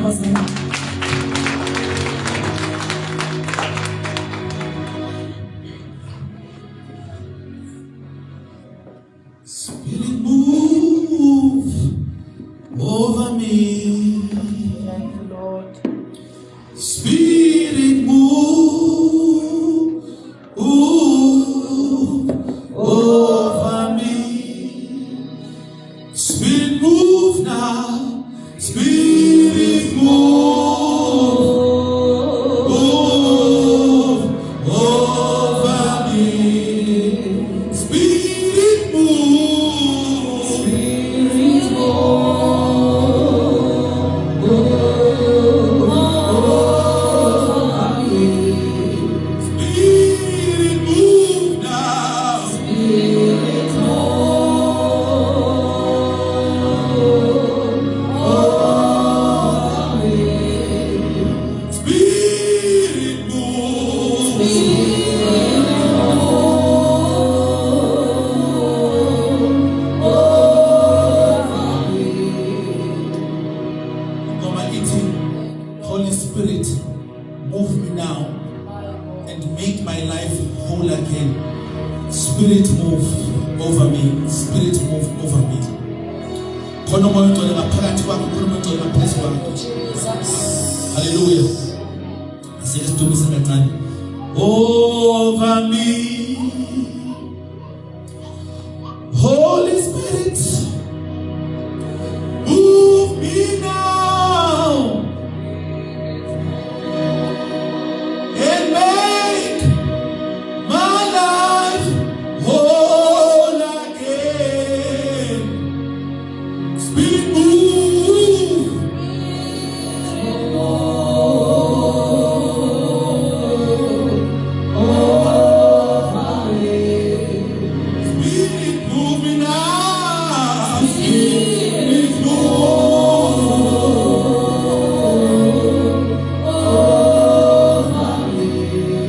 Bazalwane. Spirit move over me. Thank you, Lord. Spirit move over me. Spirit move now. Spirit move, move over me. Spirit move. Spirit Spirit move now. Spirit move. Ingoma ithi, Holy Spirit, move me now and make my life whole again. Spirit move over me. Spirit move over me. Khona umoya ongcwele ngaphakathi kwakho, khona umoya ongcwele ngaphezu kwakho. Jesus. Hallelujah. Asike sidumise kancane. Over me. Holy Spirit, move me now and make my life whole again. Spirit move. Spirit move me now. Spirit move.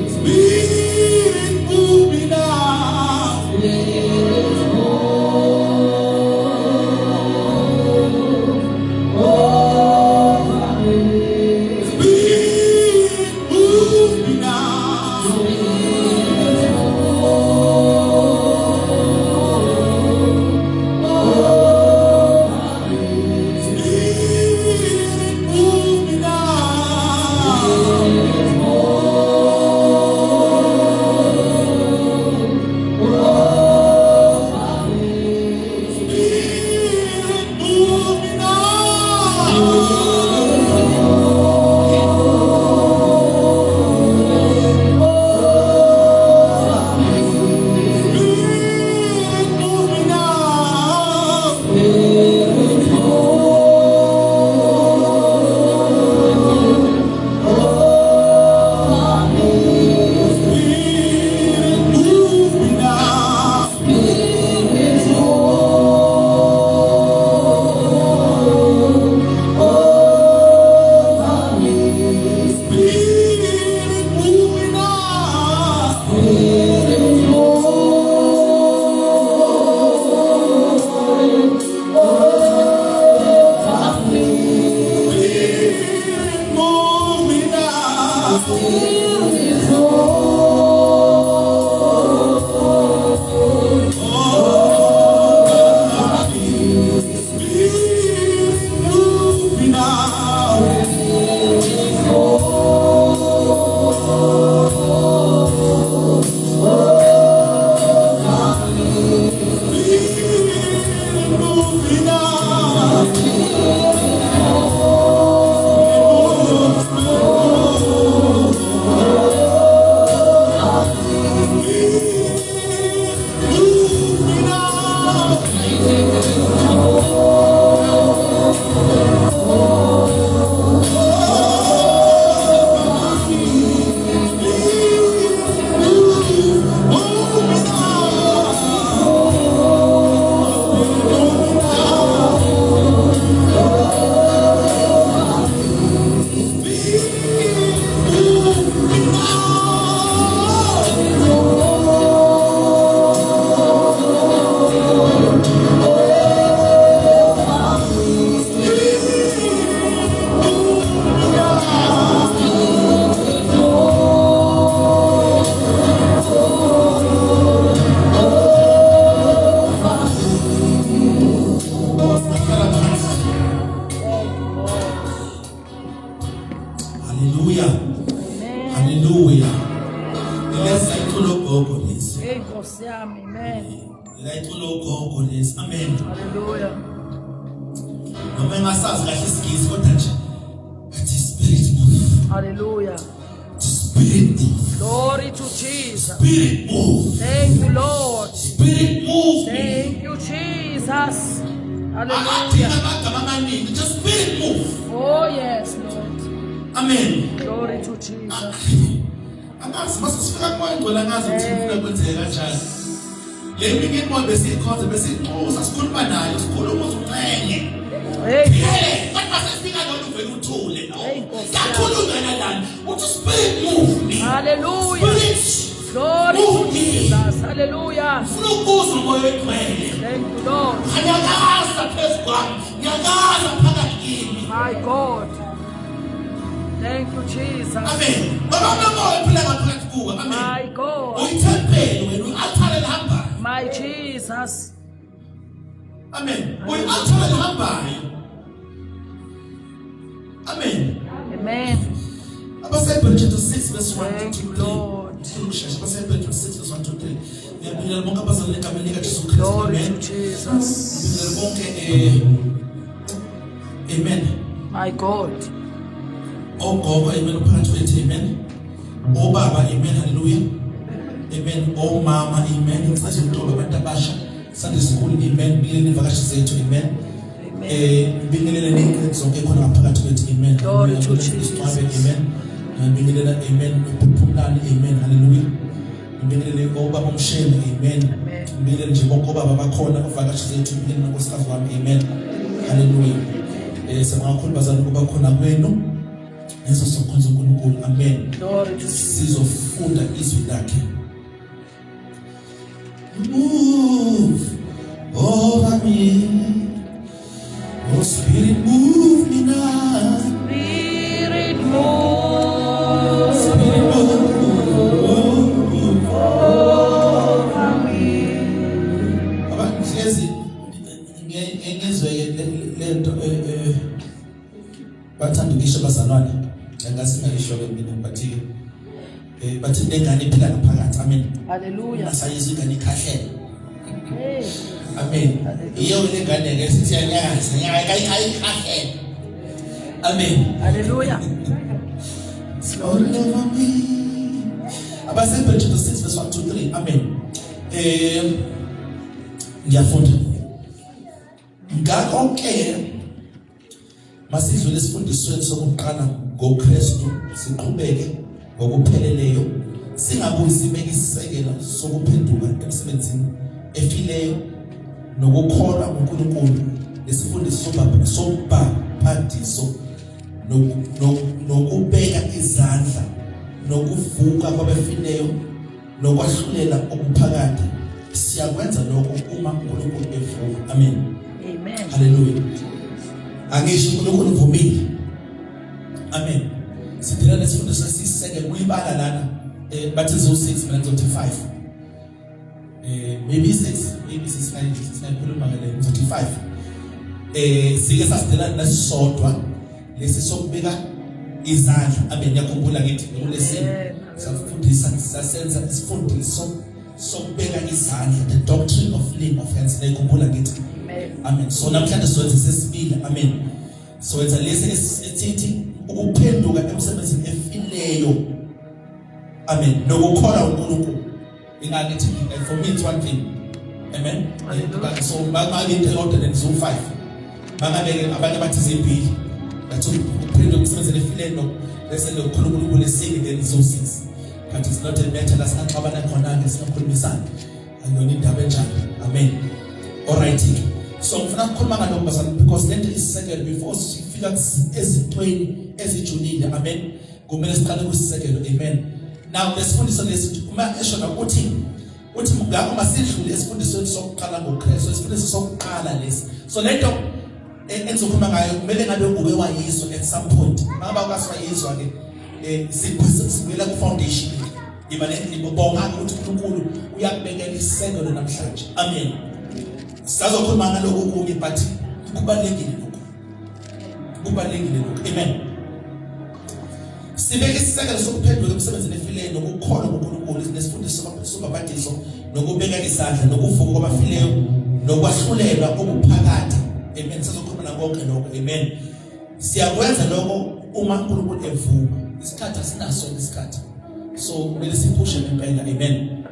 Spirit move me now. Spirit move me now. Spirit move me now. Spirit move me now. Spirit move me now. Spirit move me now. Spirit move me now. Spirit move me now. Spirit move me now. Spirit move me now. Spirit move, Haleluya. Amen. Haleluya. Lesa iculo gogo lesi. Hey Nkosi yami, amen. La iculo gogo lesi. Amen. Hallelujah. Noma engasazi kahle isingisi kodwa nje athi spirit move. Hallelujah. Spirit move. Glory to Jesus. Spirit move. Thank you, Lord. Spirit move me. Thank you, Jesus. Akadinga Hallelujah. amagama amaningi. Just spirit move. Oh, yes, Lord. Amen. Glory to Jesus. Angazi mase sifika kumoya ngcwele angazi ukuthi ngifuna kwenzeke kanjani. Le minye imoya besiyikhonza besiyinxusa sikhuluma nayo sikhuluma uze unxenye. Hey, Phele kodwa sesifika lona uvele uthule no. Hey, Nkosi. Kakhulunywa nalana uthi spirit move me. Hallelujah. Spirit Glory to move me. Jesus. Hallelujah. Ufuna ukuzwa umoya oyingcwele. Thank you, Lord. Nyakaza phezu kwami. Nyakaza phakathi kimi. My God. Thank you, Jesus. Amen. Baba unomoya ophila ngaphakathi kuwe. Amen. My God. Uyithempeli wena, uyi-altare elihambayo. My Jesus. Amen. Uyi-altare elihambayo. Amen. Amen. AbaseHebrew chapter 6 verse 1 Thank to you, 3. Lord. Ukushesha abaseHebrew chapter 6 verse 1 to 3. Ngiyabingelela bonke abazalwane egameni likaJesu Kristu. Glory to Amen. Jesus. Ngiyabingelela bonke amen. My God. Ogogo amen uphakathi kwethu amen. Obaba amen hallelujah. Amen. Omama amen. Ngicathi ntoba abantu abasha Sunday school amen. Bingelele ivakashi zethu amen. Amen. Bingelele ney'nceku zonke khona ngaphakathi kwethu amen. Glory to Amen. Jesus. Amen. Ngibingelela amen. Uphumlani amen hallelujah. Ngibingelele obaba umsheni amen. Amen. Ngibingelele nje bonke obaba bakhona uvakashi zethu ngibingelele nonkosikazi wami amen. Hallelujah. Siyabonga kakhulu bazalwane ukuba khona kwenu. Leso sokhonza uNkulunkulu amen. Glory to Jesus. Sizofunda izwi lakhe. Move over me. Oh Spirit, move me now. Spirit move Spirit, move. over me. Aba hlezi ngizwe lento bathanda ukisho abazalwane ngase ngayisho ke mina but bathi lengane iphila ngaphakathi amen. Hallelujah. Asayizwa ingane ikhahlela. Hey. Amen. Iyo lengane ke sithi iyanyakaza ayikhahlela. Amen. Hallelujah. All over me. AbaseHebrew chapter 6 verse 1 to 3. Amen. Ngiyafunda. Ngakho ke masidlule esifundisweni sokuqala ngoKristu siqhubeke ngokupheleleyo singabuyi sibeke isisekelo sokuphenduka emsebenzini efileyo nokukholwa kuNkulunkulu nesifundiso sobhapathiso nokubeka izandla nokuvuka kwabafileyo nokwahlulela okuphakade. Siyakwenza lokho uma uNkulunkulu evuma. Amen. Amen. Haleluya. Angisho uNkulunkulu uvumile. Amen. Sidila nesifundiso esisekelo kuyibala lana bathi zo 6 mina ngizothi 5. Maybe 6 maybe 6 singayikhuluma ke le ngizothi 5. Sike sasidila nesisodwa lesi sokubeka izandla. Amen. Ngiyakhumbula ngithi bekulesini safundisa sasenza isifundiso sokubeka izandla, the doctrine of laying of hands. Ngiyakhumbula ngithi. Amen. Amen. So namhlanje sizoyenza sesibili. Amen. So wenza lesi esithi ukuphenduka emsebenzini efileyo. Amen. Nokukholwa uNkulunkulu. Ingakithi for me it's one thing. Amen. Hallelujah. So bangabe into eyodwa then zo 5. Bangabe abanye bathi zimbili. Bathi ukuphenduka emsebenzini efileyo bese lokukholwa uNkulunkulu esini then zo 6. But it's not a matter la singaxabana khona ke singakhulumisana. Ayona indaba enjalo. Amen. All right. So ngifuna ukukhuluma ngalokho bazalwane because lento isisekelo before sifika ezintweni ezijulile. Amen. Kumele siqale kusisekelo. Amen. Now lesifundiso lesi uma esho nokuthi uthi ngakho masidlule esifundisweni sokuqala ngoKristu, isifundiso sokuqala lesi. So lento engizokhuluma ngayo kumele ngabe uke wayizwa at some point. Mangaba ukaswayizwa ke sibuyela ku foundation. Iba nibonga ukuthi uNkulunkulu uyakubekela isisekelo namhlanje. Amen. Sizokhuluma ngalokho kunye but kubalekile lokho. Kubalekile lokho. Amen. Sibeke isisekelo sokuphenduka emsebenzini efileyo nokukholwa kuNkulunkulu nesifundiso sobhabhadiso nokubeka izandla nokuvuka kwabafileyo nokwahlulelwa okuphakade. Amen. Sizokhuluma nakonke lokho. Amen. Siyakwenza lokho uma uNkulunkulu evuma. Isikhathi asinaso isikhathi. So kumele siphushe ngempela. Amen.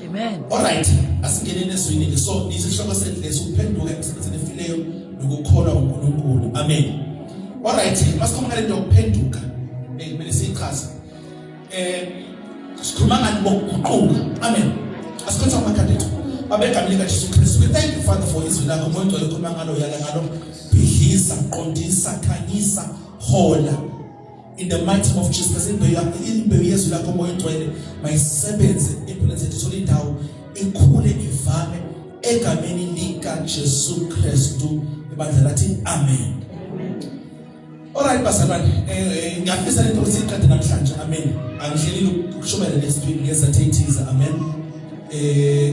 Amen. All right, asingeneni ezwini ke. So isihloko sethu lesi ukuphenduka emsebenzini efileyo nokukholwa uNkulunkulu. Amen. All right, masikhuluma ngale nto yokuphenduka. Kumele siyichaze. Sikhuluma ngani ngokuguquka. Amen. Asikhotha amakhanda ethu. Baba egameni likaJesu Kristu. We thank you Father for izwi lakho. Moya ongcwele khuluma ngalo yala ngalo. Bhidliza, qondisa, khanyisa, hola. In the mighty name of Jesus, imbewu yezwi lakho Moya ongcwele mayisebenze empilweni zethu ithole indawo ikhule ivame egameni lika Jesu Kristu. Ibandla lathi amen. Alright bazalwane, ngiyafisa lento ukuthi iqede namhlanje. Amen. Angihlelile ukushumayela next week ngezathu ethize. Amen.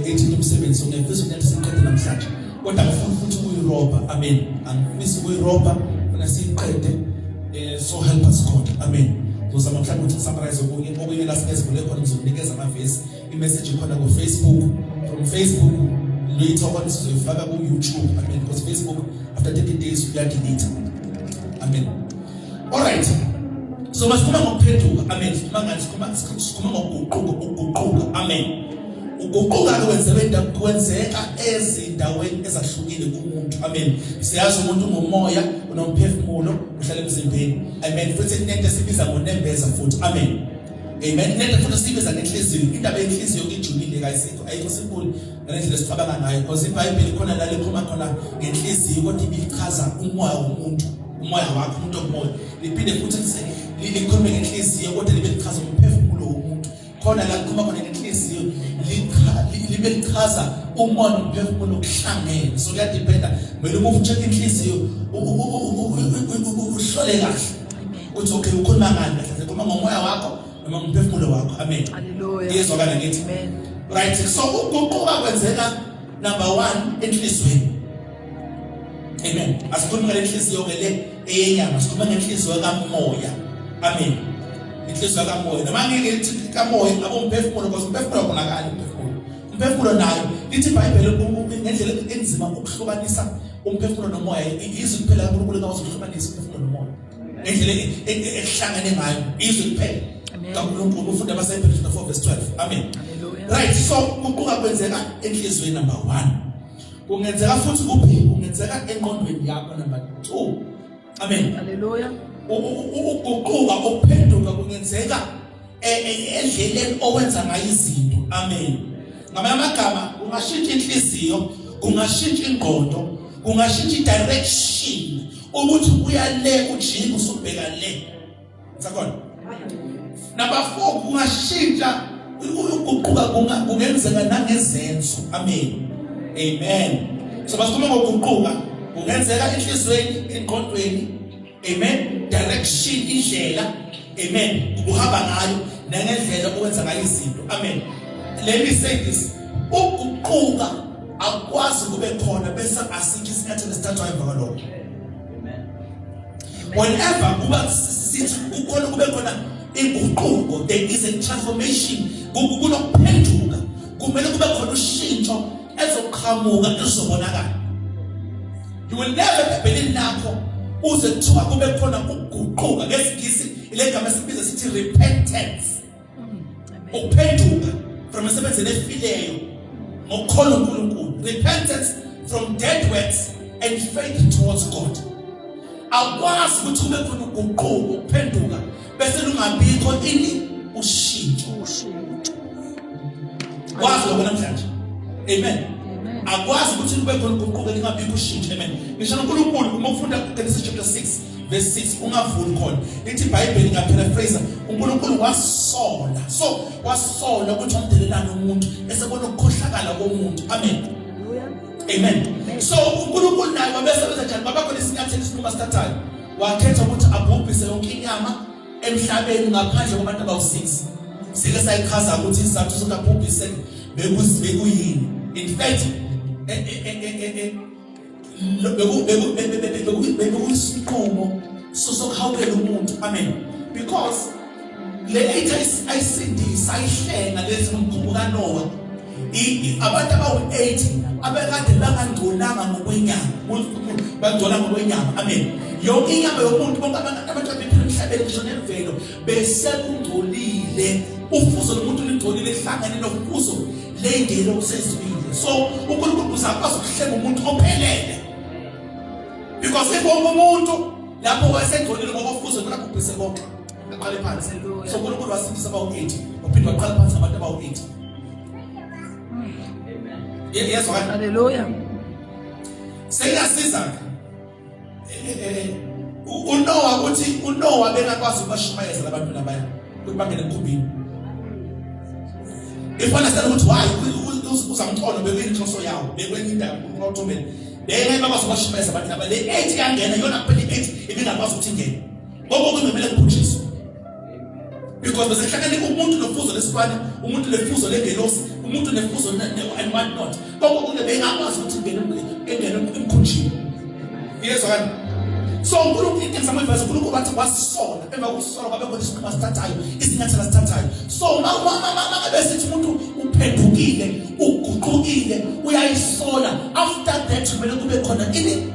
Ethi umsebenzi so ngiyafisa ukuthi siqede namhlanje. Kodwa ngifuna futhi ukuyirobha. Amen. Angifisi ukuyirobha, funa siyiqede. So help us God. Amen. Ngizozama mhlawumbe ukuthi summarize okunye okunye la singezivule khona ngizokunikeza amavesi. I-message ikhona ku Facebook. From Facebook later on sizoyifaka ku YouTube. Amen. Because Facebook after 30 days uyadelete. Amen. All right. So masikhuluma ngokuphenduka. Amen. Sikhuluma ngani? Sikhuluma ngokuguquka, ukuguquka. Amen. Ukuguquka ke kwenzeka kwenzeka ezindaweni ezahlukile kumuntu. Amen. Siyazi umuntu ngomoya, unomphefumulo, uhlala emzimbeni. Amen. Futhi kunento esibiza ngonembeza futhi. Amen. Amen. Kunento futhi esibiza ngenhliziyo. Indaba yenhliziyo ijulile kayisikho, ayikho simple ngalendlela esicabanga ngayo because iBhayibheli khona la likhuluma khona ngenhliziyo kodwa ibichaza umoya womuntu, umoya wakho, umuntu omoya. Liphinde futhi likhulume ngenhliziyo kodwa libe lichaza umphefumulo womuntu. Khona la likhuluma khona ngenhliziyo libe lichaza umoya nomphefumulo kuhlangene. So kuyadependa, kumele uma ucheck inhliziyo uhlole kahle uthi okay ukhuluma ngani kahle, ukhuluma ngomoya wakho noma ngomphefumulo wakho. Amen. Hallelujah. Iyezwakala ngithi. Amen. Right, so ukuguquka kwenzeka number 1 enhliziyweni. Amen. Asikhulumi ngale nhliziyo ke le eyenyama, sikhuluma ngenhliziyo kamoya. Amen. Inhliziyo kamoya. Noma ngeke lithi kamoya abomphefumulo because umphefumulo awubonakali umphefumulo. Umphefumulo nayo lithi iBhayibheli ngendlela enzima ukuhlukanisa umphefumulo nomoya. Izwi kuphela kaNkulunkulu engakwazi ukuhlukanisa umphefumulo nomoya. Ngendlela ehlangene ngayo izwi kuphela kaNkulunkulu. Ufunda abaseHebrews 4 verse 12. Amen. Hallelujah. Right, so kuquka kwenzeka enhliziyweni number 1. Kungenzeka futhi kuphi? Kungenzeka engqondweni yakho number 2. Amen. Hallelujah. Ukuguquka, ukuphenduka kungenzeka endleleni owenza ngayo izinto. Amen. Ngamanye amagama kungashintsha inhliziyo, kungashintsha ingqondo, kungashintsha i-direction ukuthi uya le ujike usubheka le. Sakhona. Number 4 kungashintsha ukuguquka kungenzeka nangezenzo. Amen. Amen. So basikhuluma ngokuguquka kungenzeka enhliziyweni, engqondweni. Amen. Direction, indlela. Amen. Ukuhamba ngayo nangendlela owenza ngayo izinto. Amen. Let me say this. Ukuguquka akwazi kube khona bese asikho isinyathelo esithathwayo emva kwalokho. Whenever kuba sithi kukhona kube khona inguquko, there is a transformation, kunokuphenduka, kumele kube khona ushintsho ezoqhamuka ezobonakala. You will never ebhayibhelini lakho uze kuthiwa kube khona ukuguquka. NgesiNgisi ile gama esibiza sithi repentance, ukuphenduka from emsebenzini efileyo ngokukholwa uNkulunkulu. Repentance from dead works and faith towards God. Akwazi ukuthi kube khona uguquko, ukuphenduka bese lungabikho ini ushintsho. Kwazi lokho namhlanje. Amen. Akwazi ukuthi kube khona uguquko lingabikho ushintsho. Amen. Ngisho noNkulunkulu uma ufunda Genesis chapter 6 verse 6 ungavuli khona, lithi iBhayibheli ngaparaphrase, uNkulunkulu wasola. So wasola ukuthi wamdelelana umuntu esebona ukukhohlakala komuntu. Amen. Amen. So uNkulunkulu naye wabesebenza njani? Baba khona isinyathelo isinqumo asithathayo. Wakhetha ukuthi abhubhise yonke inyama emhlabeni ngaphandle kwabantu abawu-6. Sike sayichaza ukuthi isizathu sokuthi abhubhise bekuyini. In fact, bekuyisinqumo sokuhawukela umuntu. Amen. Because Le 8 ayisindisa ayihlenga lezi ngomkhumbu kaNoah. Abantu abawu-8 abekade bangangcolanga ngokwenyama, bangcola ngokwenyama. Amen. Yonke inyama yomuntu, bonke abantu abaphila emhlabeni ngisho nemvelo besekungcolile. Ufuzo lomuntu lingcolile lihlangene nofuzo ley'ngelosi ezibili. So uNkulunkulu uzakwazi ukuhlenga umuntu ophelele. Because if wonke umuntu lapho wayesengcolile ngokofuzo kumele abhubhise bonke. Aqale phansi. So uNkulunkulu wasindisa abawu-8 waphinde waqala phansi abantu abawu-8. Yezwa kahle. Hallelujah. Seyasiza ke. uNoah uthi uNoah bengakwazi ukubashumayeza labantu labaya ukuthi bangene emkhumbini. Ifana sele ukuthi why uzamxolo bekuyinhloso yawo bekwenye indawo uNkulunkulu awuthumele. Bengeke bakwazi ukubashumayeza abantu laba le 8 yangena yona kuphela i-8 ibingakwazi ukuthi ingene. Ngoba kuzomele kubhujiswe. Because besehlangene umuntu nofuzo lesilwane, umuntu nefuzo lengelosi, umuntu nefuzo and what not. Konke kune bengakwazi ukuthi ingene engene emkhunjini. Yezwa kani? So uNkulunkulu into engizama ukuyiveza uNkulunkulu wathi wasisola emva kokusola kwabe khona isinqumo asithathayo isinyathelo asithathayo. So uma ngabe sithi umuntu uphendukile uguqukile uyayisola after that kumele kube khona ini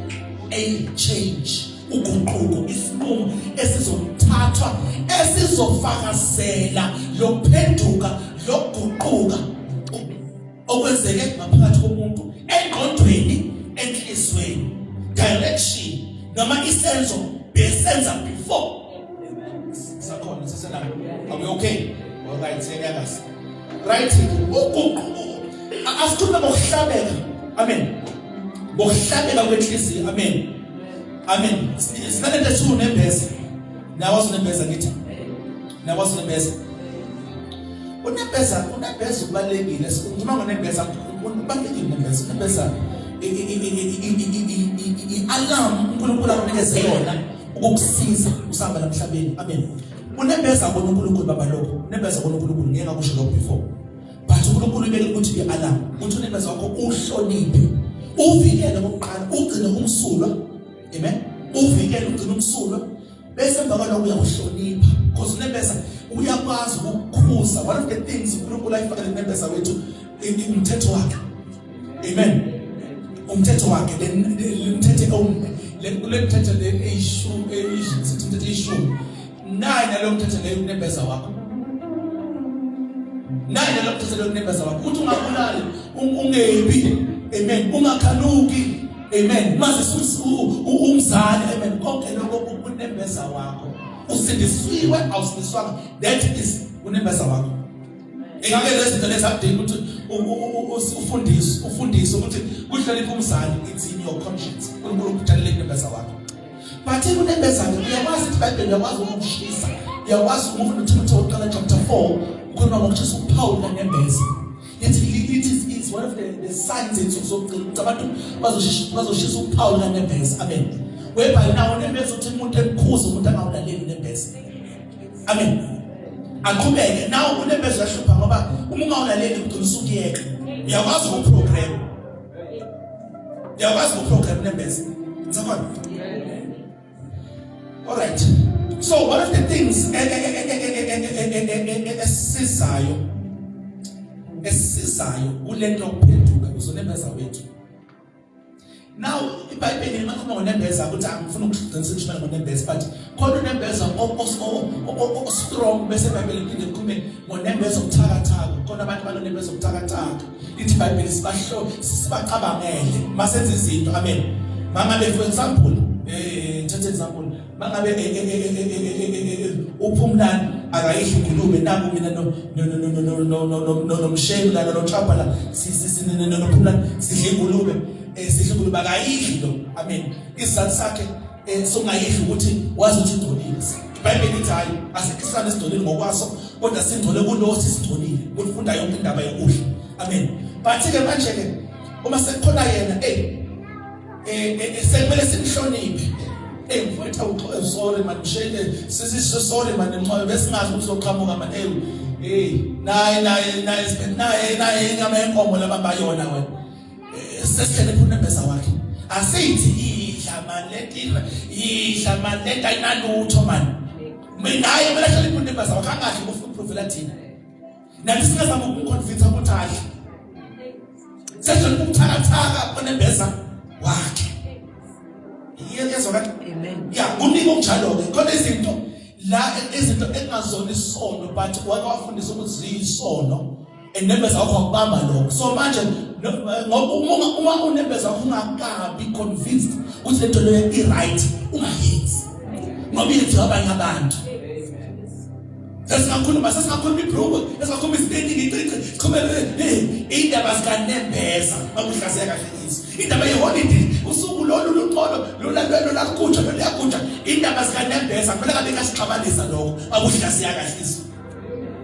a change. Uguquko isinqumo esizothathwa esizofakazela lokuphenduka lokuguquka okwenzeke ngaphakathi komuntu engqondweni enhlizweni direction noma isenzo besenza before sakhona siselapho are we okay all right siyanyakaza right uguquko asikhulume ngokuhlabeka amen ngokuhlabeka kwenhliziyo amen Amen. Sinalento ethiwa unembeza. Nawazi unembeza ngithi. Nawazi unembeza. Unembeza, unembeza ubalekile. Sikhuluma ngonembeza, ubalekile unembeza. Unembeza i-alarm uNkulunkulu akunikeze yona ukukusiza usahamba emhlabeni. Amen. Unembeza kona uNkulunkulu baba lokho. Unembeza kona uNkulunkulu ngeke ngakusho lokho before. But uNkulunkulu ubeke ukuthi i-alarm ukuthi unembeza wakho uhloniphe uvikele kokuqala ugcine umsulwa amen uvikele ugcine umsulwa bese emva kwalokho uyakuhlonipha because unembeza uyakwazi ukukhuza one of the things uNkulunkulu ayifakele unembeza wethu umthetho wakhe amen umthetho wakhe le mthetho le mthetho le eyishumi eyishumi eyishumi nayi nalo mthetho leyo kunembeza wakho nayi nalo mthetho leyo kunembeza wakho uthi ungabulali ungebi amen ungakhanuki amen maze umzali amen konke lokho kunembeza wakho usindisiwe awusindiswanga that is unembeza wakho ingabe lezi zinto lezi akudingi ukuthi ufundiswe ufundiswe ukuthi kuhlonipha umzali it's in your conscience uNkulunkulu ukudalele kunembeza wakho But kunembeza-ke uyakwazi ukuthi iBhayibheli uyakwazi ukukushisa uyakwazi uma ufunda uThimothi wokuqala chapter 4 ukhuluma ngokushisa uphawu lukanembeza lithi it is, is one of the signs ensuku zokugcina ukuthi abantu bazoshisa uphawu lukanembeza amen whereby now unembeza uthi umuntu emkhuza umuntu angawulaleli unembeza amen aqhubeke naw unembeza uyahlupha ngoba uma ungawulaleli ugcina usukuyeka uyakwazi ukuprogram Uyakwazi ukuprogram unembeza. Ngisakhona? All right. So one of the things esizayo esizayo kulento yokuphenduka uzonembeza wethu. Now iBhayibheli limakhuluma ngonembeza ukuthi angifuni ukugcina sengishumayela ngonembeza but khona unembeza o-strong bese iBhayibheli liphinde likhulume ngonembeza obuthakathaka khona abantu banonembeza obuthakathaka lithi iBhayibheli sibahlo sibacabangele masenze izinto amen mangabe for example eh thathe example mangabe eh, eh, eh, uphumlani akayidli ingulube naku mina no no no no no no no no nomshelu la nochapha la nophumlani sidla ingulube sidla ingulube akayidli lo amen isizathu sakhe sokungayidli ukuthi wazi ukuthi ingcolile iBhayibheli lithi hayi asikho isilwane esigcolile ngokwaso kodwa singcole kulo sisigcolile ukufunda yonke indaba yokudla amen but ke manje ke uma sekukhona yena hey eh, eh, eh sekumele simhloniphe hey mfowethu awuxo sorry man mshele sisi sorry man nxoyo besingazi ukuthi uzoqhamuka man hey hey naye naye naye naye naye inyama yenkomo labamba yona wena eh, sesihlele unembeza wakhe asithi idla man lento idla man lento ayinalutho man Naye kumele ahlale unembeza wakhe angadli ufuna ukuprovela thina. Nathi singazama ukumconvince ukuthi adle. Sesho ubuthakathaka onembeza wakhe. Iyezwa kahle? Amen. Ya, kuningi okunjalo ke. Khona izinto la izinto engazona isono but wake wafundisa ukuthi ziyisono enembeza wakho wakubamba lokho. So manje ngoba uma unembeza wakho ungakabi convinced ukuthi lento leyo i-right ungayenzi. Ngoba yenziwa abanye abantu. Sesingakhuluma sesingakhuluma ibhruku, sesingakhuluma isiteti ngicici, sikhulume indaba zikanembeza makuhlaziya kahle izwi. Indaba yeholidi usuku lolu luxolo lulalwelo lakutsha loluyakutsha indaba zikanembeza kumele ngabe kasixabanisa lokho makuhlaziya kahle izwi.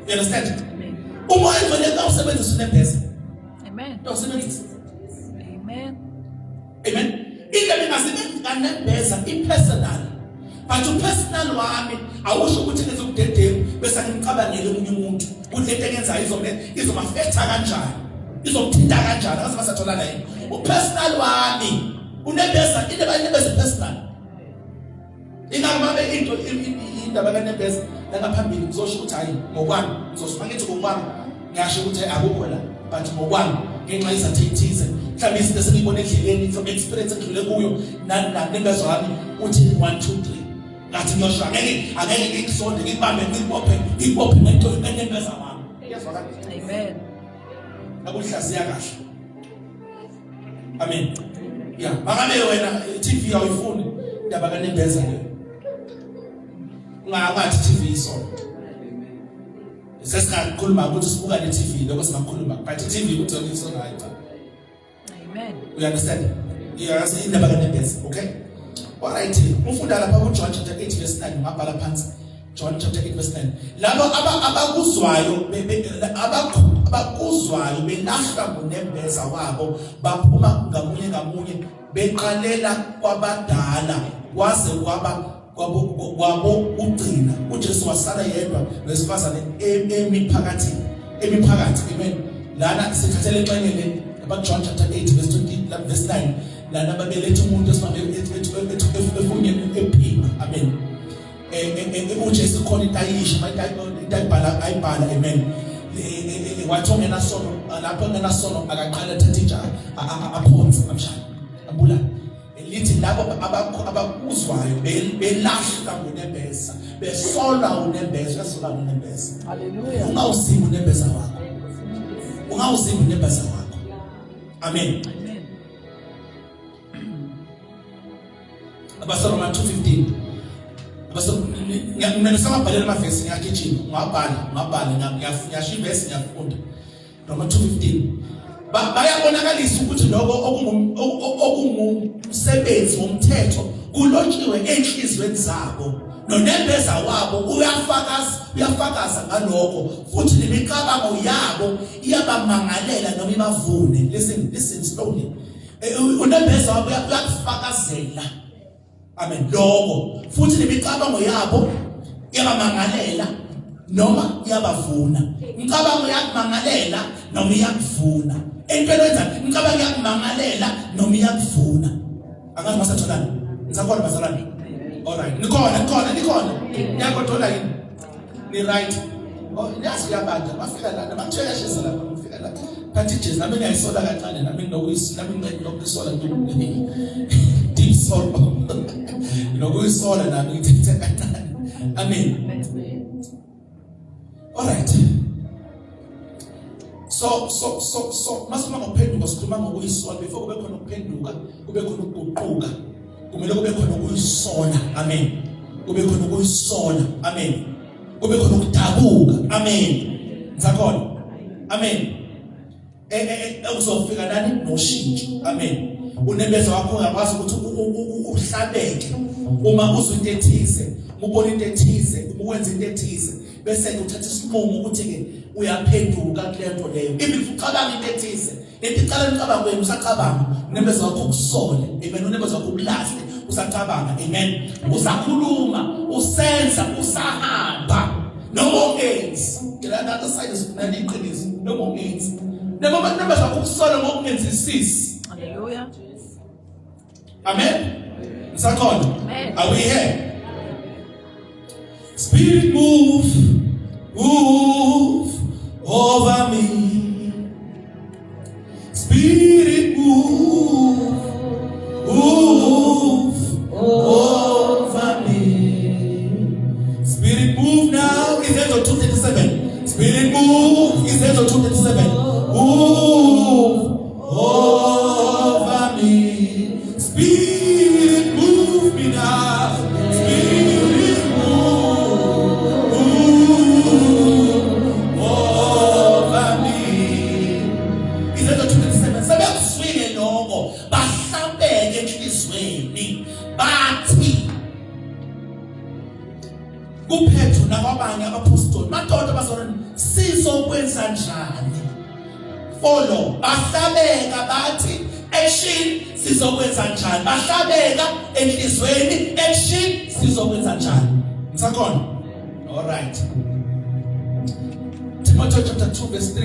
You understand? Umoya ongcwele kawusebenzisa unembeza. Amen. Kawusebenzisa. Amen. Amen. Indaba ingasebenzi kanembeza i-personal. But upersonal wami awusho ukuthi ngenza ubudedengu bese ngimcabangele omunye umuntu. Ukuthi lento engenzayo izobe izomafektha kanjani. Izomthinta kanjani akaze basatholana yini. Upersonal wami unembeza indaba inembeza personal. Ingakho babe into indaba kanembeza langaphambili ngizosho ukuthi hayi ngokwami ngizosho mangithi ngokwami ngiyasho ukuthi akukho la but ngokwami ngenxa yezathu ethize mhlawumbe izinto esengiyibona endleleni from experience engidlule kuyo nani nani nembeza wami uthi 1 2 3 ngathi ngiyosho angeke angeke ngikusonde ngikubambe ngikubophe ngikubophe ngento enembeza wami iyazwakala. Amen. Akuhlaziya kahle. Amen. Yeah, mangabe wena TV awuyifuni indaba kanembeza leyo. Ungathi TV isono. Sesingakhuluma ukuthi sibuka le TV lokho singakhuluma but TV ukuthi isono hayi cha. Amen. You understand? Yeah, indaba kanembeza, okay? Alright, ufunda lapha ku John chapter 8 verse 9 ungabhala phansi. John chapter 8 verse 9. Labo abakuzwayo abakuzwayo belahlwa ngunembeza wabo baphuma ngamunye ngamunye beqalela kwabadala kwaze kwaba kwabo ugcina uJesu wasala yedwa wesifazane emi phakathi emi phakathi. Amen. Lana sithathele inxenye le aba John chapter 8 verse 20 verse 9 lana babeletha umuntu esimame efunye ephila. Amen. uJesu khona into ayisho into ayibhala ayibhala. Amen. Wathi ongenasono lapho ongenasono akaqale athathe inja aphonse amshaya abulale. Lithi labo abakuzwayo belahlwa ngunembeza besolwa unembeza uyasolwa unembeza. Haleluya. Ungawuzibi unembeza wakho, ungawuzibi unembeza wakho. Amen. Amen. AbaseRoma 2:15 abase mina ngisababhalela amavesi ngiyagijima ungabhala ungabhala ngiyasho ivesi ngiyafunda. Roma 2:15 bayabonakalisa ukuthi lokho okungumsebenzi womthetho kulotshiwe enhlizweni zabo nonembeza wabo uyafakaza uyafakaza ngalokho futhi nemicabango yabo iyabamangalela noma ibavune. Listen, listen slowly. Unembeza wabo uyakufakazela. Amen. Lokho futhi nemicabango yabo iyabamangalela noma iyabavuna. Imicabango iyakumangalela noma iyakuvuna. Entweni wenza imicabango iyakumangalela noma iyakuvuna. Angazi masatholana. Nisakhona bazalwane? All right. Nikhona, nikhona, nikhona. Niyagodola yini? Ni right. Oh, niyazi uyabanda bafika lana bakusheshisa lapha bafika la. Phathi ijezi nami ngiyayisola kancane nami nginokuyis nami nginokuyisola deep sorrow. Nginokuyisola nami ngithethe kancane. Amen. All right. So so so so masikhuluma ngokuphenduka sikhuluma ngokuyisola. Before kube khona ukuphenduka kube khona ukuguquka kumele kube khona ukuyisola. Amen. Kube khona ukuyisola. Amen. Kube khona ukudabuka. Amen. Ngisakhona. Amen. Uzofika nani noshintsho. Amen. Unembeza wakho uyakwazi ukuthi uhlabeke uma uzwa into ethize, ubona into ethize, ukwenza into ethize bese uthatha isinqumo ukuthi ke uyaphenduka kule nto leyo. Even if ucabanga into ethize, lento iqala emcabangweni usacabanga, unembeza wakho ukusole. Amen. Unembeza wakho ukulahle usacabanga. Amen. Usakhuluma, usenza, usahamba noma ungenzi. The other side is kunani iqiniso noma ungenzi. Noma unembeza wakho ukusole ngokungenzisisi. Hallelujah. Amen. Ngisakhona. Amen. Are we here? Spirit move, move over me. Spirit move, move over me. Spirit move now. Izenzo 2:37. Spirit move. Izenzo 2:37. Move over me. Spirit move me now. Spirit move, move over me. Izenzo 2:37. Sebekuzwile lokho bahlabeke enhlizweni bathi kuPetru nakwabanye abaphostoli madoda bazalwane sizokwenza njani follow bahlabeka bathi action sizokwenza njani bahlabeka enhlizweni action sizokwenza njani ngisakhona all right Timothy chapter 2 verse 3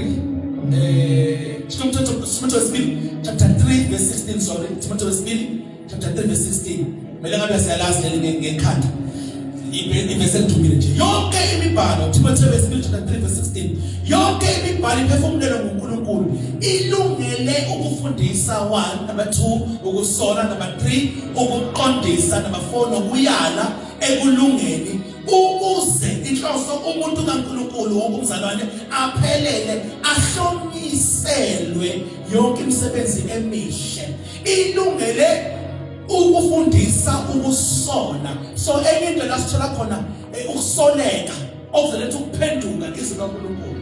eh Timothy wesibili chapter 3 verse 16 sorry Timothy wesibili chapter 3 verse 16 kumele ngabe siyalazi leli ngekhanda ivesi elidumile nje yonke imibhalo Timotheo wesibili chapter 3 verse 16 yonke imibhalo iphefumulelwe nguNkulunkulu ilungele ukufundisa 1 number 2 ukusola number 3 ukuqondisa number 4 nokuyala ekulungeni ukuze inhloso umuntu kaNkulunkulu wonke umzalwane aphelele ahlonyiselwe yonke imisebenzi emihle ilungele ukufundisa ukusola so enye into la sithola khona eh, ukusoleka okuzoletha ukuphenduka izwi kaNkulunkulu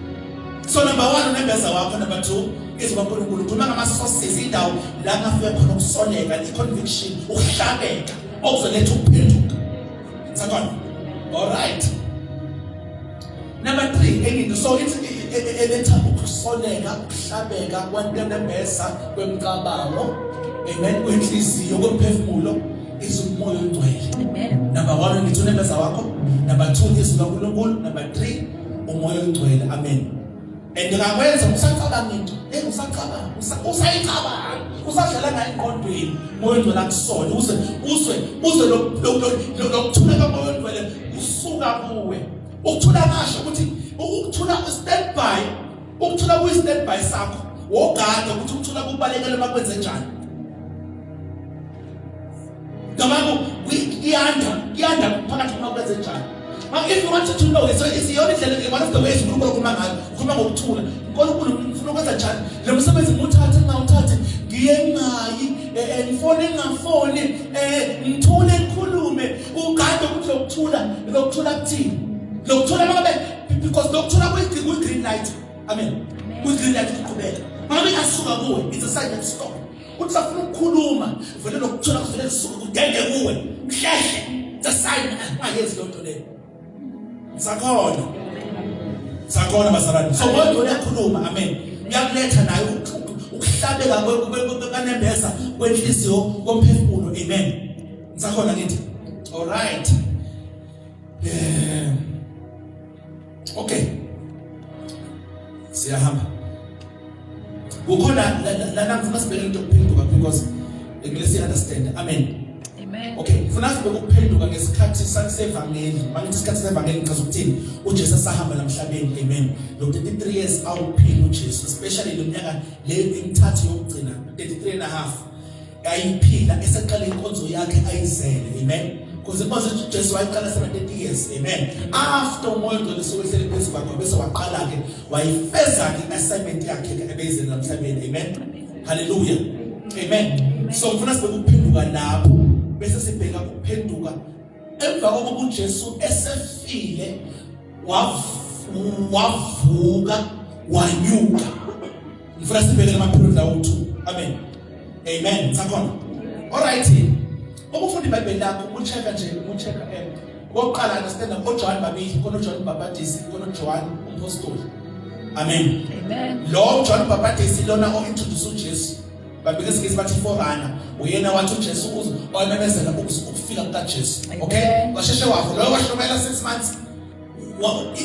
so number 1 unembeza wakho number 2 izwi kaNkulunkulu khuluma ngama sources indawo la ngafika khona ukusoleka i conviction ukuhlabeka okuzoletha ukuphenduka sakhona all right Number 3 enye into so it's eletha ukusoleka ukuhlabeka kwantenembeza kwemicabango amen kwenhliziyo komphefumulo izumoya ongcwele amen number 1 ngithi unembeza wakho number 2 izwi kaNkulunkulu number 3 umoya ongcwele amen and ngakwenza usacabanga into hey usacabanga usayicabanga usadlala ngayo engqondweni moya ongcwele akusole uze uzwe uzwe lokuthula kamoya ongcwele usuka kuwe Ukuthula ngasho ukuthi ukuthula stand by, ukuthula kuyi stand by sakho. Wogada ukuthi ukuthula kubalekele uma kwenze njani. Noma kuyanda, kuyanda phakathi uma kwenze njani. Ma if you want to know so it's the only ndlela one of the ways uNkulunkulu okhuluma ngayo, ukhuluma ngokuthula. uNkulunkulu ufuna ukwenza njani? Lo msebenzi nguthathe ngawuthathe ngiye ngayi eh, eh, ngifone ngingafoni eh ngithule ngikhulume ugade ukuthi lokuthula lokuthula kuthini lokuthula mangabe because lokuthula kuyi green light amen kuyi green light uqhubeka mangabe ingasuka kuwe it's a sign that stop uthi safuna ukukhuluma vele lokuthula kuvele kusuka kudende kuwe mhlehle it's a sign ungayenzi leyo nto leyo sakhona sakhona bazalwane so kodwa uyakhuluma amen uyakuletha naye ukuhlabeka kwenembeza kwenhliziyo komphefumulo amen ngisakhona ngithi all right eh okay siyahamba kukhona lana ngifuna sibheke into yokuphenduka because ngile si understand amen amen okay ngifuna sibheke ukuphenduka ngesikhathi sevangeli mangithi isikhathi sevangeli ngichaza ukuthini uJesu esahamba lamhlabeni amen lo 33 years awuphila uJesu especially lo minyaka le emithathu yokugcina 33 and a half ayiphila eseqala inkonzo yakhe ayizele amen because inkonzo uJesu wayiqala sena 30 years amen after umoya ongcwele sowehlele phezu kwakhe bese waqala ke wayifeza ke assignment yakhe ke ebeyizele lamhlabeni amen haleluya amen so ngifuna sibheke ukuphenduka lapho bese sibheka ukuphenduka emva kokuba uJesu esefile wavuka wanyuka ngifuna sibheke lama period lawo two amen amen sakhona all right uma ufunda iBhayibheli lakho ucheck nje ucheck eh kokuqala understand oJohn babili khona uJohn uBhapatisi khona uJohn umpostoli amen amen lo John uBhapatisi lona o-introduce uJesu babika isingisi bathi forerunner uyena wathi uJesu uze wamemezela ukufika kukaJesu okay washeshe wafa loyo washumayela 6 months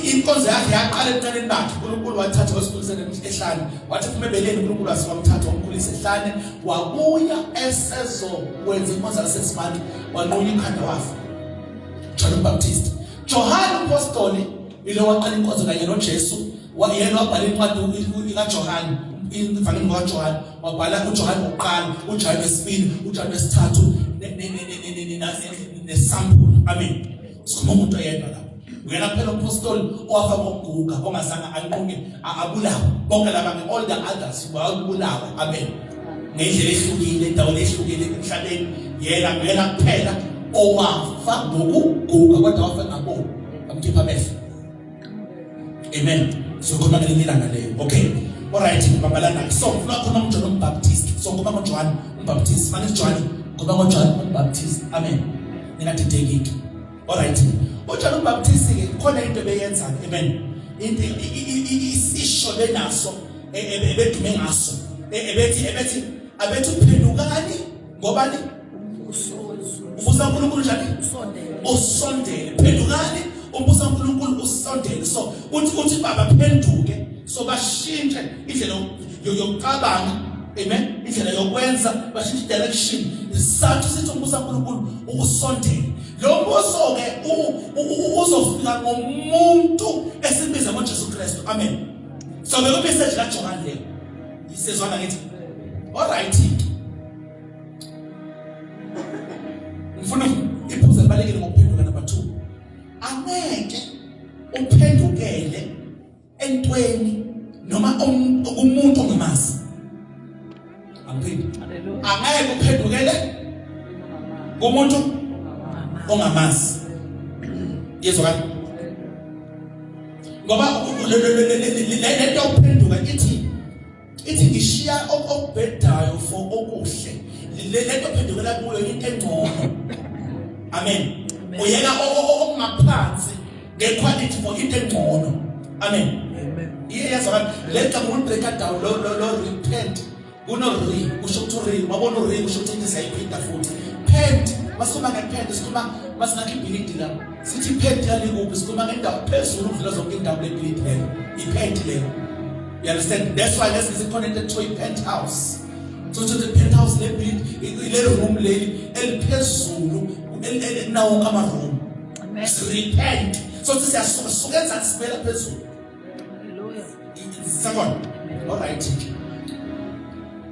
inkonzo yakhe yaqala ebuncaneni bakhe uNkulunkulu wathatha wasikhulisela ehlane wathi phuma ebeleni uNkulunkulu wamthatha wamkhulisa ehlane wabuya esezokwenza inkonzo yasesimanje wanqunya ikhanda wafa John Baptist Johane umpostoli ilo waqala inkonzo kanye noJesu, yena wabhala incwadi kaJohane, ivangeli kaJohane, wabhala uJohane wokuqala, uJohane wesibili, uJohane wesithathu nesambulo. Amen. Sikhuluma umuntu oyedwa lapha. Uyena kuphela umpostoli owafa ngokuguga, ongazange anqume abulawe. Bonke laba, all the others babulawa. Amen. Ngendlela ehlukile, endaweni ehlukile emhlabeni, yena nguyena kuphela owafa ngokuguga, kodwa wafa ngaboni, bamkhipha amehlo. Amen. So khona ngelinye ilanga leyo. Okay. Alright, babalana. So ngifuna khona uJohn umbaptist. So ngoba ngoJohn umbaptist. Manje John ngoba ngoJohn umbaptist. Amen. Ningadideki. Alright. UJohn umbaptist ke khona into ebeyenza. Amen. Into isisho benaso ebedume ngaso. Ebethi abethi uphendukani ngobani? Umbuso kaNkulunkulu njani? Usondele. Usondele. Phendukani, umbuso kaNkulunkulu usondele. So uthi baba phenduke. So bashintshe indlela yokucabanga. Amen. Indlela yokwenza, bashintshe direction. Isathu sithi umbuso kaNkulunkulu usondele. Lo mbuso ke uzofika ngomuntu esibiza ngoJesu Kristu. Amen. So bekumessage kaJohane leyo. Isezwana ngithi. All right. Ngifuna iphuzu elibalekile ngokuphenduka number 2. Angeke uphendukele entweni noma umuntu ongamazi. Angiphindi. Angeke uphendukele kumuntu ongamazi. Yezwa ngoba le nto yokuphenduka ithi ngishiya okubhedayo for okuhle. Le nto phendukela kuyo into engcono. Amen. Uyeka okungaphansi ngequality for into engcono. Amen. Iyezwakala le nto. Break down lo repent, kuno re, kusho ukuthi re, wabona re kusho ukuthi into siyayiphinda futhi. Pent, masikhuluma ngepent, sikhuluma masingakho ibhilidi la, sithi pent yalikuphi, sikhuluma ngendawo phezulu ukudlula zonke indawo le bhilidi leyo, ipent leyo. You understand? That's why lesi sikhona into ekuthiwa i-penthouse. So to the penthouse, le bhilidi, le room leli eliphezulu elinawo wonke ama-room. Repent. So siyasuka suka enzansi sibuyela phezulu. Hallelujah. Second. All right.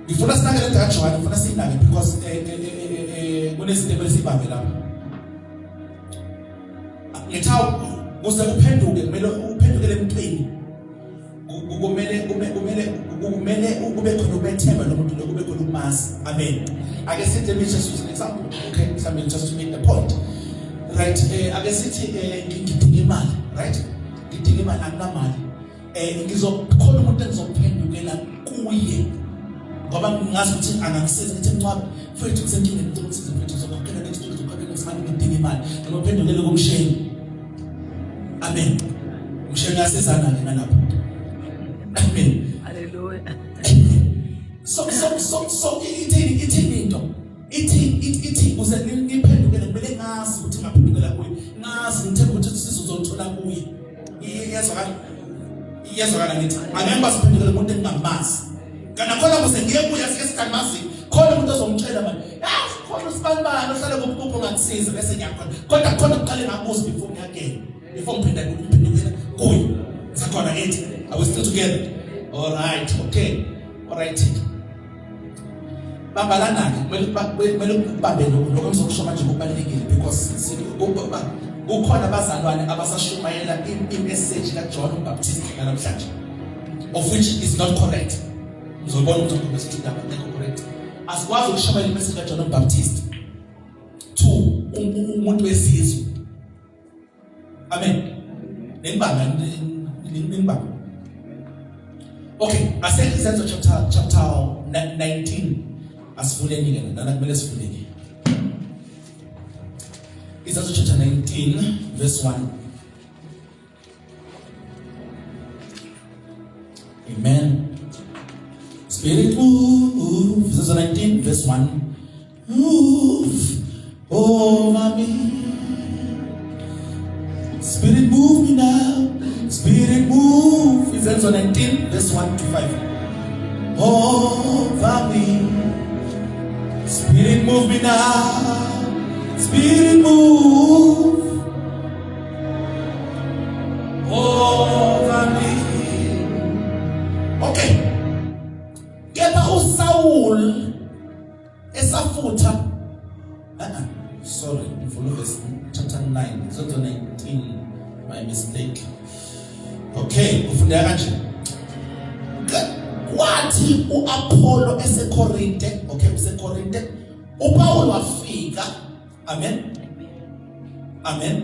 Ngifuna sinake le kaJohane, ngifuna siyinake because kunezinto ekumele siyibambe lapha. Ngitha kuze uphenduke kumele uphendukele emntwini. Kumele kube khona ubethemba lo muntu lo, kube khona ukumazi. Amen. Ake sithi, let me just use an example. Okay, something just to make the point. Right, ake sithi ngidinga imali, right? Ngidinga imali, anginamali. Ngizokhona umuntu engizophendukela kuye ngoba ngingazi ukuthi angangisiza. Ngithi, "Mncwabe mfethu, kusenkingeni, ngicela ukusiza mfethu, ngizokhokhela next week, ngizokhokhela next month, ngidinga imali." Ngizophendukela kumsheni. Amen. Umsheni uyasizana-ke nalapho. Amen. Hallelujah. So ithini into? Ithi uze ngiphendukele kumele ngazi ukuthi ngaphendukela kuye, ngazi, ngithemba ukuthi usizo uzoluthola kuye. Iyezwakala, iyezwakala. Ngithi angeke ngikwazi ukuphendukela umuntu engingamazi. Kana khona kuze ngiye kuye asike singamazi, khona umuntu ozongitshela manje, yazi khona usibanibani ohlale kuphi ongakusiza, bese ngiyakhona. Kodwa khona kuqale ngabuza before ngiyagena, before ngiphinda ngiphendukela kuye. Sakhona ngithi, are we still together? All right, okay, all right. Bambalana-ke, kumele ukubambe lokho engizokusho manje, kubalulekile because kukhona abazalwane abasashumayela i-message kaJohn uBaptist namhlanje, of which is not correct. Ngizobona ukuthi ngikhombisa ukuthi indaba ngekho correct. Asikwazi ukushumayela i-message kaJohn uBaptist to umuntu wesizwe. Amen. Ningibamba, ningibamba. Okay, aseke Izenzo chapter 19. Asivuleni ke lana, kumele sivuleni. Izenzo chapter 19 verse 1. Amen. Spirit move. Izenzo 19 verse 1. Move over me. Spirit move me now. Spirit move. Izenzo 19 verse 1 to 5. Over me. Spirit move me now. Spirit move. Okay. Kepha uSaul esafutha sorry ngifuna verse chapter 9 izozo 19 my mistake. Okay, ufundeka kanje. Kwathi uApollo eseKorinte, okay useKorinte, uPaul wafika. Amen. Amen.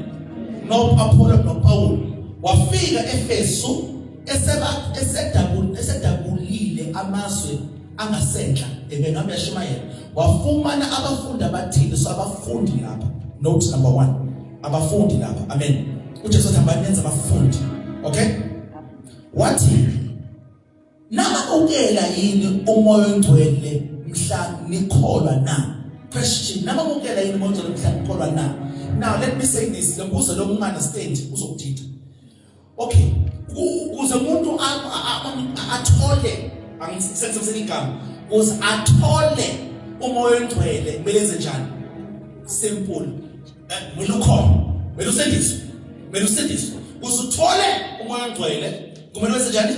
No Apollo no Paul wafika eEfesu eseba esedabul esedabulile amazwe angasenhla ebengabe yashumayela wafumana abafundi abathile so abafundi lapha note number 1 abafundi lapha amen uJesu wathi hambani nenze abafundi okay wathi Namamukela yini umoya ongcwele mhla nikholwa na? Question. Namamukela yini umoya ongcwele mhla nikholwa na? Now let me say this, lo mbuzo lo unga-understand uzokudida. Okay, ukuze umuntu athole angisebenzise igama, ukuze athole umoya ongcwele kumele enze njani? Simple. Kumele ukhona, kumele usindiswe, kumele usindiswe. Ukuze uthole umoya ongcwele kumele wenze njani?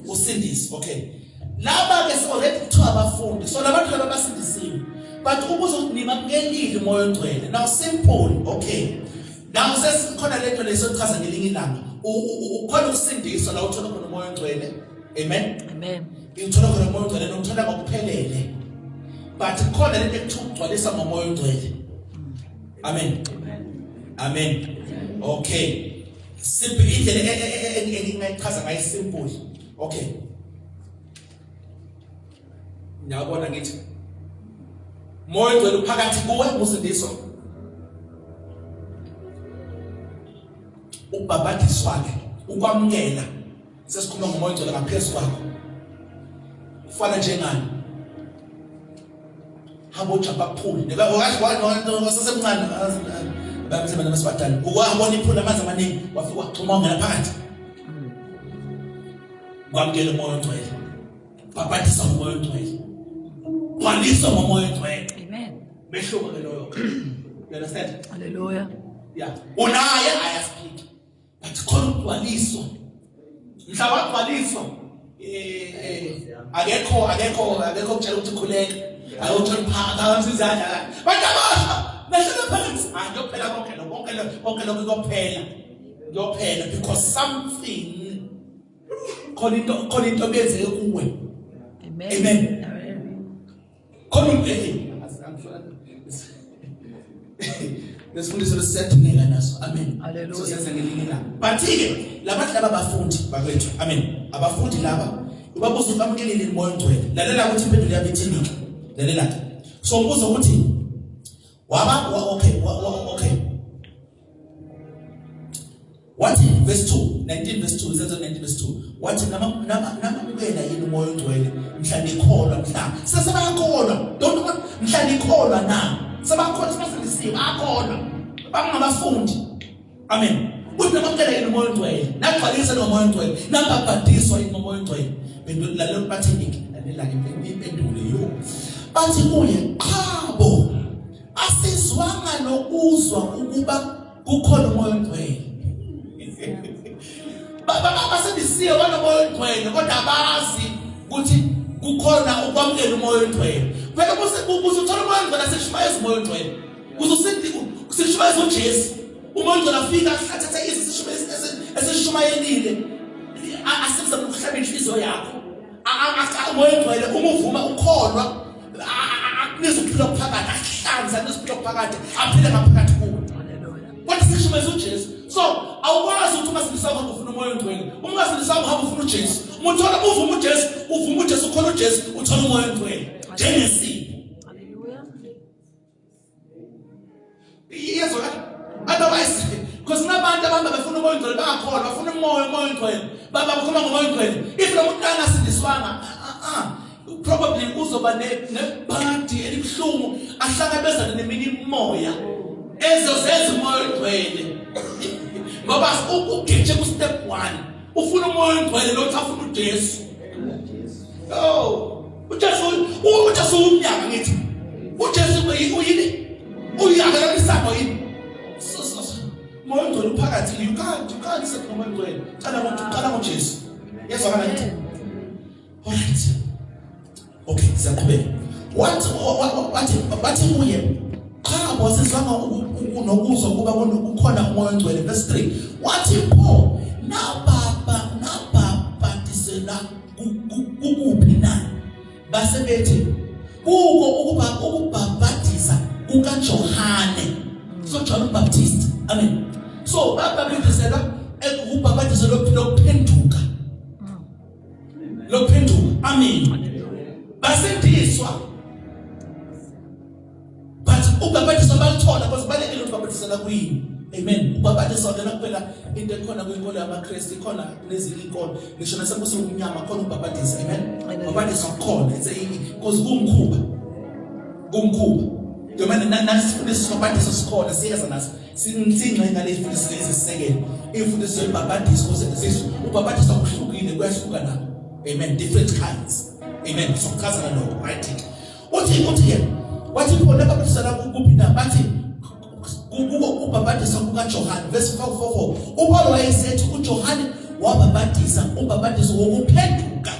Usindiswe. Okay. Laba ke already kuthiwa abafundi. So labantu laba basindisiwe. But ukuze nimamukelile umoya ongcwele. Now simple. Okay. Now sesikhona lento lesochaza ngelinye ilanga. Ukhona ukusindiswa la uthola khona umoya ongcwele. Amen. Amen. Uthola khona umoya ongcwele nokuthola ngokuphelele. But khona lento ekuthiwa ukugcwalisa ngomoya ongcwele. Amen. Amen. Okay. Simple indlela engingayichaza ngayo simple. Okay. Ngiyabona ngithi Moya ongcwele uphakathi kuwe usindiswa. Ubhabhadiswa ke ukwamukela sesikhuluma ngomoya ongcwele ngaphezulu kwakho. Ufana njengani? Hamba ujumpa pool. Nekawasemncane bamsemana masibadala. Ukwabona ipool amanzi amaningi wafika waxhuma wangena phakathi. Kwamukela umoya ongcwele. Bhabhadiswa ngomoya ongcwele. Gcwaliswa ngomoya ongcwele. Amen. Mehluko ke loyo. You understand? Hallelujah. Yeah. Unaye ayaspeak. But khona ukugcwaliswa. Mhla wagcwaliswa akekho akekho akekho ukutshela ukuthi khuleka. Akutshela phaka izandla. Bantu abasha behlele phansi. Hayi kuyophela konke lokho konke lokho konke lokho kuyophela. Kuyophela because something khona into khona into ebenzeke kuwe. Amen. Amen. Khona hey lesifundiso lesiyadingeka naso. Amen. Hallelujah. So senze ngelinye ilanga. But ke labantu laba bafundi bakwethu. Amen. Abafundi laba ubabuza ukuthi bamukelile umoya ongcwele. Lalela ukuthi impendulo yabo ithini ke. Lalela. So umbuzo ukuthi waba okay okay Wathi verse 2, 19 verse 2, isenzo 19 verse 2. Wathi nama nama namukela yini umoya ongcwele mhla nikholwa mhla. Sesebayakholwa. Don't want mhla nikholwa na. Sebakholwa sebasindisiwe bayakholwa. Bangabafundi. Amen. Uthi namukela yini umoya ongcwele? Nagcwalisa nomoya ongcwele. Nabhabhadiswa yini ngomoya ongcwele? Phendula lalela bathini? Lalela ke impendulo yo. Bathi kuye, qhabo. Asizwanga nokuzwa ukuba kukhona umoya ongcwele basindisiwe banomoya ongcwele kodwa abazi ukuthi kukhona ukwamukela umoya ongcwele phela ukuze uthole umoya ongcwele asishumayeza umoya ongcwele kuze usishumayeza uJesu umoya ongcwele afika athathe izwi esishumayelile asiza ukuhlaba inhliziyo yakho umoya ongcwele uma uvuma ukholwa akunikeza ukuphila okuphakade akuhlanze akunikeza ukuphila okuphakade aphile ngaphakathi kuwe kodwa sishumeza uJesu so awukwazi ukuthi ungasindiswanga uhambe ufuna umoya ongcwele uma ungasindiswanga uhambe ufuna uJesu uma uthola uvuma uJesu uvuma uJesu ukholwa uJesu uthola umoya ongcwele njengesipho Iyezwakala. Otherwise because kunabantu abahamba befuna umoya ongcwele bangakholwa bafuna umoya umoya ongcwele baba bakhuluma ngomoya ongcwele if lo muntu angasindiswanga probably uzoba nebhadi elibuhlungu ahlangabezane neminye imimoya ezozenza umoya ongcwele ngoba ugeje ku step 1 ufuna umoya ongcwele lo afuna uJesu oh uJesu uJesu umnyaka ngithi uJesu uyini uyakela isango yini so so so moya ongcwele uphakathi you can't say moya ongcwele qala ngokuthi qala ngoJesu yezwakala ngithi Alright. Okay, siyaqhubeka. Wathi wathi bathi kuye qhabo asizwanga nokuzwa ukuba kukhona umoya ongcwele verse 3 wathi pho nababa nabhabhatisela kukuphi na base bethi kuko ukuba ukubhabhadisa kukaJohane so John Baptist amen so babhabhadiselwa ukubhabhadisa lokuphenduka lokuphenduka amen basindiswa but ubhabhadiso balithola because balekile ukuthi babhadisela kuyini amen ubhabhadiso akuyona kuphela into ekhona kwinkolo yamaKristu ikhona nezinye inkolo ngisho nasembusweni omnyama khona ubhabhadisa amen ubhabhadiso kukhona it's a because kuwumkhuba kuwumkhuba njengoba nathi sifundisa isibhabhadiso sikhona siyeza naso Singxenye ngale mfundiso ezisekelo. Imfundiso yobhabhadiso kuze ubhabhadiso kuhlukile kuyahluka nakho. Amen. Different kinds. Amen. Sokuchaza nalokho. Right. Uthi uthi ke wathi khona babhadisana kuphi na bathi kuko ubhabhadiso kukaJohane verse 444 uPaul wayesethi uJohane wabhabhadisa ubhabhadiso wokuphenduka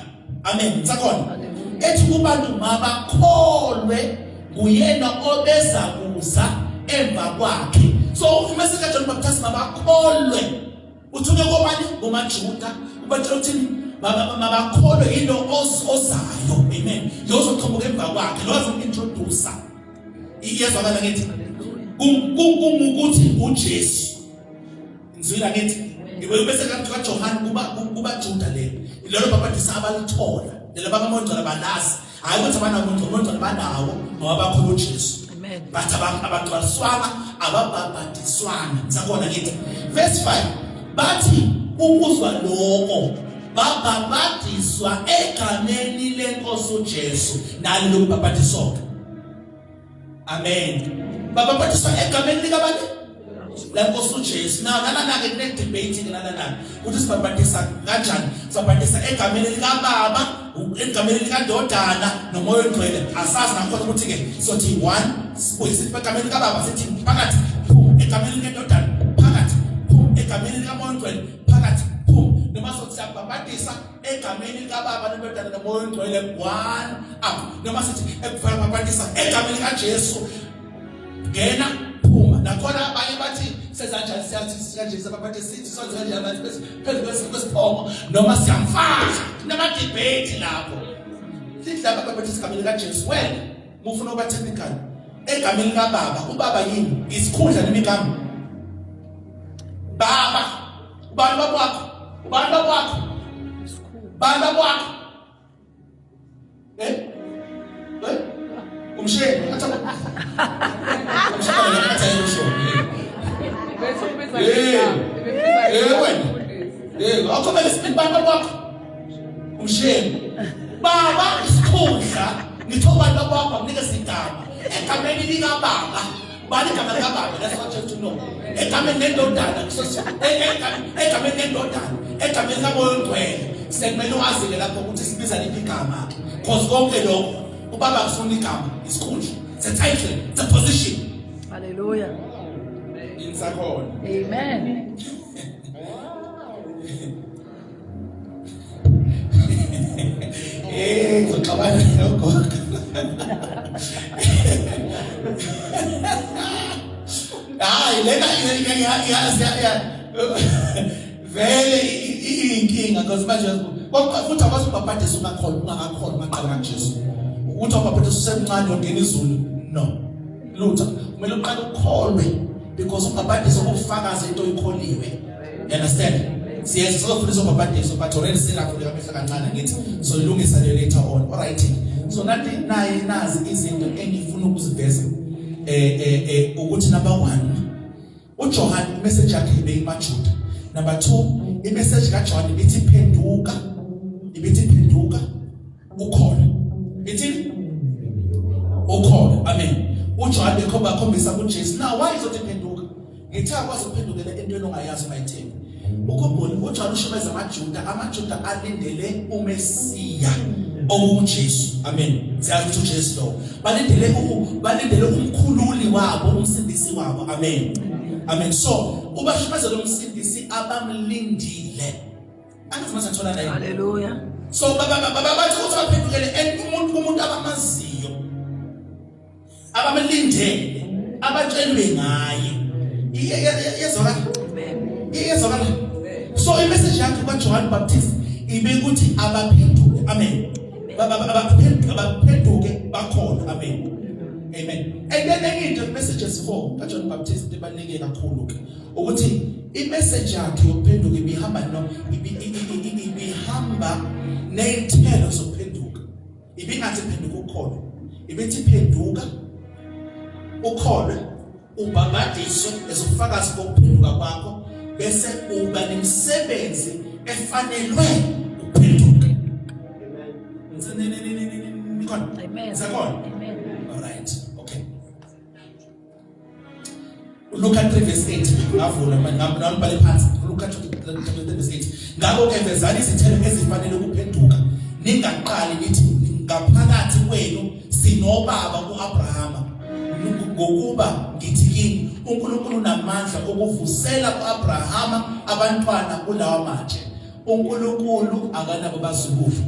Amen. Sakhona. Ethi kubantu mabakholwe nguyena obeza kuza emva kwakhe. So umese kaJohn Baptist mabakholwe. Uthuke kobani? KumaJuda. Ubatshela uthini? Mabakholwe yilo ozayo. Amen. Lo ozoqhamuka emva kwakhe, lo azointroduce. Iyezwakala ngithi kungukuthi uJesu. Ngizwile ngithi ngibuye bese kanti kaJohane kuba kubaJuda lelo lelo bhabhadisa abalithola lelo baba moyongcwele balazi hayi ukuthi abanawo umoya ongcwele banawo ngoba bakholwa uJesu Amen. but abagcwaliswanga ababhabhadiswanga ngisakona ngithi verse 5 bathi ukuzwa lokho babhabhadiswa egameni lenkosi uJesu nalo lokubhabhadiswa Amen. Babhabhatiswa egameni likabani? Lenkosi uJesu. Now nalana ke kune debate ke nalana ukuthi sibhabhatisa kanjani? Sibhabhatisa egameni likaBaba, egameni likaNdodana noMoya oNgcwele. Asazi nakhona ukuthi ke sothi one sibuye sithi egameni likaBaba sithi phakathi phum egameni likaNdodana phakathi phum egameni likaMoya oNgcwele phakathi phum noma sothi siyabhabhatisa egameni likaBaba neNdodana noMoya oNgcwele one up noma sithi ekubhabhatisa egameni likaJesu ngena phuma nakhona abanye bathi sezanjani siyathi sikaJesu abaphathe sithi sonze kanjani bathi phezu kwesiphongo noma siyamfaka kunama debate lapho sithi laba abaphathe egameni likaJesu wena mufuna ukuba technical egameni likaBaba ubaba yini isikhundla noma igama baba Ubani baba wakho? Ubani baba wakho? Bani baba wakho? Eh? Eh? Umsheni, athi. Umsheni athi usho. Bese ubiza Eh. ngegama. Eh wena. Eh, akho mele sibini bani baba wakho? Umsheni. Baba isikhundla ngitho ubani baba wakho akunikeze igama. Egameni likababa. Bani igama likababa that's what you have to know. Egameni lendodana egameni lendodana egameni likaMoya oNgcwele sekumele wazi-ke lapho ukuthi sibiza liphi igama-ke cause konke lokho ubaba akufuni igama isikhundla it's a title it's a position Hallelujah. Insakhona. Amen. Eh, ngizoxabana nogogo. Hayi lena yazi ya vele iyinkinga because manje kodwa futhi akwazi ukubhabhadisa ungakholwa ungakakhona ungaqala kaJesu. Ukuthi ubhabhadisa usemncane ungena izulu no. Lutho kumele uqale ukholwe because ubhabhadiso ubufakazi into oyikholiwe. You understand? Siyeza sizofundisa ubhabhadiso but already selafundeka amehlo kancane ngithi so ilungisa le later on. All right. So nathi naye nazi izinto engifuna ukuziveza eh eh eh ukuthi number 1 uJohn message yakhe ibeyimaJuda. Number 2 imessage kaJohn ibithi phenduka ibithi phenduka ukhona. Ithi ukhona. Amen. uJohn bekhomba khombisa kuJesu. Now why izothi phenduka? Ngithe akwazi ukuphendukela entweni ongayazi ungayithembi. Ukhumbule uJohn ushumeza amaJuda, amaJuda alindele uMesiya owuJesu. Amen. Siyazi ukuthi uJesu lo. Balindele balindele umkhululi wabo, umsindisi wabo. Amen. Amen. So, ubashumezela umsindisi abamlindile. Angazi mase thola naye. Hallelujah. So baba baba bathi ukuthi baphendukele and umuntu kumuntu abamaziyo abamlindele abatshelwe ngaye. Iyezwakala? Iyezwakala? So imessage yakhe kwaJohn Baptist ibe ukuthi abaphenduke. Amen. Abaphenduke abaphenduke bakhona. Amen. Amen. And then enye into messages 4 kaJohn Baptist ibaluleke kakhulu ke ukuthi imessage yakhe yokuphenduka ibihamba no ibihamba nezithelo zokuphenduka. Ibingathi phenduka ukholwe. Ibithi phenduka ukholwe ubhabhadiswe ezofakazi bokuphenduka kwakho bese uba nemisebenzi efanelwe ukuphenduka. Amen. Nikhona? Amen. Sakhona? Amen. All right. Okay. Luka 3 verse 8 ngavula ngabhale phansi Luka chapter 3 verse 8 ngakho ke vezani izithelo ezifanele ukuphenduka ningaqali nithi ngaphakathi kwenu sinobaba uAbrahama ngokuba ngithi kini uNkulunkulu unamandla okuvusela uAbrahama abantwana kulawa matshe uNkulunkulu akanabo bazukulu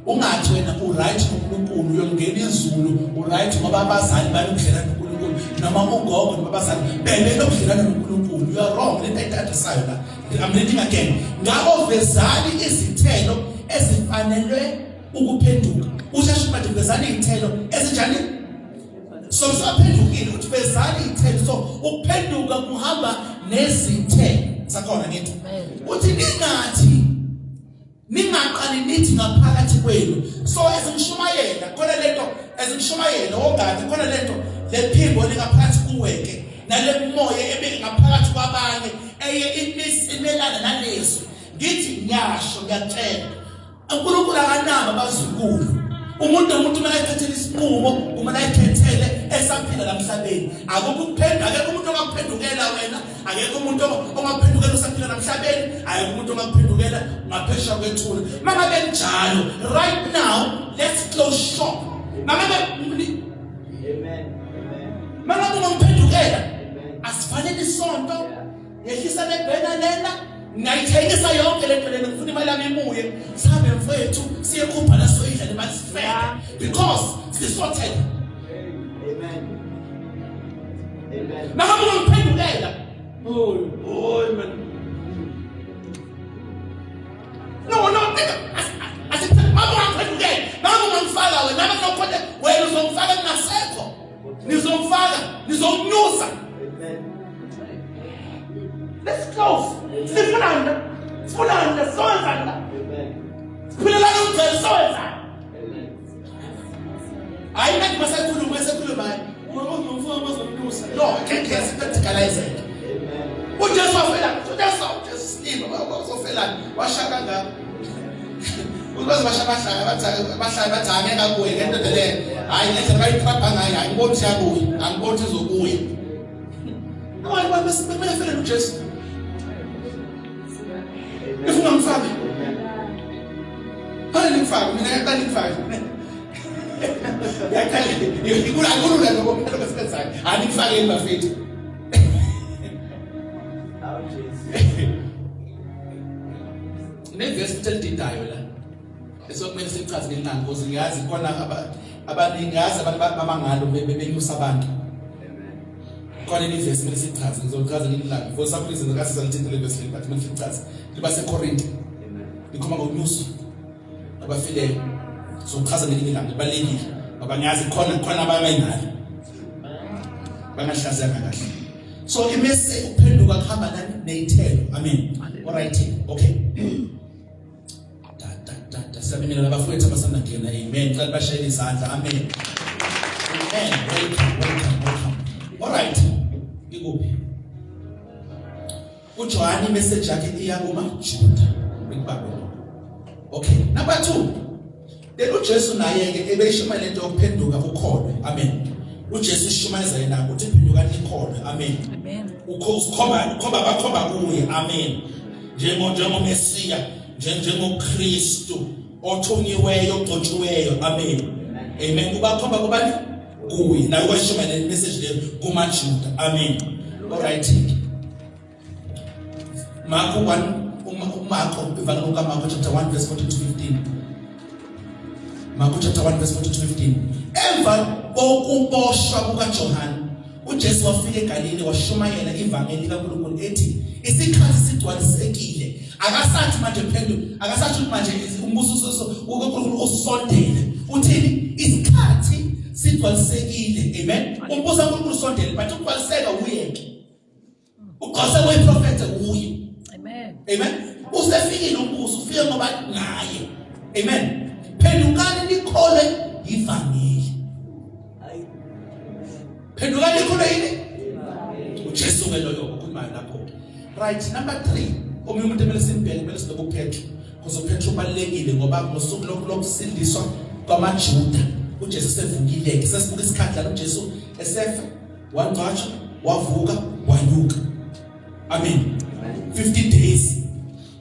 Ungathi wena uright noNkulunkulu uyongena izulu uright ngoba abazali banobudlelwane noNkulunkulu noma ugogo noma abazali bebenobudlelwane noNkulunkulu. You are wrong. Lento ayithathisayo la. I'm reading again. Ngakho vezani izithelo ezifanelwe ukuphenduka. Usheshe manje vezani izithelo ezinjani? So usaphendukile uthi vezani izithelo. So ukuphenduka kuhamba nezithelo. Sakhona ngithi. Uthi ningathi Ningaqali nithi ngaphakathi kwenu. So ezingishumayela khona lento ezingishumayela ongane khona lento lephimbo lingaphakathi kuwe ke nale moya ebe ngaphakathi kwabanye eye imelana nalezwi. Ngithi ngiyasho ngiyatshela. uNkulunkulu akanabo abazukulu. Umuntu nomuntu kumele ayithathele isinqumo, kumele ayikhethele esaphila la mhlabeni. Akukho ukuphenduka, akekho umuntu ongakuphendukela wena, akekho umuntu ongakuphendukela usaphila la mhlabeni, akekho umuntu ongakuphendukela ngaphesheya kwethuna. Mangabe kunjalo, right now let's close shop. Mangabe Amen. Amen. Mangabe ungangiphendukela, asifanele isonto. Yehlisa le bhena lena ngayithengisa yonke lento lena ngifuna imali yami ibuye sihambe mfethu siye khupha la soyidla le mali sifele because sisorted. Amen. Amen. Mangabe ungangiphendukela oh oh man no no asithi mama ungangiphendukela mama ungangifaka wena mama ngizokhonta wena uzongifaka ngingasekho nizomfaka nizomnyusa. Amen. Let's close. Sifunani la? Sifunani la? Soyenzani la? Amen. Siphilelana umgcele soyenzani? Amen. Hayi manje masekhuluma esekhuluma hayi. Uzomnyusa. No, ngeke sipracticalize. Amen. uJesu wafela uJesu uJesu silima uzofelani washa kangaka ubaze basha abahlali bathi abahlali bathi angeke abuye le ndoda le hayi le ndlela bayitrabha ngayo angiboni ukuthi iyabuya angiboni ukuthi izobuya abanye bantu bekumele felele uJesu if ungamfaki fanele ngifake mina ngiyaqala ngifake yaqala akulula lokho phela besenzayo anikufakeni bafethu. Awu Jesu. Nevesi futhi elididayo la esokumele sichaze ngenxa because ngiyazi khona abaningi ngazi abantu bamangalo benyusa abantu. Khona ivesi kumele sichaze ngizochaza ngelanga for some reason ngase sangithinta le vesi but kumele sichaze liba seKorinte likhuluma ngokunyuswa abafileyo sochaza ngelinye ilanga ibalekile ngoba ngiyazi khona khona ababenalo bangahlaziyanga kahle. So imese ukuphenduka kuhamba nani neyithelo. Amen. All right, okay. Da da da da siyabingelela abafowethu abasanda kungena. Amen. Cela bashayele izandla. Amen. Amen. Welcome, welcome, welcome. All right. Ikuphi? uJohane imessage yakhe iya kumaJuda. Ngikubambe lokho. Okay. Number 2. Then uJesu naye ke ebeyishumayela lento yokuphenduka ukholwe. Amen. uJesu ushumayeza yena ukuthi phendukani nikholwe. Amen. Amen. Ukhomba ukhomba bakhomba kuye. Amen. Njengo njengoMesiya, njengoKristu othunyiweyo, ogcotshiweyo. Amen. Amen. Ubakhomba kubani? Kuye. Naye washumayela le message leyo kumaJuda. Amen. All right. Marko 1 uMarko ivangeli kaMarko chapter 1 verse 14 to 15. Marko chapter 1 verse 14 to 15. Emva kokuboshwa kukaJohane, uJesu wafika eGalile washumayela ivangeli likaNkulunkulu ethi isikhathi sigcwalisekile. Akasathi manje phendu, akasathi ukuthi manje umbuso uNkulunkulu usondele. Uthini? Isikhathi sigcwalisekile. Amen. Umbuso kaNkulunkulu usondele, but ukugcwaliseka uyeke. Ugcwalise kuyiprofethe kuye. Amen. Amen. Usefikile umbuso, ufike ngoba ngaye. Amen. Phendukani nikholwe ivangeli. Phendukani nikholwe yini? uJesu ke loyo okhulumayo lapho. Right, number 3. Omunye umuntu emele simbheke kumele sibheke uPetru. Because uPetru ubalekile ngoba ngosuku lokusindiswa kwamaJuda uJesu sevukile ke sesibuka isikhathi la uJesu esefa wangcwatshwa wavuka wanyuka amen 50 days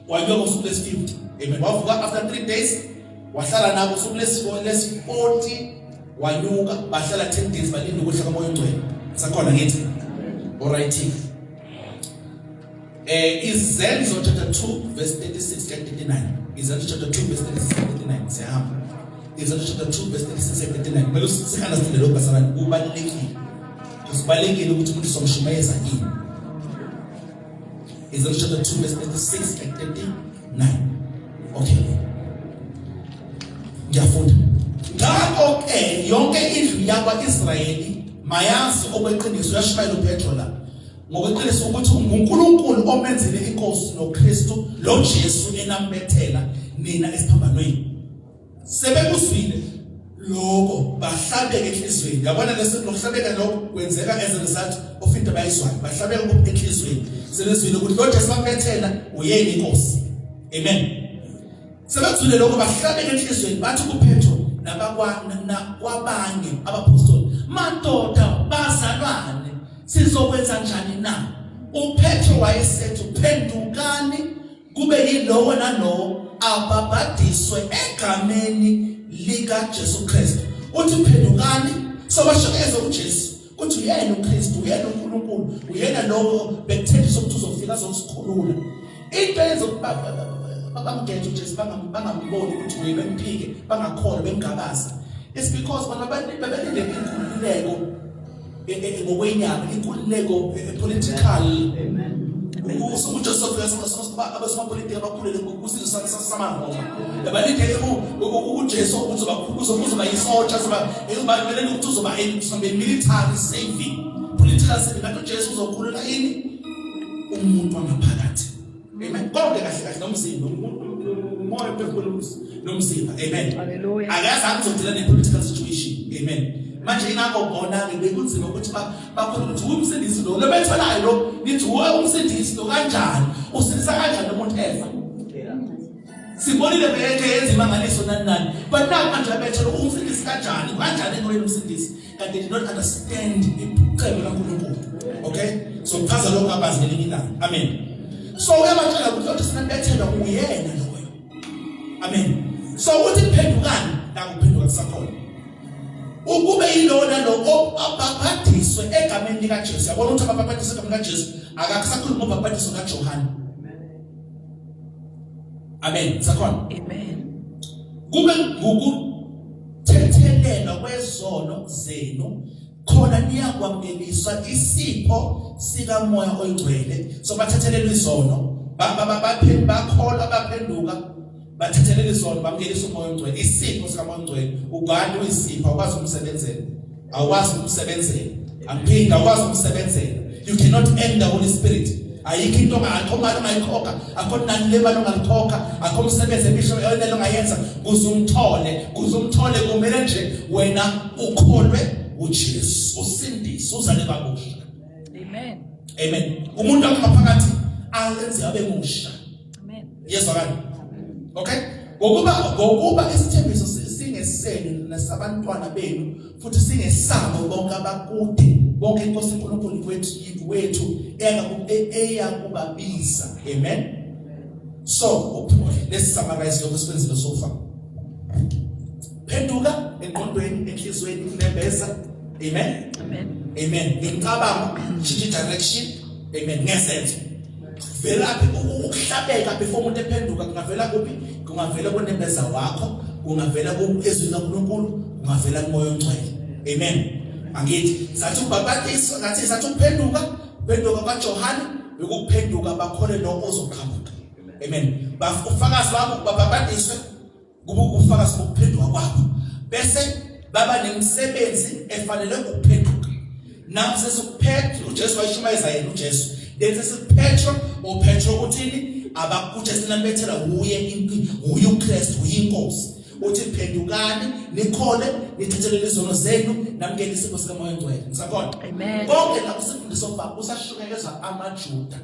wanyuka ngosuku lesi-50 amen wavuka after 3 days wahlala nabo usuku lesi-40 wanyuka bahlala 10 days balinda ukuhla kamoya ongcwele sakhona ngithi alright eh izenzo chapter 2 verse 36 to 39 izenzo chapter 2 verse 36 to 39 siyahamba izenzo chapter 2 verse 36 to 39 kumele sikhanda lokhu bazalwane kubalulekile kubalulekile ukuthi umuntu somshumayeza ini izenzo chapter 2 verse 36 to 39 okay ngiyafunda ngakho ke yonke indlu yakwa-Israyeli mayazi okweqiniso uyashumayela uPetro la Ngokweqiniso ukuthi unguNkulunkulu omenzile inkosi noKristu lo Jesu enambethela nina esiphambanweni. Sebekuzwile lokho bahlabeke enhlizweni. Yabona leso lokuhlabeka lokho kwenzeka as a result of into abayizwayo. Bahlabeka enhlizweni. Sebezwile ukuthi lo Jesu bambethela uyena inkosi. Amen. Sebezwile lokho bahlabeke enhlizweni bathi kuPetro nabakwabanye abaphostoli, madoda bazalwane Sizokwenza njani na? UPetro wayesethi phendukani kube yilowo nalowo abhabhadiswe egameni likaJesu Kristu. Uthi phendukani sobashokeza uJesu ukuthi uyena uKristu, uyena uNkulunkulu, uyena lowo bekuthenjiswa ukuthi uzofika azosikhulula. Into eyenza ukuba bamgeje uJesu bangamboni ukuthi uye bemphike, bangakholwa bemgabaza. It's because bona babelinde inkululeko e, e, ngokwenyama inkululeko e, political uJoseph abasomapolitiki abakhulele kusizwe samaRoma balindele uJesu ukuthi uzoba yisotsha uzoba ukuthi uzoba military saving political saving kanti uJesu uzokhulula ini umuntu wangaphakathi amen konke kahle kahle nomzimba umoya uphefumulo nomzimba amen haleluya akaze angizodila ne political situation amen manje ingakho bona ke bekunzima ukuthi bakhona ukuthi umsindisi lo lobetholayo lo nithi uwe umsindisi lo kanjani usindisa kanjani umuntu efa sibonile beyeke yenza imangaliso nani nani but now manje abethela umsindisi kanjani kanjani ngoyena umsindisi kanti they did not understand icebo laNkulunkulu okay so kuchaza lokho abazi ngelinye ilanga amen so uyabatshela ukuthi uthi sinabethelwa uyena loyo amen so uthi phendukani nakuphenduka kusakhona ukube yilona lo abhabhadiswe egameni likaJesu yabona ukuthi abhabhadiswe egameni likaJesu akakusakhuluma ngobhabhadiso kaJohane amen sakhona amen kube ngukuthethelelwa kwezono zenu khona niyakwamukeliswa isipho sikamoya oyingcwele so bathethelelwa izono bakholwa baphenduka bathethelela izono bamukelisa umoya oyingcwele isipho sikamoya oyingcwele ukanti uyisipho awukwazi ukumsebenzela awukwazi ukumsebenzela angiphinda awukwazi ukumsebenzela you cannot earn the holy spirit ayikho into ongakho imali ongayikhokha akho nani lemali ongalikhokha akho umsebenzi emisho enele ongayenza kuze umthole kuze umthole kumele nje wena ukholwe uJesu usindise uzale kabusha amen amen umuntu angaphakathi alenze abe musha amen yezwakala okay ngokuba ngokuba isithembiso singesenu nesabantwana benu futhi singesabo bonke abakude bonke inkosi uNkulunkulu wethu wethu eyakubabiza amen so okay let's summarize lokho esikwenzile so far phenduka engqondweni enhlizweni kunembeza amen amen amen ngemicabango change direction amen ngesenzo velaphi ukuhlabeka before umuntu ephenduka kungavela kuphi kungavela kunembeza wakho Kungavela ezwini kaNkulunkulu, kungavela kuMoya oNgcwele. Amen. Angithi sathi ubhabhatiso, ngathi sathi ukuphenduka, uphenduka kaJohane bekuphenduka bakhole lo ozoqhamuka. Amen. Bafakazi babo babhabhatiswe kuba ubufakazi bokuphenduka kwabo bese baba nemisebenzi efanele ukuphenduka. Now sesikuPetro, uJesu wayishumayeza yena uJesu, then sesikuPetro, uPetro uthini? Abakujesu nambethela wuye wuye uKristu, uyinkosi. Uthi phendukani nikhole nithethelele izono zenu namukele isipho sikaMoya oNgcwele. Ngisakhona? Amen. Konke la kusifundisa ukuba kusashunyayezwa amaJuda.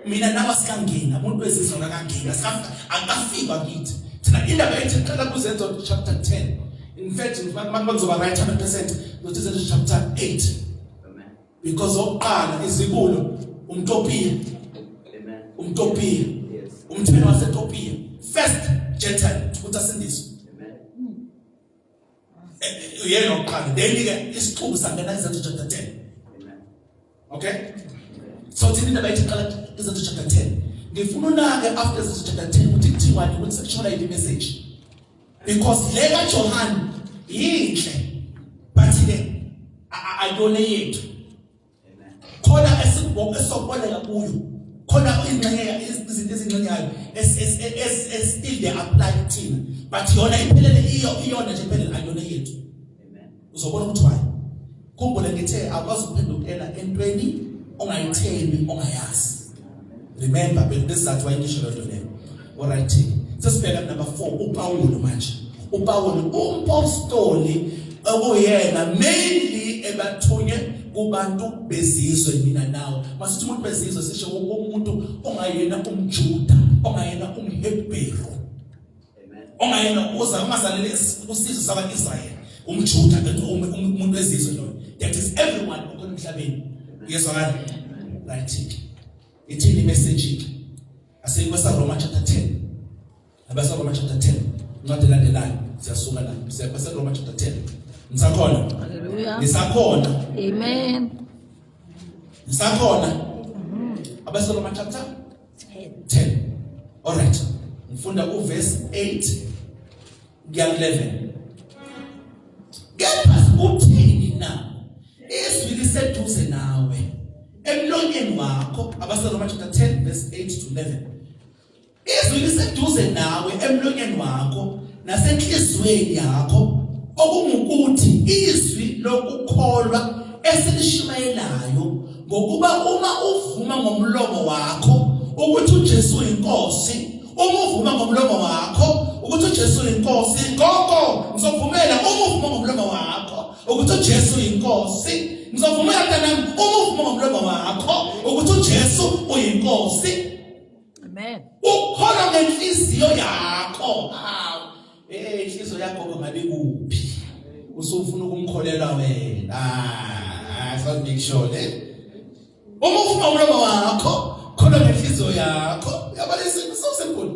Mina nawe sikangena, umuntu wezizwe akangena, akafikwa kithi. Thina indaba yethu iqala kuZenzo chapter 10. In fact, makuzoba right 100% ngokuthi Zenzo chapter 8. Amen. Because oqala izibulo umTopiya. Amen. UmTopiya. Yes. Umthelo waseTopiya. First Gentile ukuthi asindiswe. Amen. Uyena oqala. Then ke isixuku sangena iZenzo chapter 10. Amen. Okay? So thina indaba yethu iqala iZenzo chapter 10. Ngifuna unake after Izenzo chapter 10 ukuthi kuthiwani ukuthi sekushona yini message. Because le kaJohn yinhle but ke ayona yethu. Amen. Khona esikubonke esoboleka kuyo. Khona ingxenye izinto ezingxenyayo es es still they apply kuthina. But yona iphelele iyo iyona nje iphelele ayona yethu. Amen. Uzobona ukuthi why. Khumbule ngithe awukwazi ukuphendukela entweni ongayithembi ongayazi. Remember besizathu wayengisho lento leyo. Alright. Sesibheka number 4 uPawulu manje. uPawulu umpostoli okuyena mainly ebathunywe kubantu bezizwe mina nawe. Masithi umuntu bezizwe sisho umuntu ongayena umJuda, ongayena umHebheru. Amen. Ongayena uza ungazalele usizwe sakwa-Israyeli, umJuda umuntu wezizwe loyo. That is everyone okhona emhlabeni. Uyezwakala? Right. Ithini message? Asiye kwaseRoma chapter 10. AbaseRoma chapter 10. Incwadi elandelayo siyasuka la. Siya kwaseRoma chapter 10. Nisakhona? Hallelujah. Nisakhona? Amen. Nisakhona? AbaseRoma chapter 10. All right. Ngifunda uverse 8 kuya ku-11. Kepha uthini na? Izwi liseduze nawe emlonyeni wakho. AbaseRoma chapter 10 verse 8 to 11. Izwi liseduze nawe emlonyeni wakho nasenhliziyweni yakho, okungukuthi izwi lokukholwa esilishumayelayo, ngokuba uma uvuma ngomlomo wakho ukuthi uJesu uyinkosi, uma uvuma ngomlomo wakho ukuthi uJesu uyinkosi, gogo ngizovumela, uma uvuma ngomlomo wakho ukuthi uJesu uyinkosi, ngizovumela mntanami, uma uvuma ngomlomo wakho ukuthi uJesu uyinkosi. Amen. Ukholwa ngenhliziyo yakho. Hawu. Eh inhliziyo yakho ngabe kuphi? Usufuna ukumkholelwa wena. Ah, so make sure le. Uma ufuna umlomo wakho, kholwa ngenhliziyo yakho. Yabona isinto so simple.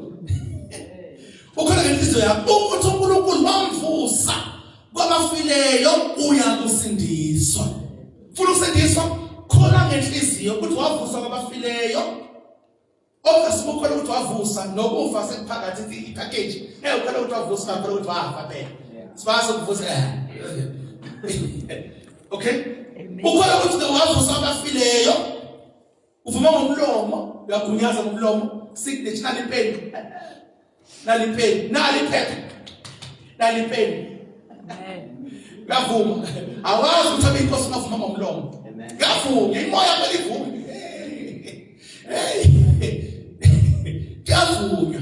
Ukholwa ngenhliziyo yakho ukuthi uNkulunkulu wamvusa kwabafileyo uyakusindiswa. Funa ukusindiswa? Kholwa ngenhliziyo ukuthi wavuswa kwabafileyo. Obviously ukholwa ukuthi wavusa nokufa sekuphakathi ipackage. Eh ukholwa ukuthi wavusa ngakholwa ukuthi wafa phela. Sibazi ukuvusa eh. Okay? Ukholwa ukuthi wavusa abafileyo. Uvuma ngomlomo, uyagunyaza ngomlomo, signature nalipeni. Nalipeni, naliphepha. Nalipeni. Uyavuma. Awazi ukuthi abe inkosi ungavuma ngomlomo. Uyavuma, imoya kumele ivume. Hey. Kuyavunywa.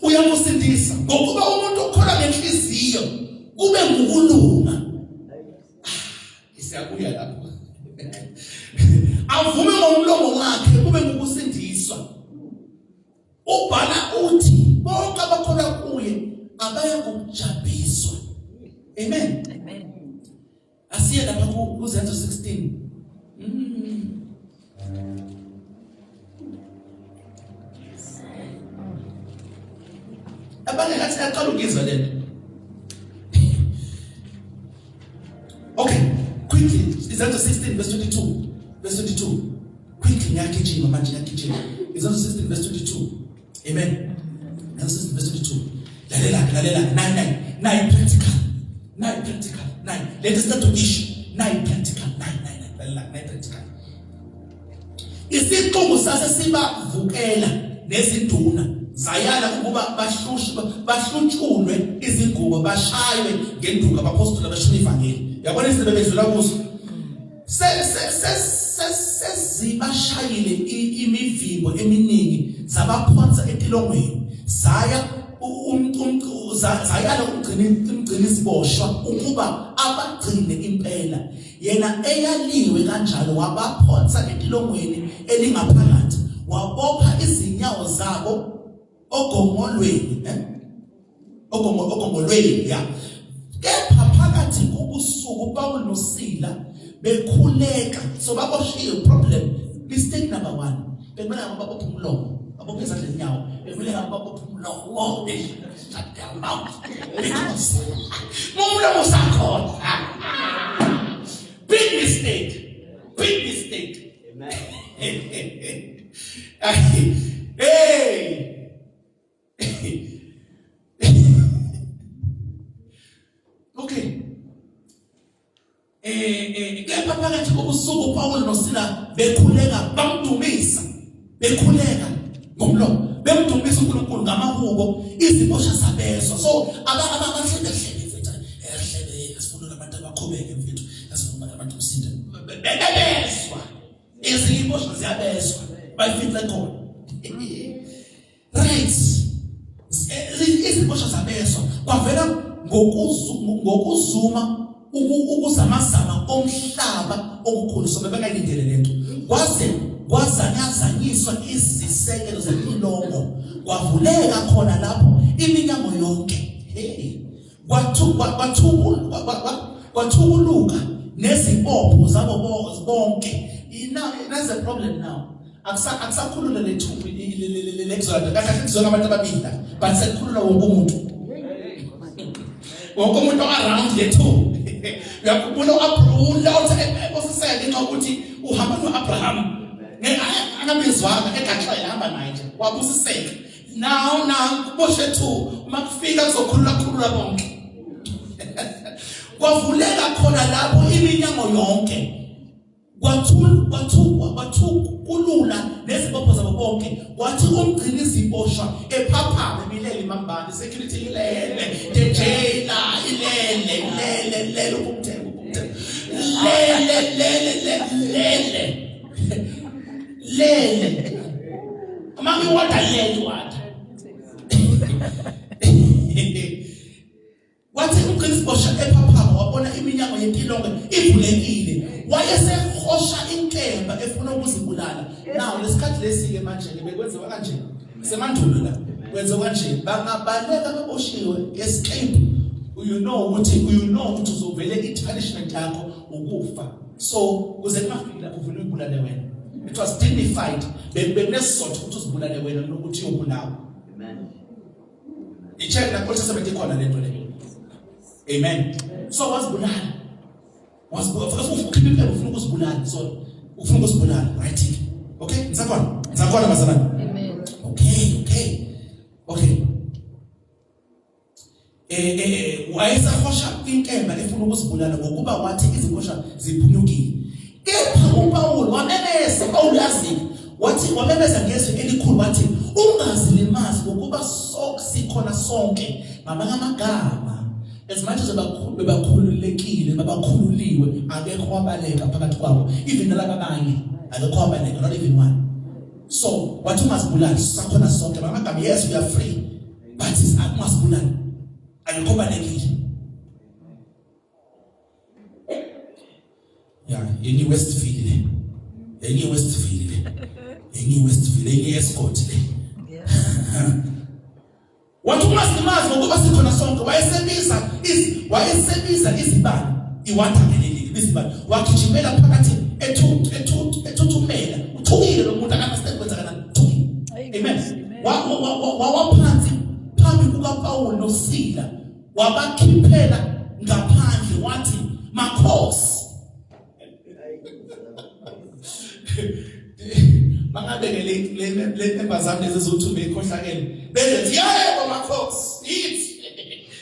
Uyakusindisa ngokuba umuntu okholwa ngenhliziyo kube ngukulunga. Siyabuya lapho. Avume ngomlomo wakhe kube ngukusindiswa. Ubhala uthi bonke abakholwa kuye abaya kujabhiswa. Amen. Amen. Asiye lapha kuZenzo 16. Abanye ngathi yaqala ukuyizwa lento. Okay, quickly Izenzo 16 verse 22. Verse 22. Quickly ngiyagijima manje ngiyagijima. Izenzo 16 verse 22. Amen. Lalela nayi nayi nayi practical. Nayi practical. Nayi. Lento sithatha isho. Nayi practical. Nayi nayi nayi. Lalela nayi practical. Isixuku sase sibavukela nezinduna zayala ukuba bahlushwe bahlutshulwe izingubo bashaywe ngenduku abaphostoli abashumayela ivangeli. Yabona izinto bebedlula kuzo. Sezibashayile imivimbo eminingi zabaphonsa etilongweni zaya zayala umgcini umgcini isiboshwa ukuba abagcine impela yena eyaliwe kanjalo wabaphonsa etilongweni elingaphakathi wabopha izinyawo zabo ogongolweni eh? Ogongolweni ya kepha phakathi kobusuku Paul noSila bekhuleka so baboshiwe problem mistake number 1 bekumele babophe umlomo babophe izandla nenyawo bekumele babophe umlomo shut their mouth because umlomo usakhona big mistake big mistake Amen. Hey Okay. Eh eh kepha phakathi kobusuku uPaul noSila bekhuleka bamdumisa bekhuleka ngomlomo bemdumisa uNkulunkulu ngamahubo iziboshwa zabezwa so abahlebe hlebe mfethu ehlebe asifuna abantu abaqhubeke mfethu asifuna abantu usinde bebezwa iziboshwa ziyabezwa bayifice khona Right. Iziboshwa zabezwa kwavela ngokuzuma ukuzamazama komhlaba okukhulu so bebengayilindele lento kwaze kwazanyazanyiswa izisekelo zetilongo kwavuleka khona lapho iminyango yonke hey kwathukuluka nezibopho zabo bonke now that's the problem now akusakhulula le thubu lekuzona kahle kahle kuzona abantu ababili la but sekukhulula wonke umuntu wonke umuntu around le thubu uyakhumbula uLot osiseke ngenxa yokuthi uhamba no-Abraham akabizwanga egaxela hamba naye nje wabusiseka now now kuboshe two uma kufika kuzokhulula khulula bonke kwavuleka khona lapho iminyango yonke kwathukulula nezibopho zabo bonke kwathi umgcini iziboshwa ephaphama emilele imambane security ilele the jailer ilele ilele lele ukumthemba ukumthemba lele lele lele lele uma ngiwada lele wada Wathi umgcini sibosha ephaphama wabona iminyango yentilongo ivulekile. Wayesehosha inkemba efuna ukuzibulala. Now lesikhathi lesi ke manje ke bekwenziwa kanje. Semandulo la. Kwenziwa kanje. Bangabaleka beboshiwe escape. You know ukuthi you know ukuthi uzovele i-punishment yakho ukufa. So kuze kungafiki lapho uvele uyibulale wena. It was dignified. Bekunesizotho ukuthi uzibulale wena kunokuthi uyobulawa. Amen. I-check la Old Testament ikhona lento le. Amen. So wazibulala. Wazibulala. Ukhipha impela ufuna ukuzibulala. So ufuna ukuzibulala, right? Okay, ngisakhona. Ngisakhona bazalwane. Amen. Okay, okay. Okay. Eh eh, eh wayesahosha inkemba efuna ukuzibulala ngokuba wathi izibosha ziphunyukile. Kepha uPawulu wamemeza, uPawulu yazika. Wathi wamemeza ngezwi elikhulu wathi ungazilimazi ngokuba sikhona sonke ngamanye amagama as much as bebakhululekile babakhululiwe akekho wabaleka phakathi kwabo even nalaba abanye akekho wabaleka not even one so wathi ungazibulali sakhona sonke ngamagama yes we are free but ungazibulali akekho balekile ya yenye Westville le yenye Westville le yenye Westville yenye Escort le wathi ungasimazi ngokuba sikhona sonke wayesebiza iz wayesebiza izibani iwatha ngeleli izibani wagijimela phakathi ethu ethu ethuthumela uthukile lo muntu akanastand kwenzakalani uthukile amen wawaphansi phambi kukaPawulu noSila wabakhiphela ngaphandle wathi makhosi bangabeke le le member zami lezi zothumbe ikhohlakele beze yebo makhosi yithi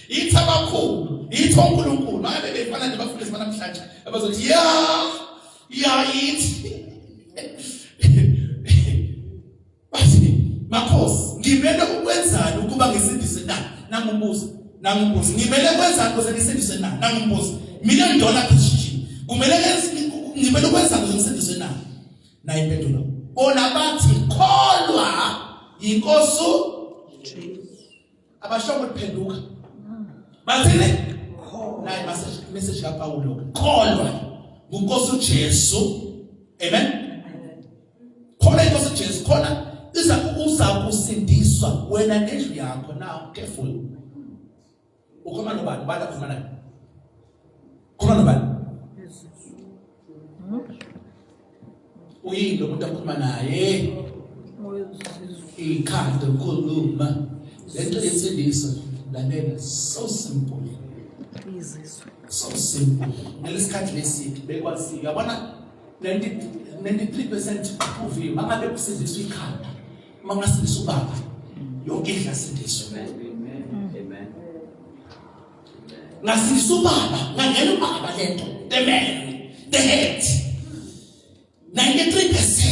Yithi abakhulu, yithi oNkulunkulu. Mangabe befana nje bafundisi banamhlanje abazothi ya ya yithi. Bathi makhosi, ngimele ukwenzani ukuba ngisindiswe na? Nangumbuzo, nangumbuzo. Ngimele kwenzani ukuze ngisindiswe na? Nangumbuzo. Million dollar question. Kumele ngimele ukwenzani ukuze ngisindiswe na? Nayi impendulo. Bona bathi kholwa yinkosi Abasho ukuthi phenduka. Bathini? Nayi message message kaPawulo. Kholwa nguNkosi uJesu. Amen. Khona inkosi uJesu khona iza uza kusindiswa wena nendlu yakho. Now careful. Ukhuluma nobani? Ubani akhuluma naye? Ukhuluma nobani? Uyini lo muntu akhuluma naye? Ikhanda ukhuluma. Lento yensindiso lalela so simple. So simple. Ngalesikhathi lesi bekwaziyo. Yabona 93% uviyo mangabe kusindiswa ikhanda uma kungasindiswa ubaba yonke indlu yasindiswa. Amen. Ngasindiswa ubaba, ngangena ubaba lento. The man, the head. 93%.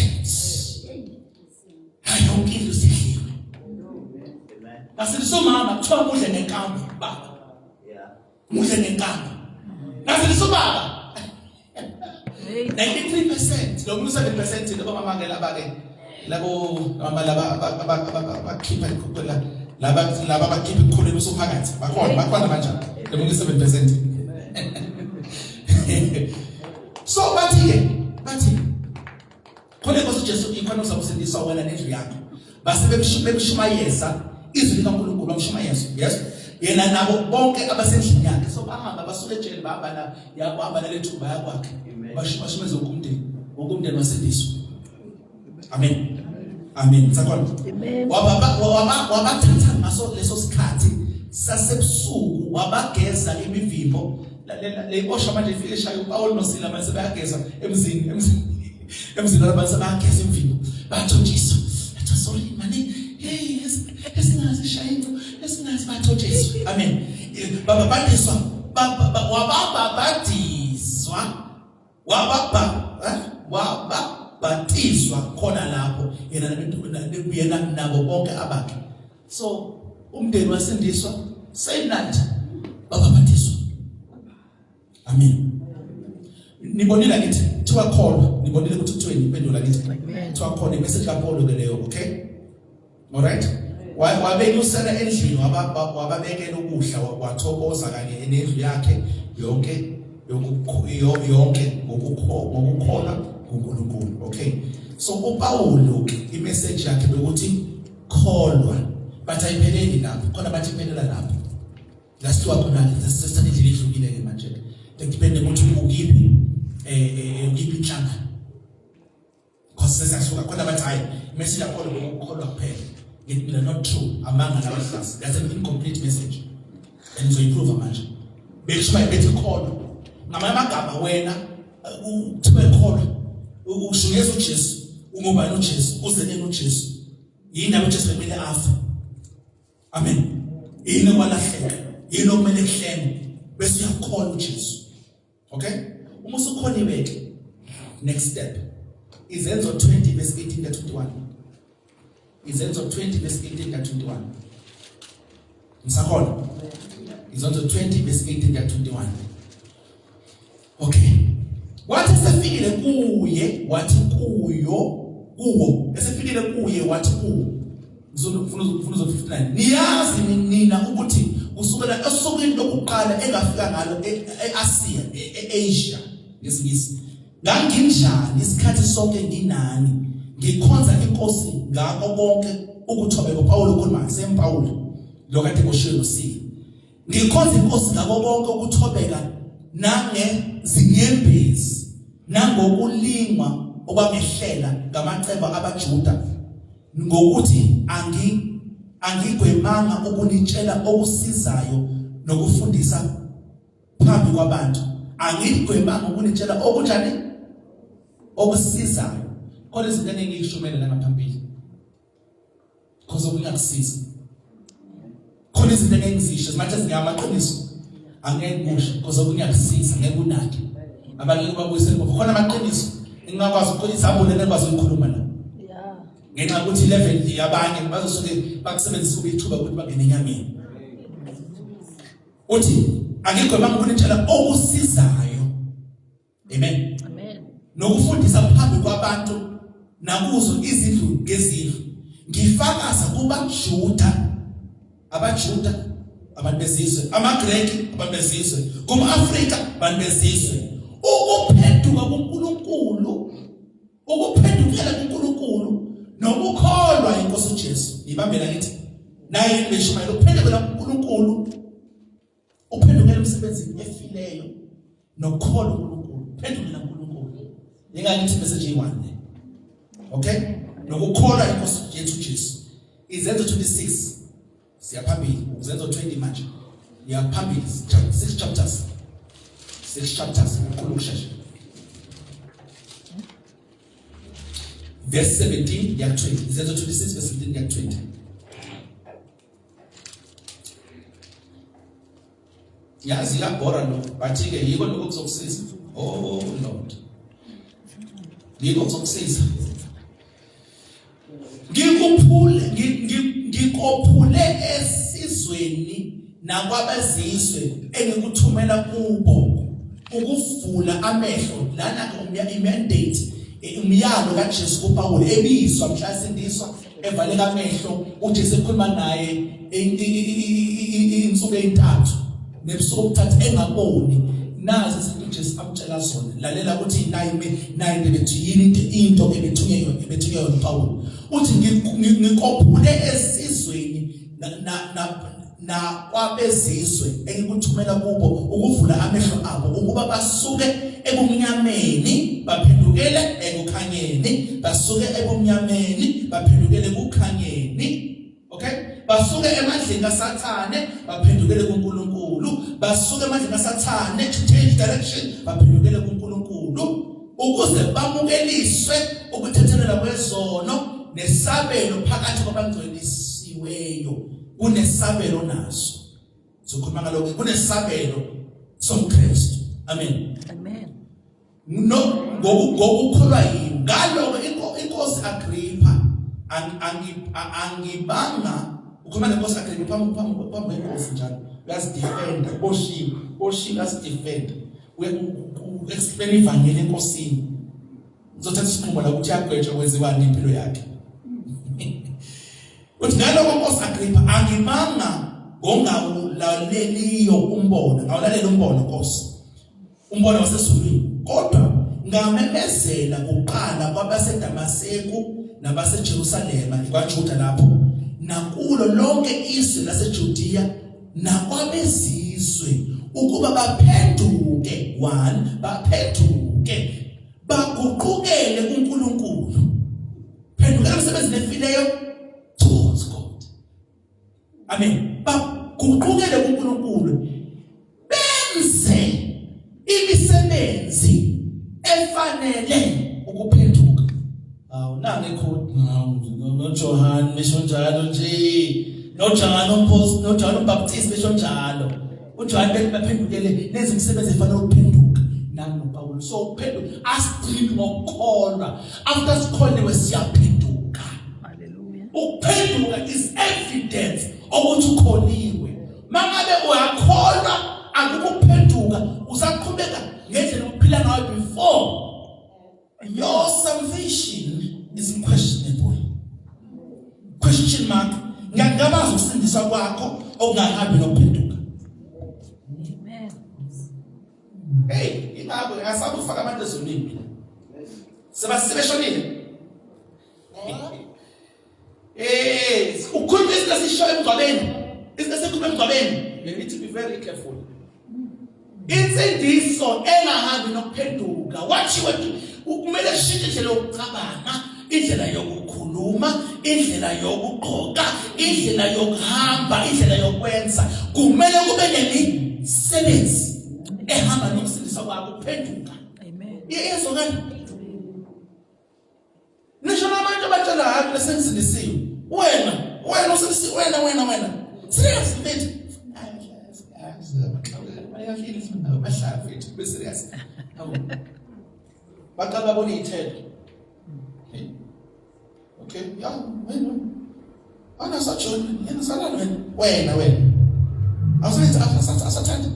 Hayi yonke indlu sidliwe. Amen. Ngasindiswa umama kuthiwa mudle nenkambu baba. Yeah. Mudle nenkambu. Ngasindiswa ubaba 93% lo muntu 7% labo mama ke laba ke labo mama laba abakhipha ikhukula laba laba abakhipha ikhulelo usuphakathi bakhona bakhona kanjani lo muntu 7% so bathi ke bathi khona inkosi uJesu ikhona uzakusindiswa wena nendlu yakho base bemshumayeza izwi likaNkulunkulu bamshumayeza yes yena nabo bonke abasendlini yakhe so bahamba basuke ejele bahamba na yakuhamba nalethuba yakwakhe bashumeza wonke umndeni wonke umndeni wasindiswa amen amen sakhona wabathatha ngaso leso sikhathi sasebusuku wabageza imivimbo le osha manje ifike eshaya uPaul noSila manje bayageza emzini emzini emzini abantu sebageza imvimbo bathotshiswa athi sorry mani hey esingazi shaya into esingazi bathotshiswa amen baba bandiswa wabababadiswa wababa eh? wababhatizwa khona lapho yena yena nabo bonke abakhe so umndeni wasindiswa same night bababhatizwa Amen. Nibonile ngithi kuthiwa kholwa, nibonile ukuthi kuthiweni impendulo ngithi. Kuthiwa khona imessage kaPaul ke leyo, okay? All right? Wabenyusela endlini wababekela ukudla wathokoza kanye nendlu yakhe yonke yonke ngokukholwa kuNkulunkulu. Okay. So uPawulu ke imessage yakhe bekuthi kholwa but ayipheleli lapho khona bathi iphelela lapho La sithiwa khona sesithatha indlela ehlukile ke manje ke. Depende ukuthi ukiphi eh, eh, eh ukiphi inhlangano. Because sesiyahluka khona bathi hayi message yakho lokukholwa kuphela. Ngithi mina not true amanga lawa hlasi. That's an incomplete message. And ngizoyiprove manje. Bekushumayela bethi kholwa. Ngamanye amagama wena kuthiwe kholwa. Ushungeza uJesu, ungubani uJesu, uzeneni uJesu. Yini ndaba uJesu bekumele afe? Amen. Yini okwalahleka? Yini okumele kuhlengwe? Bese uyakholwa uJesu. Okay? Uma usukholiwe ke next step. Izenzo 20 verse 18 to 21. Izenzo 20 verse 18 to 21. Ngisakhona? Izenzo 20 verse 18 to 21. Okay. Wathi esefikile kuye wathi kuyo kuwo esefikile kuye wathi kuwo ngizofuna ufuna 59 niyazi nina ukuthi kusukela osukwini lokuqala engafika ngalo eAsia eAsia ngesingisi nganginjani isikhathi sonke nginani ngikhonza inkosi ngakho konke ukuthobeka uPawulu ukhuluma same Pawulu lo kade boshiwe noSila Ngikhonza inkosi ngako konke ukuthobeka nangezinyembezi nangokulingwa okwangehlela ngamacebo abaJuda ngokuthi angi angigwemanga ukunitshela okusizayo nokufundisa phambi kwabantu angigwemanga ukunitshela okunjani okusizayo khona izinto engiyishumele la ngaphambili because okunye akusiza. Khona izinto engeke ngizisho zimathe zingamaqiniso. Angeke ngikusho because okunyakusiza ngeke unake. Abanye babuyisele emuva. Khona amaqiniso engingakwazi ukuthi izambulo engikwazi ukukhuluma la. Ngenxa yokuthi level yabanye bazosuke bakusebenzisa kube ithuba ukuthi bangene enyameni. Uthi angigwemanga ukunitshela okusizayo. Amen. Amen. Nokufundisa phambi kwabantu nakuzo izindlu ngezindlu. Ngifakaza kubaJuda abaJuda abantu bezizwe, amaGreki abantu bezizwe, kuma-Afrika abantu bezizwe. Ukuphenduka kuNkulunkulu, ukuphendukela kuNkulunkulu nokukholwa inkosi uJesu. Ngibambela ngithi naye beshumayela ukuphendukela kuNkulunkulu Uphendukela emsebenzini efileyo nokukholwa uNkulunkulu. Phendukela uNkulunkulu. Ningangithi message eyi-one le. Okay? Nokukholwa inkosi yethu Jesu. Izenzo 26 siyaphambili, izenzo 20 manje. Ngiyaphambili 6 chapters. 6 chapters ukukhulu ukushesha. Verse 17 ya 20. Izenzo 26 verse 17 ya 20. Yazi iyabhora lo but ke yiko lokho kuzokusiza. Oh Lord. Yiko kuzokusiza. Ngikuphule ngikophule esizweni nakwabezizwe engikuthumela kubo ukuvula amehlo lana ke imandate umyalo kaJesu kuPawulu ebizwa mhla sindiswa evaleka amehlo uJesu ekhuluma naye insuku ezintathu nebusuku obuthathu engaboni nazi izinto uJesu amtshela zona lalela ukuthi nayi nayi into bethi yini into into ebethunywe yona ebethunywe yona uPawulu uthi ngikophule esizweni na na nakwabezizwe engikuthumela kubo ukuvula amehlo abo ukuba basuke ebumnyameni baphendukele ekukhanyeni basuke ebumnyameni baphendukele ekukhanyeni okay basuke emandleni kaSathane baphendukele kuNkulunkulu basuke emandleni kaSathane to change direction baphendukele kuNkulunkulu ukuze bamukeliswe ukuthethelela kwezono nesabelo phakathi kwabangcwelisiweyo kunesabelo naso sokhuluma ngalokho kunesabelo somKristu amen amen no ngokukholwa yini ngaloko inkosi Agrippa angibanga ukhuluma nenkosi Agrippa phambi phambi phambi kwenkosi njalo uyazidefenda boshiwe boshiwe uyazidefenda uexplain ivangeli enkosini uzothatha isinqumo la ukuthi yagwetshwa kwenziwani impilo yakhe Uthi ngaloko Nkosi Agrippa angibanga ngongawulaleliyo umbono, ngawulalela umbono Nkosi. Umbono wasezulwini. Kodwa ngamemezela kuqala kwabaseDamaseku nabaseJerusalema kwaJuda lapho nakulo lonke izwe laseJudiya nakwabezizwe ukuba baphenduke one baphenduke baguqukele kuNkulunkulu phendukela emsebenzini efileyo towards God amen baguqukele kuNkulunkulu benze imisebenzi efanele ukuphenduka awu nange khona hawu noJohn besho njalo nje noJohn umpost noJohn umbaptist besho njalo uJohn bethi baphendukele nenze imisebenzi efanele ukuphenduka nami noPawulu so ukuphenduka asigcini ngokukholwa after sikholiwe siyaphenduka haleluya ukuphenduka is evidence ukuthi ukholiwe mangabe uyakholwa akukuphenduka usaqhubeka ngendlela ophila ngayo before your salvation is questionable question mark ngiyangabaza ukusindiswa kwakho okungahambi nokuphenduka amen hey ingakho ngasaba ukufaka abantu ezulwini mina sebasebeshonile eh ukhuluma izinto esishoyo emgcwabeni izinto esikhuluma emgcwabeni you need to be very careful insindiso engahambi nokuphenduka wathiwe kumele sishintshe indlela yokucabanga indlela yokukhuluma indlela yokugqoka indlela yokuhamba indlela yokwenza kumele kube nemisebenzi ehamba nokusindiswa kwakho ukuphenduka amen iyezwakala nisho nabantu abatshela hayi mina sengisindisiwe wena wena usindisiwe wena wena wena Serious mfethu. Bahlala mfethu, be serious. Hawu. Baqala babona iy'thelo. Hey. Okay, ya, wena. Ana sajoni, yena salala wena. Wena wena. Awusenzi asathanda.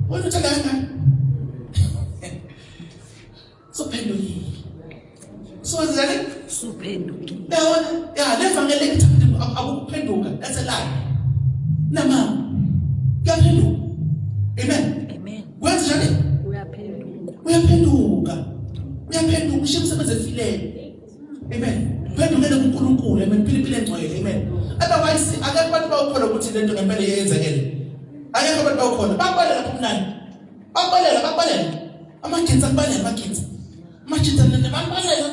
Wena uthanda kangaka? Sophendukile. So wenzani? Suphendukile. Yabona? Ya, le vangeli ngithanda akuphenduka. That's a lie. Nama. Kuyaphenduka. Amen. Amen. Kwenza njani? Uyaphenduka. Uyaphenduka. Uyaphenduka ushiye umsebenzi efileyo. Amen. Phendukele kuNkulunkulu. Amen. Phila impilo engcwele. Amen. Otherwise akekho abantu bawukholwa ukuthi lento ngempela iyenzekele. Akekho abantu bawukholwa. Bakubalela lapho kumnandi. Bakubalela, bakubalela. Amagintsa akubalela amagintsa. Amagintsa nene bakubalela.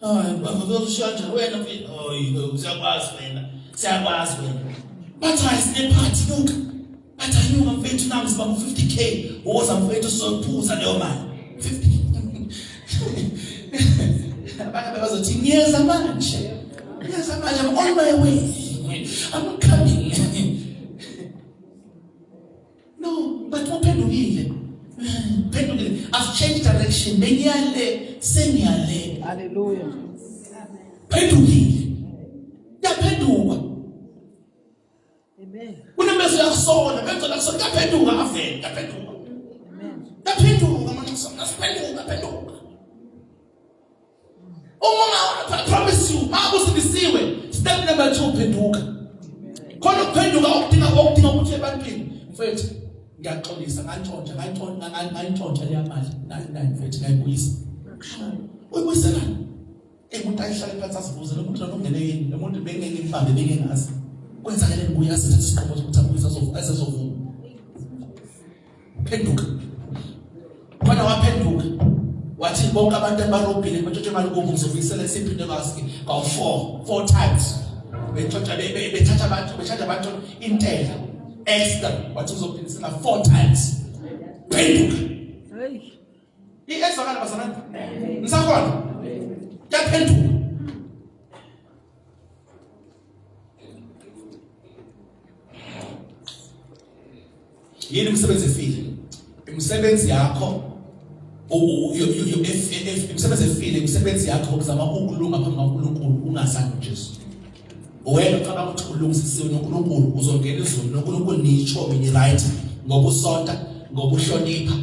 Hayi, bazokushiya kanjani wena mfethu? Hayi, siyakwazi wena. Siyakwazi wena. Bathi hayi sinephathi nyuka. Bathi anyuka mfethu nami sibamba u-50k. Woza mfethu sophuza leyo mali. 50. Abanye bazothi ngiyeza manje. Ngiyeza manje I'm on my way. I'm coming. No, but uphendukile. Phendukile. I've changed direction. Bengiyale, sengiyale. Hallelujah. Phendukile. Yaphenduka. Amen. Kunemezwi yakusona, benza lakusona, yaphenduka avele, yaphenduka. Amen. Yaphenduka manje kusona, siphenduka, phenduka. Uma I promise you, makusindisiwe, step number 2 phenduka. Khona ukuphenduka okudinga okudinga ukuthi ebantwini, mfethu, ngiyaxolisa ngantshontsha ngantshontsha ngantshontsha leya mali nayi mfethu ngayibuyisa. Uyibuyiselani? Ey umuntu ayihlale phansi azibuze lo muntu lona ungene yini lo muntu bengeke ngimbambe bengeke ngazi. Kwenzakaleni kuye asethatha isinqumo sokuthi abuyise azovuma. Phenduka. Khona waphenduka. Wathi bonke abantu abarobhile bentshontshe imali kubo ngizobuyisela isiphinde kazi kawu-4 four times. Bentshontsha bethatha abantu bethatha abantu intela extra wathi uzophindisela 4 times. Phenduka. Hey. Iyezwakala bazalwane? Nisakhona? Kuyaphenduka. Yini umsebenzi efile? Imisebenzi yakho imisebenzi efile imisebenzi yakho ukuzama ukulunga phambi kaNkulunkulu ungazani uJesu. Wena ucabanga ukuthi ulungisisiwe noNkulunkulu uzongena ezulwini noNkulunkulu nitsho mina right ngoba usonta ngoba uhlonipha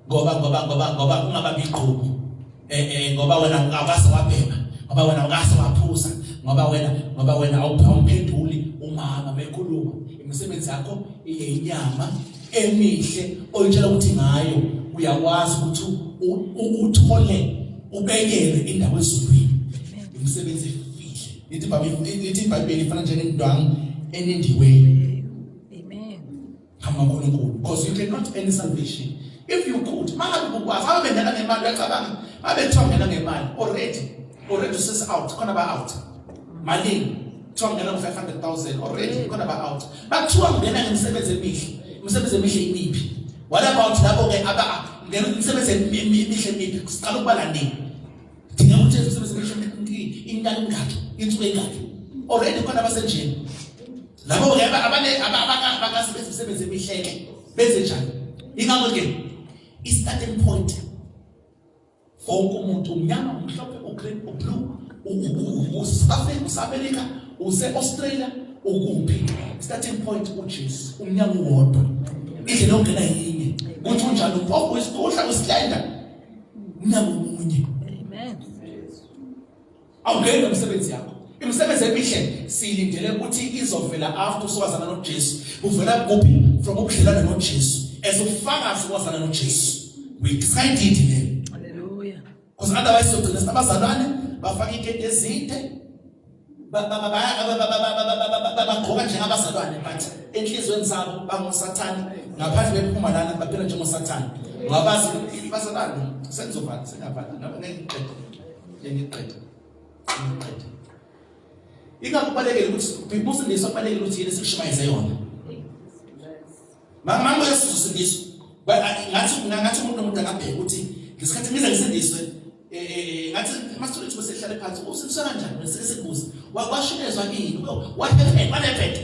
ngoba ngoba ngoba ngoba ungabambi igqubu eh eh ngoba wena awukase wabhema ngoba wena awukase waphuza ngoba wena ngoba wena awumphenduli umama mekhuluma imisebenzi yakho iyenyama emihle oyitshela ukuthi ngayo uyakwazi ukuthi uthole ubekele indawo ezulwini imisebenzi efihle lithi ibhayibheli lithi ibhayibheli ifana njengendwangu enindiweyo Amen. Hamba uNkulunkulu because you cannot earn salvation if you could mangabe ukwazi abe bengena ngemali uyacabanga abe kuthiwa ngena ngemali already already usis out khona ba out malini kuthiwa ngena ngo 500,000 already khona ba out bakuthiwa ngena ngemisebenzi emihle imisebenzi emihle imiphi what about labo ke aba ngena imisebenzi emihle emiphi siqala ukubala nini thina ukuthi imisebenzi emihle iminyaka emingaki insuku engaki already khona abasenjeni labo ke abane abakasebenzi imisebenzi emihle ke benze njani ingakho ke i-starting point wonke umuntu umnyama umhlophe ugreen ublue usafrika usamerika use-australia ukuphi starting point ujesu umnyango uwodwa indlela yokungena yinye kuthi unjani umpofu uyisikhudla usihlenda umnyango omunye Amen. Awungeni ngemisebenzi yakho. Imisebenzi emihle siyilindele ukuthi izovela after usuwazana noJesu. Uvela kuphi? From ubudlelwane noJesu. As ufakazi ukwazana noJesu. We decided le. Hallelujah. Because otherwise sogcina sinabazalwane bafaka iketi ezide bagqoka njengabazalwane but enhliziyweni zabo bangosathane ngaphandle bephuma lana baphila njengosathane ngabazi bazalwane sengizovala sengavala noma ngeke ngiqede Ngiqede. Ngiqede. Ingakho kubalekile ukuthi usindiswa kubalekile ukuthi yini sikushumayeze yona. Mama Yesu usindiswa. Ngathi ngathi umuntu nomuntu akabheke ukuthi ngesikhathi ngize ngisindiswe eh, eh, eh ngathi masithole ithuba sehlale phansi usindiswa kanjani bese sekubuza. Washunyezwa kini? What happened? What happened?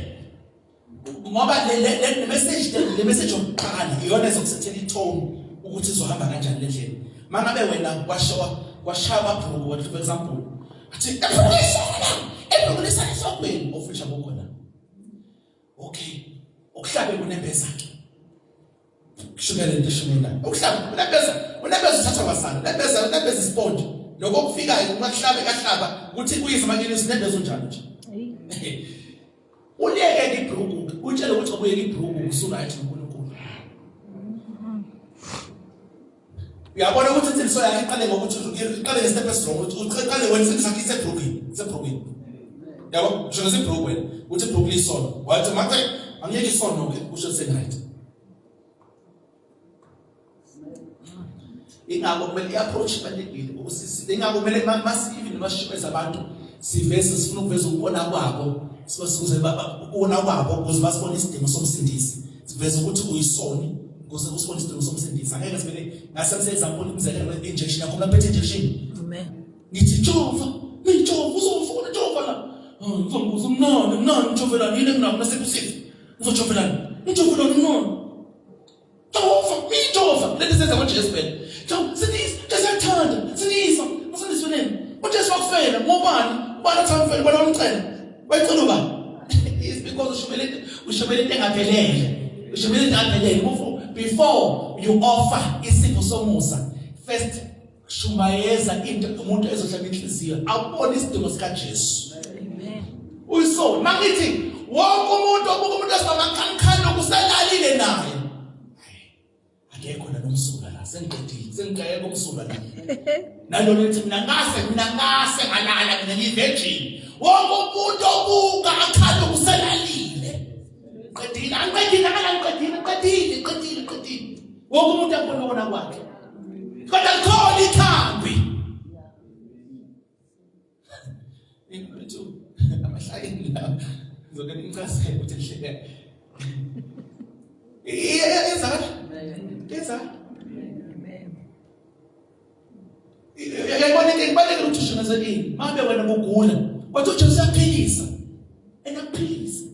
Ngoba le message, le message yokuqala iyona ezokusethela itone ukuthi izohamba kanjani le ndlela. Mangabe wena washowa washaya amabhuku, what, for example, athi ebhukulisana ebhukulisana esokweni ofisha kukhona. Okay, ukuhlabe kunembeza ke. Kushuke lento eshumela. Ukuhlabe unembeza, unembeza uthatha kwasana, unembeza, unembeza isponge. Lokho okufikayo uma kuhlabe kahlaba kuthi kuyise manje sinembeza unjalo nje. Uliyeke ibhruku, utshele ukuthi obuyeke ibhruku usuright noNkulunkulu. Uyabona ukuthi insindiso yakhe iqale ngokuthi iqale ngestep esirong, ukuthi uqale wena insindiso yakhe isebhrukini, isebhrukini. Yabo, usho ngesibhruku wena, uthi ibhruku lisono. Wathi manje angiyeke isono ke, usho sengright. Ingakho kumele i-approach ibalulekile ukusisi. Ingakho kumele masi even masishumeza abantu siveze sifuna ukuveza ukubona kwabo, sibasukuze ukubona kwabo ukuze basibone isidingo somsindisi. Siveze ukuthi uyisoni ukuze usibone isidingo somsindisi. Angeke sivele ngase example umzekelo we-injection yakho mna injection. Amen. Ngithi jova, ngijova uzofuna jova la. Ngizombuza umnani, mnani njovelani yini enginakho nasebusika. Uzojovelani? Ngijovelani mnani? Jehova, Jehova, lento senza ngoJesu phela. Jehova, sindisa, Jesu uyakuthanda, sindisa, usindiswe nini? UJesu wakufela, ngobani? Ubani athi amfela, ubani wamcela? Wayicela ubani? It's because ushumela into, ushumela into engaphelele. Ushumela into engaphelele. Before you offer isipho somusa, first shumayeza into umuntu ezohlaba inhliziyo abone isidingo sikaJesu. Amen. Uyisoni. Mangithi wonke umuntu obuka umuntu esimamakhankhathi okuselalile naye. Akekho nalomsuka la, sengiqedile, sengiqeke komsuka la. Nalona lithi mina ngase mina ngase ngalala mina ngiyivirgin. Wonke umuntu obuka akhala okuselalile. Qedile, angiqedile, angiqedile, qedile, qedile, qedile. Wonke umuntu akubona kona kwakhe. Kodwa likhona ikhambi. Ingwethu amahlakeni la. Ngizoke ngichazele ukuthi ngihleke. Iyenzakala? Iyenzakala? Uyayibona into kubalulekile ukuthi ushoneze ini. Mabe wena kugula. Kodwa uJesu uyaphilisa. Enakuphilisa.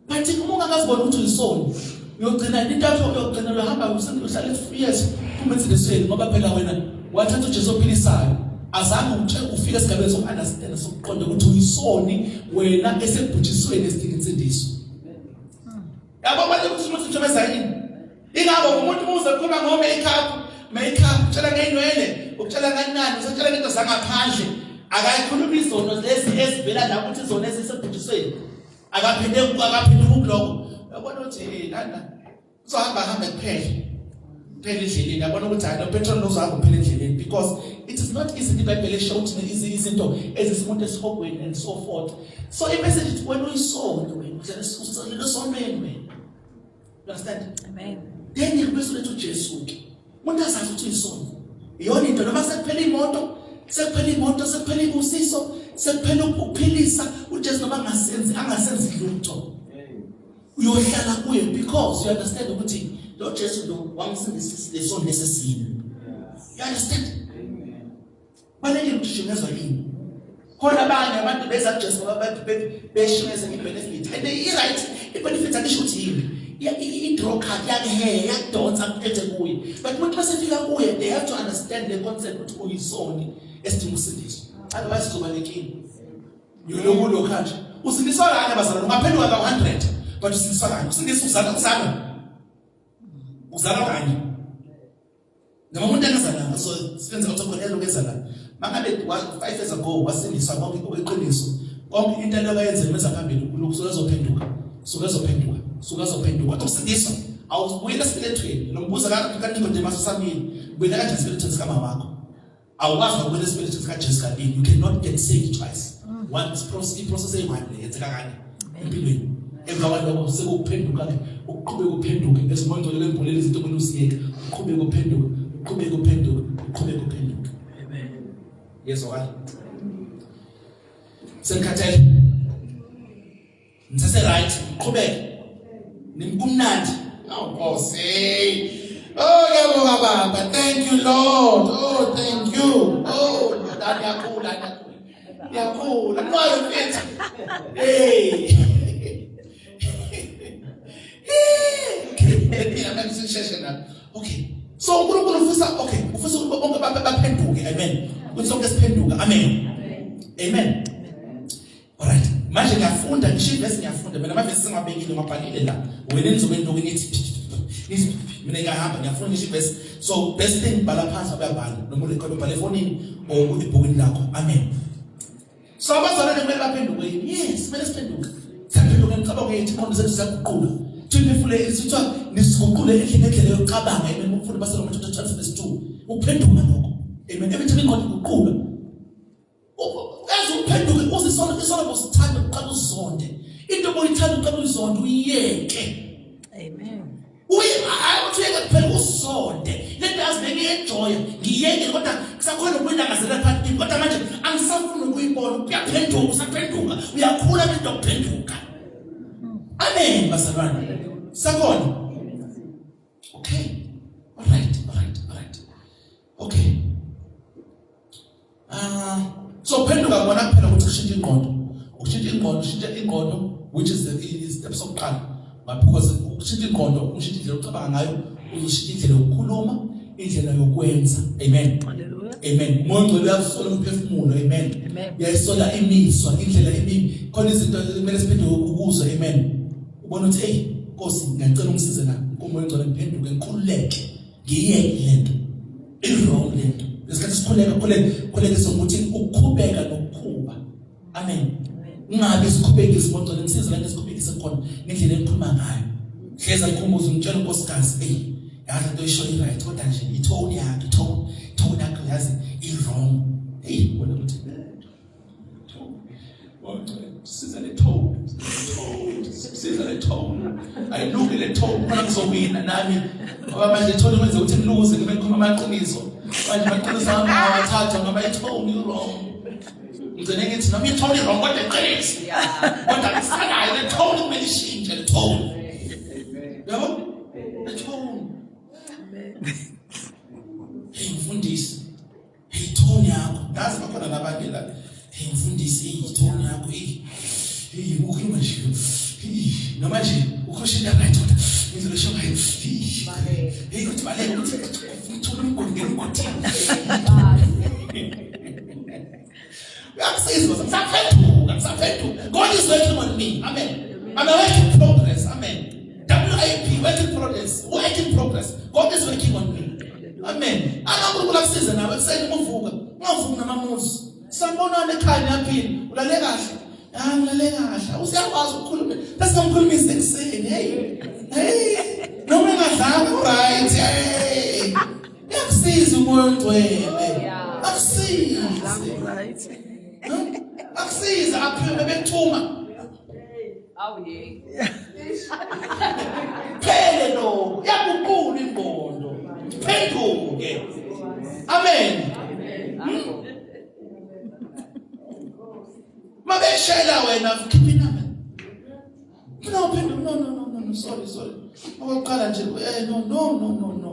But uma ungakazibona ukuthi uyisoni, uyogcina into yakho uyogcina uhamba uhlale years phuma ensindisweni ngoba phela wena wathatha uJesu ophilisayo. Azange uthe ufike esigabeni soku-understand sokuqonda ukuthi uyisoni wena esebhujisweni esidinga insindiso. Yabo manje ukuthi umuntu njengoba ezayini. Ingakho umuntu muze khuluma ngo makeup, makeup utshela ngeinwele, ukutshela nganani, usatshela ngento zangaphandle. Akayikhuluma izono lezi ezivela la ukuthi izono ezisebhujisweni. Akaphinde akaphinde kuloko. Yabona ukuthi nana uzohamba hambe kuphela. Phela endleleni yabona ukuthi hayi lo petrol uzohamba uphela endleleni because it is not easy iBhayibheli esho ukuthi izinto ezisimuntu esihogweni and so forth. So i-message ithi wena uyisoni wena uhlale usolile esonweni wena. You understand? Amen. Then bese uletha uJesu ke. Umuntu azazi ukuthi uyisoni. Iyona into noma sekuphela imoto, sekuphela imoto, sekuphela ibusiso, sekuphela ukuphilisa uJesu noma angasenzi angasenzi lutho. Uyohlala kuye because you understand ukuthi lo Jesu lo wamsindisa lesoni lesesini. You understand? Balekile ukuthi shingezwa yini. Khona abanye abantu beza kuJesu ngoba beshingeze nge-benefit. And i-right, i-benefit angisho ukuthi yini. I-draw card yakuheya, yakudonsa kuphethe kuye. But umuntu masefika kuye, they have to understand the concept ukuthi uyisoni esidinga usindiso. Otherwise sizoba nenkinga. Yoloku lokhu kanje. Usindiswa kanye bazalwane, ungaphenduka ka-100 but usindiswa kanye. Usindiswa uzalwa uzalwa. Uzalwa kanye. Noma umuntu engazalanga so siyenza ukuthi khona elokhu ezalanga. Mangabe 5 years ago wasindiswa konke kweqiniso. Konke into elokhu ayenze menza phambili uNkulunkulu suke ezophenduka. Suke ezophenduka. Suke ezophenduka. Kodwa usindiswa awubuyela esibelethweni. Lo mbuzo kaNicodemus usamile. Ubuyela kanjani esibelethweni sikamama wakho? Awukwazi ukubuyela esibelethweni sikaJesu kabili. You cannot get saved twice. One is process, i-process eyi-one le yenzeka kanye empilweni. Emva kwalokho sekuphenduka ke uqhubeke uphenduke bese umoya ongcwele kwembulela izinto kumele uziyeke uqhubeke uphenduke uqhubeke uphenduke uqhubeke uphenduke. Amen. Yezwakala. Senikhathele. Nisese right, qhubeke. Nimkumnandi. Oh Nkosi. Oh ngiyabonga baba. Thank you Lord. Oh thank you. Oh ndani yakhula yakhula. Yakhula. Kwayo mfethu. Hey. Ngisheshe nami. Okay. So uNkulunkulu ufisa okay, ufisa ukuthi bonke baphenduke. Amen. Ukuthi sonke siphenduke. Amen. Amen. Alright. Manje ngiyafunda ngisho ivesi ngiyafunda mina amavesi singabekile ngabhalile la. Wena nizobe niloku nithi nithi mina ngiyahamba ngiyafunda ngisho ivesi. So best thing bhala phansi abuyabhala noma urecord ubhale efonini or ebhukwini lakho. Amen. So abazalwane kumele baphenduke yini? Yes, kumele siphenduke. Siyaphenduka imicabango yethu, ingqondo zethu ziyaguquka. Thina sithiwa nisiguqule endlela yokucabanga. Amen. Umfundi baseRoma chapter 12 verse 2. Ukuphenduka lokho. Amen. Every time ingqondo iguquka. Uyazi uphenduke uze isono isono usithanda uqala uzonde. Into obuyithanda uqala uyizonde uyiyeke. Amen. Uye hayi uthi uyeke kuphela usonde. Lento yazi bengiyenjoya ngiyeke kodwa kusakhona ukuyilangazelela phakathi kimi kodwa manje angisafuni ukuyibona uyaphenduka usaphenduka uyakhula into yokuphenduka. Amen bazalwane. Sakhona. Okay. All right, all right, all right. Okay. Ah, so phenduka kona kuphela ukuthi ushintshe ingqondo. Ushintshe ingqondo, ushintshe ingqondo which is the is step sokuqala. But because ukushintsha ingqondo, ushintsha indlela ocabanga ngayo, uzoshintsha indlela yokukhuluma, indlela yokwenza. Amen. Hallelujah. Amen. Umoya ongcwele uyasola umphefumulo. Amen. Amen. Uyayisola imizwa, indlela emibi. Khona izinto kumele siphinde ukuzwa. Amen. Ubona ukuthi hey, Nkosi ngiyacela ungisize la. Umoya ongcwele ngiphenduke ngikhululeke. Ngiyeke lento. I-wrong lento. Ngesikhathi sikhuleka khuleka khulekisa ukuthi ukukhubeka nokukhuba. Amen. Ungabe sikhubekise ngocela ngisize la ngisikhubekise khona ngendlela engikhuluma ngayo. Hleza ngikhumbuza ngitshela unkosikazi hey yazi into isho i-right kodwa nje i-tone yakhe tone tone yakhe yazi i-wrong. Hey wena ukuthi siza le tone siza le tone ayilungi le tone khona ngizowina nami ngoba manje le tone kwenza ukuthi ngiluze ngibe ngikhuluma amaqiniso manje amaqiniso ami awathathwa ngoba i-tone i-wrong ngigcine ngithi noma i-tone i-wrong kodwa iqiniso kodwa kusalayo le tone kumele ishintshe le tone yabo le tone hey mfundisi Hey tone yakho. Ngazi bakhona nabanye la. Hey mfundisi, hey tone yakho. Hey. Hey ukhuluma nje. Hey noma nje ukhosha indaba right kodwa ngizolesho ngayo. Hey. Hey uthi baleka uthi uthula umgodi ngena umgodini. Uyakusiza ngisaphenduka ngisaphenduka. God is working on me. Amen. I'm a work in progress. Amen. WIP, work in progress. Work in progress. God is working on me. Amen. Akankulunkulu akusize nawe ekuseni uma uvuka. Ungavuki namamuzi. Sanibonani ekhaya niyaphila. Ulale kahle. Ah ngilale kahle. Usiyakwazi ukukhuluma. Bese ngamkhulumisa ekuseni. Hey. Hey. Noma engadlanga uright. Hey. Uyakusiza umoya ongcwele. Akusize. Akusize aphiwe bekuthuma. Awu ye. Phele lo, yaguqula ingqondo. Phenduke. Amen. Hmm? Mabeshela wena khipha inamba. No, phenduka. No, no, no, no, no, sorry, sorry. Okokuqala nje eh no no no no no.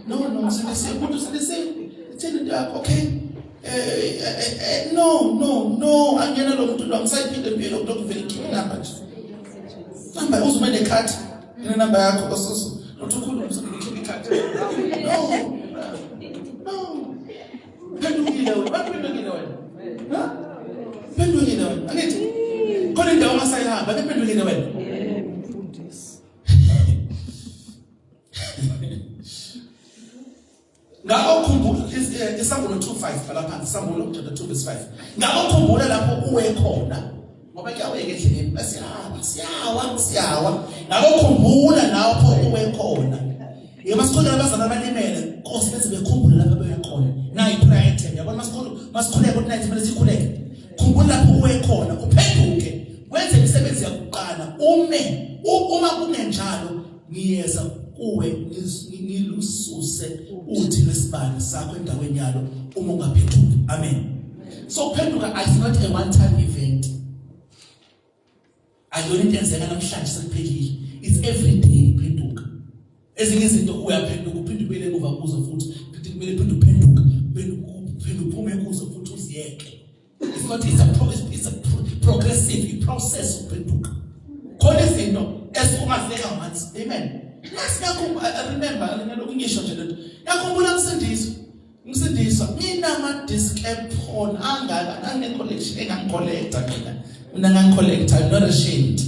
No no, sindisiwe umuntu sindisiwe. Ithini into yakho? Okay. Eh, eh, eh no no no angena lo muntu lo angisayiphinde impilo lokhu vele ikhiphe inamba nje. Namba uzume nekhadi. Ine namba yakho basusu. Uthi ukhulume uzokhipha ikhadi. No. No. Phendukile wena, baphendukile wena. Ha? Phendukile wena. Angithi khona indawo ongasayihamba, bephendukile wena. Yebo, mfundisi. Ngakho khumbula isambulo 2:5 bhala phansi isambulo chapter 2 verse 5. Ngakho khumbula lapho uwe khona ngoba kuyaweka endleleni basiyawa siyawa siyawa. Ngakho khumbula lapho uwe khona. Yebo masikhuleka abazalwane abalimele, Nkosi benze bekhumbule lapho beya khona. Nayi prayer item. Yabona masikhulu masikhuleka ukuthi night kumele sikhuleke. Khumbula lapho uwe khona, uphenduke, wenze imisebenzi yakuqala, ume. Uma kungenjalo ngiyeza kuwe ngilususe uthi lwesibani sakho endaweni yalo uma ungaphenduki. Amen. So kuphenduka is not a one time event. Akuyona into enzeka namhlanje sekuphelile. It's every day uphenduka. Ezinye izinto uyaphenduka uphinde ubuyele emuva kuzo futhi, phinde kumele uphinde uphenduke, uphinde uphume kuzo futhi uziyeke. It's not it's a it's a progressive process uphenduka. Khona izinto Esungafika once. Amen. Yes, ngiyakhumbula, I remember ngalokhu ngisho nje lento. Ngiyakhumbula msindiswa. Msindiswa, mina ama disc ephone angaka ngane collection engangicollecta mina. Mina ngangicollecta, I'm not ashamed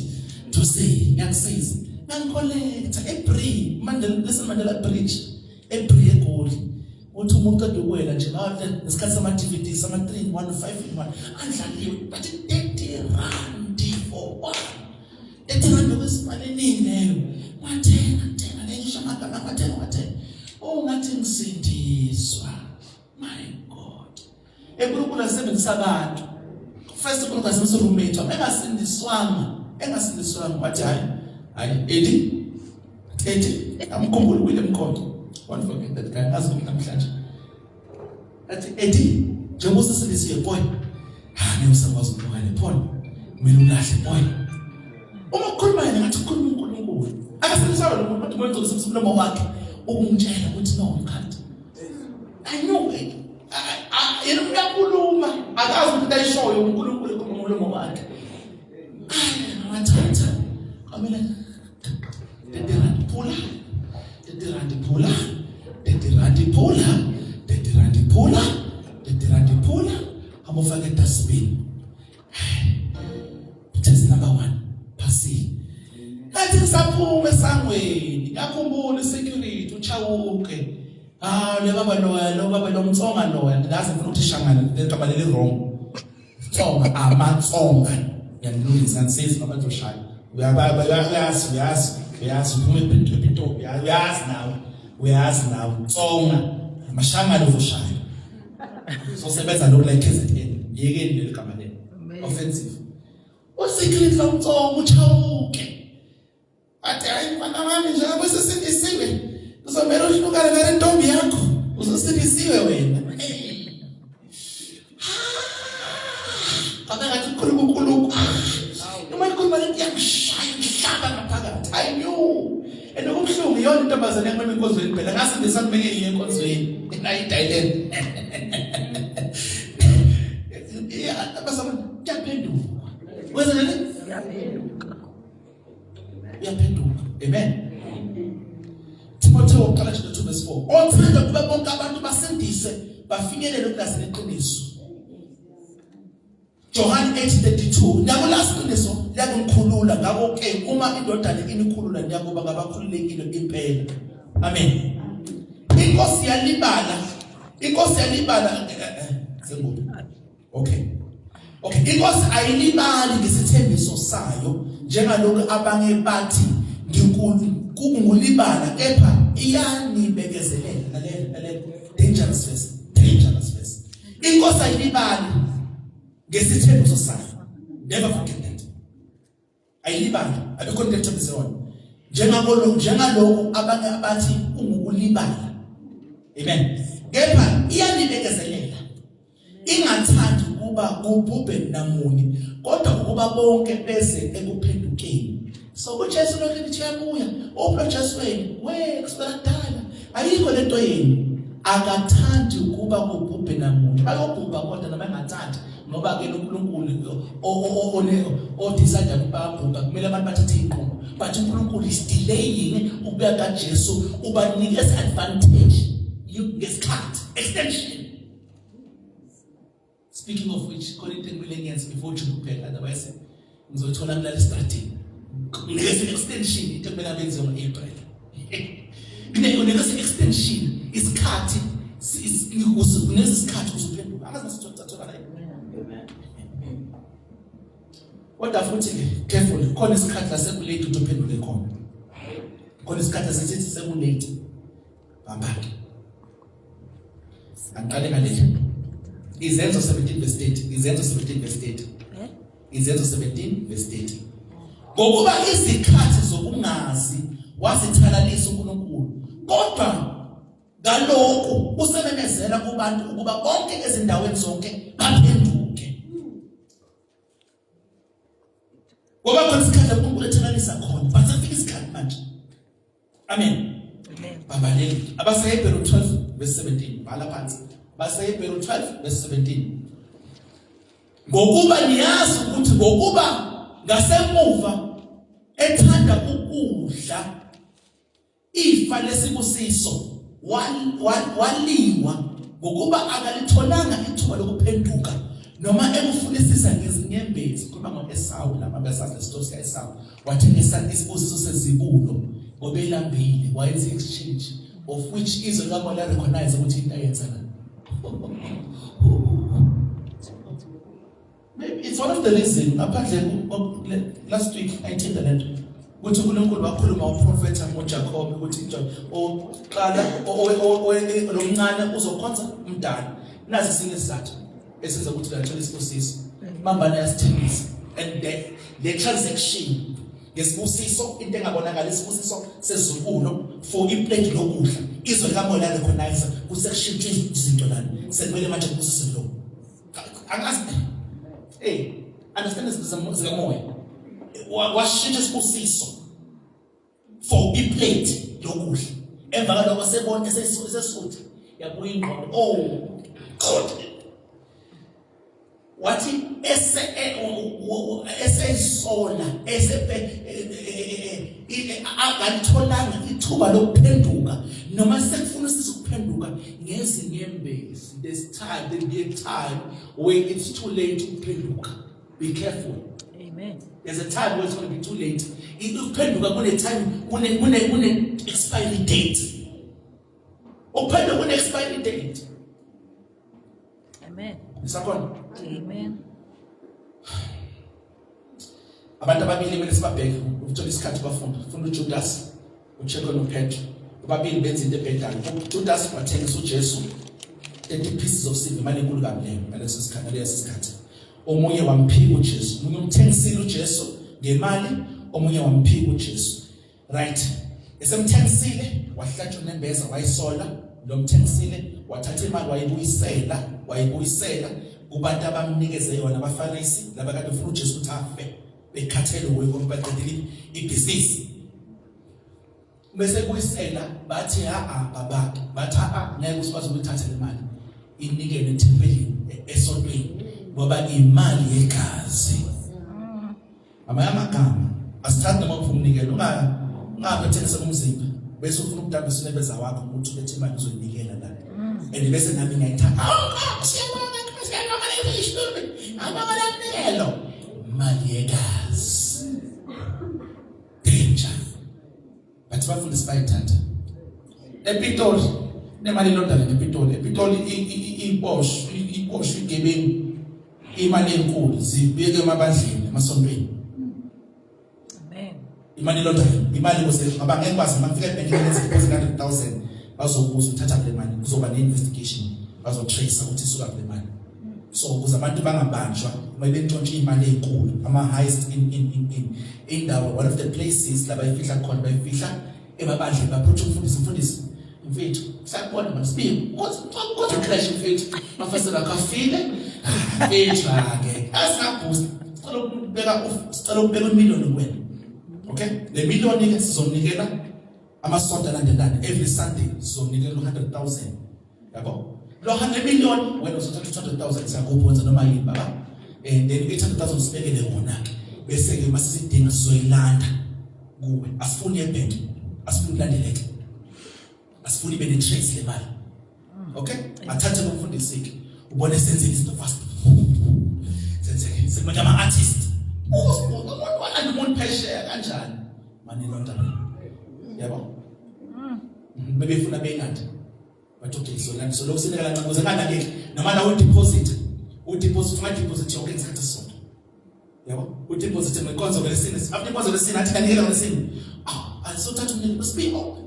to say, ngiyakusiza. Ngangicollecta eBree, Mandela, listen Mandela Bridge, eBree eGoli. Uthi umuntu qeda ukuwela nje ngahle ngesikhathi sama DVDs sama 3 in 1 5 in 1 andlaliwe but 30 rand for one. 30 rand okwesimali eningi leyo. Wathenga thenga ngisho amagama wathenga wathenga. Oh ngathi ngisindiswa. My God. ENkulunkulu asebenzisa abantu. First uNkulunkulu asebenzisa roommate wami engasindiswanga, engasindiswanga wathi hayi hayi Eddie Eddie amkhumbule William Mkhonto. Won't forget that guy. Ngazi ukuthi namhlanje. Athi Eddie njengoba usesindisiwe boy. Ha ngeke usakwazi ukubuka le phone. Kumele ulahle boy. Uma ukhuluma yena ngathi ukhuluma uNkulunkulu. Akasindiswanga lo muntu kodwa umoya ongcwele umlomo wakhe ukungitshela ukuthi no you can't. I know it. Yena uyakhuluma akazi ukuthi ayishoyo uNkulunkulu ekhuluma umlomo wakhe. Wathatha kwamele 30 rand phula 30 rand phula 30 rand phula 30 rand phula 30 rand phula hamba ufake dustbin. Test number 1 phasile. Ngathi ngisaphuma esangweni ngakhumbula isecurity uchawuke. Ah le baba loya lo baba lo mtsonga loya ngazi ngifuna ukuthi shangana legama leli wrong. Tsonga amatsonga ngiyalungisa ngisiza baba ngizoshaya. Uyababa uyazi uyazi uyazi uphuma ePitoli uyazi nawe uyazi nawe tsonga amashangana uzoshaya. Sosebenza lokhu la eKZN yekeni leli gama leli offensive. Usecurity lomtsonga uchawuke. Athi hayi mfana wami njengoba usesindisiwe uzomele uhlukane nale ntombi yakho uzosindisiwe wena. Kabe ngathi ukhuluma uNkulunkulu. Noma ikhuluma lento iyangishaya ngihlaba ngaphakathi. I knew. And okubuhlungu iyona intombazane yangibe enkonzweni phela ngasindisa kumele iye enkonzweni. Nayidayileni. Yeah, abazalwane kuyaphenduka. Wenza nini? Kuyaphenduka. Uyaphenduka. Amen. Timotheo wokuqala chapter 2 verse 4. Othanda ukuba bonke abantu basindiswe bafinyelele ukulazini iqiniso. John 8:32 Niyakulazi iqiniso liyakumkhulula ngakho ke uma indodana inikhulula niyakuba ngabakhululekile impela. Amen. Inkosi yalibala. Inkosi yalibala sengubi. Okay. Okay, inkosi ayilibali ngesithembiso sayo njengalokhu abanye bathi nginkulu kungulibala kepha iyanibekezelela. Lalela, lalela. Dangerous verse. Dangerous verse. Inkosi ayilibali ngesithembiso sayo. Never forget that. Ayilibali, abekho into ethembise yona. Njengakolo njengalokhu abanye abathi ungukulibala. Amen. Kepha iyanibekezelela. Ingathandi ukuba kubhubhe namunye kodwa ukuba bonke beze ekuphendukeni. So uJesu lokhu lithi uyabuya. Uphi uJesu wenu? We kusukela kudala. Ayikho lento yenu. Akathandi ukuba kubhubhe namunye. Bayobhubha kodwa noma engathandi ngoba ke uNkulunkulu one odecide ukuthi bayabhubha kumele abantu bathathe inqumo. But uNkulunkulu is delaying ukubuya kaJesu ubanikeza advantage ngesikhathi extension. Speaking of which, khona into ekumele ngiyenze before June kuphela otherwise ngizothola kulala estradini. Nginikeza extension into ekumele abenze ngo-April. Nginikeza extension isikhathi nginikeza isikhathi uzophenduka. Angazi masithola la. Amen. Kodwa futhi ke careful khona isikhathi la sekulate ukuthi uphendule khona. Khona isikhathi esithi sekulate. Bamba-ke. Angiqale ngaleli. Izenzo 17 verse 30. Izenzo 17 verse 30. Eh? Izenzo 17 verse 30. Ngokuba izikhathi zokungazi wazithalalisa uNkulunkulu. Kodwa ngalokhu usememezela kubantu ukuba bonke ezindaweni zonke baphenduke. Ngoba khona isikhathi lapho uNkulunkulu ethalalisa khona. But sefika isikhathi manje. Amen. Amen. Babaleli. AbaseHebheru 12 verse 17. Bhala phansi. AbaseHebheru 12 verse 17. Ngokuba niyazi ukuthi ngokuba ngasemuva Ethanda ukudla ifa lesibusiso waliwa ngokuba akalitholanga ithuba lokuphenduka noma ekufunisisa ngezinyembezi. Khuluma ngo-Esawu lapha, besazi lesitori sika-Esawu, wathengisa isibusiso sezibulo ngoba elambile, wayenza i-exchange of which izwe likamoya la-recognize ukuthi into ayenza la. Maybe it's one of the reason ngaphandle last week ayithinta lento ukuthi uNkulunkulu wakhuluma uprofetha ngoJacob ukuthi nje oqala lomncane uzokhonza umdala. Nazi sinye isizathu esenza ukuthi lathola isibusiso bambana yasithembisa and the transaction ngesibusiso into engabonakala isibusiso sezukulo for iplate lokudla izwe likamoya la recognize kusekushintshwa izinto lana sekumele manje kubusise lo angazi hey understand zikamoya washintsha isibusiso for iplate lokudla. Emva kaloko sebona esesutha yabuya ingqondo, oh God, wathi ese eseyisola esepe akalitholanga ithuba lokuphenduka noma sekufuna ukuphenduka ngezinyembezi. There's time, there be a time when it's too late ukuphenduka. Be careful. Amen. There's a time when it's going to be too late. Ukuphenduka kune time, kune expiry date. Ukuphenduka kune expiry date. Amen. Nisakhona? Amen. Abantu ababili kumele sibabheke ukuthola isikhathi bafunda. Funda uJudas, uCheko noPetro. Ababili benza into ebhedayo. UJudas wathengisa uJesu 30 pieces of silver, imali enkulu kabi leyo ngaleso sikhathi, ngaleso sikhathi. Omunye wamphika uJesu, omunye umthengisile uJesu ngemali, omunye wamphika uJesu. Right. Esemthengisile wahlatshwa nembeza wayisola lo mthengisile, wathatha imali wayibuyisela kubantu abamnikeze yona, abaFarisi laba kade ufuna uJesu ukuthi afe bekhathele uye ngoba baqedile ibhizinisi. Bese kuyisela bathi ha babake, bathi ha ngeke usikwazi ukuyithatha le mali inikele ethempelini esontweni ngoba imali yegazi. Amanye amagama asithandi noma ufuna umnikelo ungabe uthengisa umzimba bese ufuna ukudambisa unembeza wakho ukuthi ulethe imali uzoyinikela la and bese nami ngiyayithatha. Siyabonga, siyabonga leli mali yegazi, danger. But bafundisi bayithatha ePitoli nemali ilondana nePitoli. EPitoli iposh igebengu imali enkulu zibeke emabandleni, emasontweni. Amen. Imali ilondana imali kuze ngoba ngeke kwazi uma kufika ebhenki lenze deposit 100,000 bazobuza uthatha kule mali, kuzoba ne-investigation, bazotrace ukuthi isuka kule mali. So ukuze abantu bangabanjwa uma bentshontsha imali ezinkulu, ama heist in indawo, one of the places la bayifihla khona, bayifihla emabandleni. Baphutha umfundisi, mfundisi mfethu sakubona manje sibili kodwa crash mfethu mafasela kafile mfethu ake asingaboost, sicela ukubeka imillion kuwena. Okay, le million ke sizonikela amasonto alandelana, every Sunday sizonikela u100000 yabo. Lo 100 million wena uzothatha 200000, siyakupha wenza noma yini baba, and then 800000 sibekele wona ke, bese ke masisidinga sizoyilanda kuwe. Asifuni ebhenki, asifuni ilandeleke, asifuni ibe ne-trace le mali. Okay, athathe umfundisi ke ubone senzile izinto fast, senzeke sekumanje ama-artist umuntu walanda umuntu phesheya kanjani mani London yabo bebefuna beyilanda, but okay, so lana so lokhu sinika kancane ukuze nganakeki noma la udeposit ungadeposit yonke ngesikhathi esisodwa yabo. Udeposit ngenkonzo ngelesine, after inkonzo lesine athi kanikela ngelesine, ah asothatha umnikelo sibiko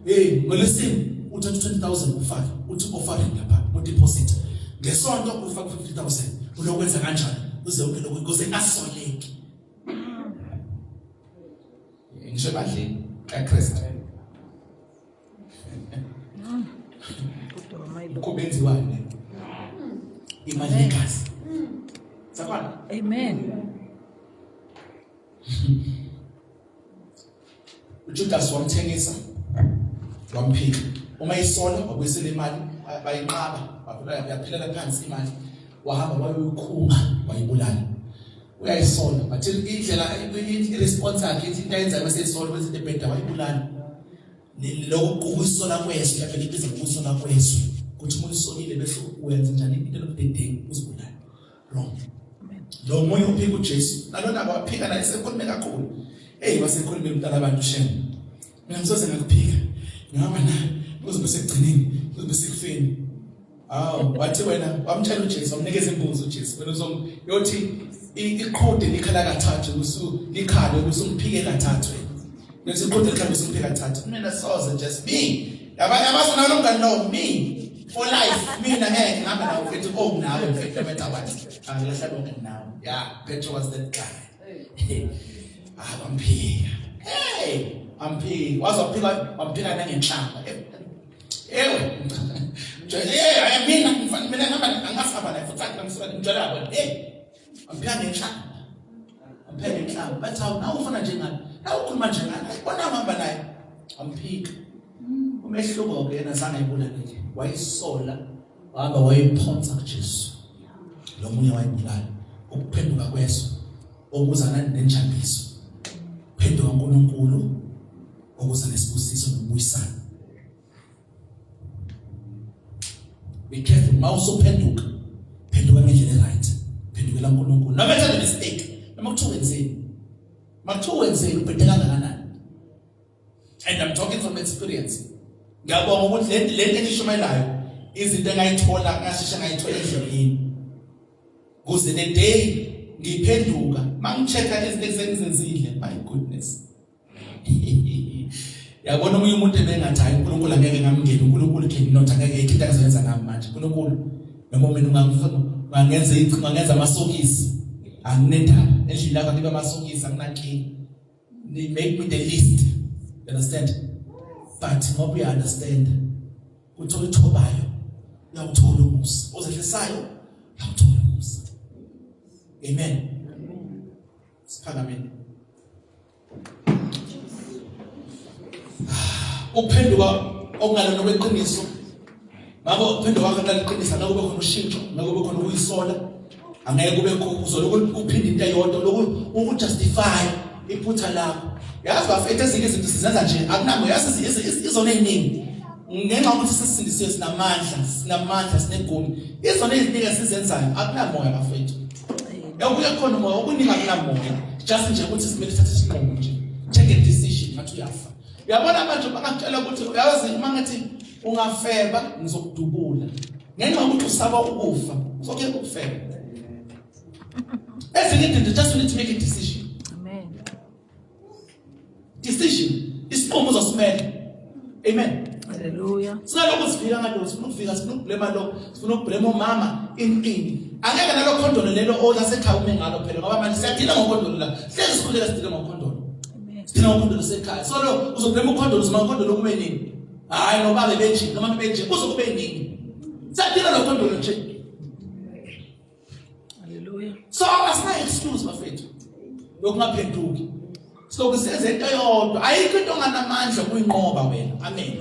hey ngolesine uthatha 20000 ufake uthi offering lapha, udeposit ngesonto ufake 50000, ulokwenza kanjani uze wonke lokhu ukuze asoleke ngisho ebandleni kaKristu. Kodwa my Lord. Kubenziwani imali yegazi sakhona. Amen. uJudas wamthengisa wamphika, uma isola wabuyisela imali, bayinqaba, yaphelela phansi imali, wahamba wayoyikhunga wayibulala. Uyayisola but indlela i-response yakhe ithi into ayenzayo bese isola bese into ebheda wayibulala. Lokho kuyisola kwezwe lapho libiza ngokusola kwezwe. Kuthi umuntu usolile bese uyenza njani into lobudedengu uzibulala. Wrong. Lo munye uphika uJesu. Nalona waphika naye sekhulume kakhulu. Hey wasekhulume umntana abantu shem. Mina ngisoze ngakuphika. Ngihamba naye kuze bese kugcineni, kuze bese kufeni. Awu wathi wena wamtshela uJesu wamnikeza imbuzi uJesu wena uzom yothi iqhude likhala kathathu kusu likhale kusumphike kathathu wena. Yothi iqhude likhala kusumphike kathathu. Mina soze just me. Abanye abasona lo mngani lo me for life mina ngeke ngihamba nawe mfethu oh nawe mfethu no matter what. Angilahla konke nawe. Yeah, Petro was that guy. Ah bamphika. Hey, amphika. Wazophika wamphika nangenhlamba. Ewe. Eh, mina mina ngihamba angasihamba naye futhi akhe ngisuka ngijwayele yabo. Hey. Amphika ngenhlamba. Amphika ngenhlamba. Bathi awu nawe ufana njengami. Nawe ukhuluma njengami. Bona ngihamba naye. Amphika. Umehluko ke yena zange ayibulaleke. Wayisola wahamba wayiphonsa kuJesu. Lo munye wayibulala. Ukuphenduka kweso okuza nenjabuliso. Phenduka uNkulunkulu okuza nesibusiso nokubuyisana. Be careful mawusuphenduka. Phenduka ngendlela right. Phendukela uNkulunkulu. Noma ethathe mistake, noma kuthiwa wenzeni. Makuthiwa wenzeni ubhede kangakanani. And I'm talking from experience. Ngiyabonga ukuthi le le nto engishumayelayo izinto engayithola ngasheshe ngayithola endleleni. Kuze the day ngiphenduka mangichecka izinto esengizenzile my goodness. Yabona omunye umuntu ebengathi hayi uNkulunkulu angeke ngamngeni uNkulunkulu cannot angeke ikho into azoyenza ngami manje uNkulunkulu noma mina ungangifuna ungangenza icingo ungangenza amasokisi anginendaba endlini yakho ngibe amasokisi anginankinga They make me the least. You understand? But ngoba uya understand ukuthi oyithobayo uyawuthola umusa. Ozehlisayo uyawuthola umusa. Amen. Siphakameni. Ukuphenduka okungalona kweqiniso. Ngakho ukuphenduka kwakho kuqiniso ngeke kube khona ushintsho, ngeke kube khona ukuyisola. Angeke kube khona uzolokhu uphinda into eyodwa lokhu ukujustify iphutha lakho. Yazi bafethu ezinye izinto sizenza nje akunamo yazi izona eziningi. Ngenxa yokuthi sesisindisiwe sinamandla, sinamandla sinegunya. Izona eziningi esizenzayo akunamoya bafethu. Yakuye khona umoya okuningi akunamoya. Just nje ukuthi simele sithathe isinqumo nje. Take a decision ngathi uyafa. Uyabona manje bangakutshela ukuthi uyazi uma ngathi ungafeba ngizokudubula. Ngenxa yokuthi usaba ukufa, uzokuyeka ukufeba. Ezinye izinto just you need to make a decision. Amen. Decision. Isinqumo uzosimela. Amen. Hallelujah. Sinalokhu sifika ngalokho, sifuna ukufika, sifuna ukublema lo, sifuna ukublema umama inini. Angeke nalo khondolo lelo olasekhaya ume ngalo phela ngoba manje siyadila ngokhondolo la. Hlezi sikhuleka sidile ngokhondolo. Amen. Sidila ngokhondolo sekhaya. So lo uzoblema ukhondolo, uzoma ukhondolo kube nini? Hayi ngoba bebenje, noma bebenje, kuze kube nini? Siyadila lokhondolo nje. Hallelujah. So asina excuse bafethu yokungaphenduki. Silokhu senze into eyodwa. Ayikho into onganamandla ukuyinqoba wena. Amen.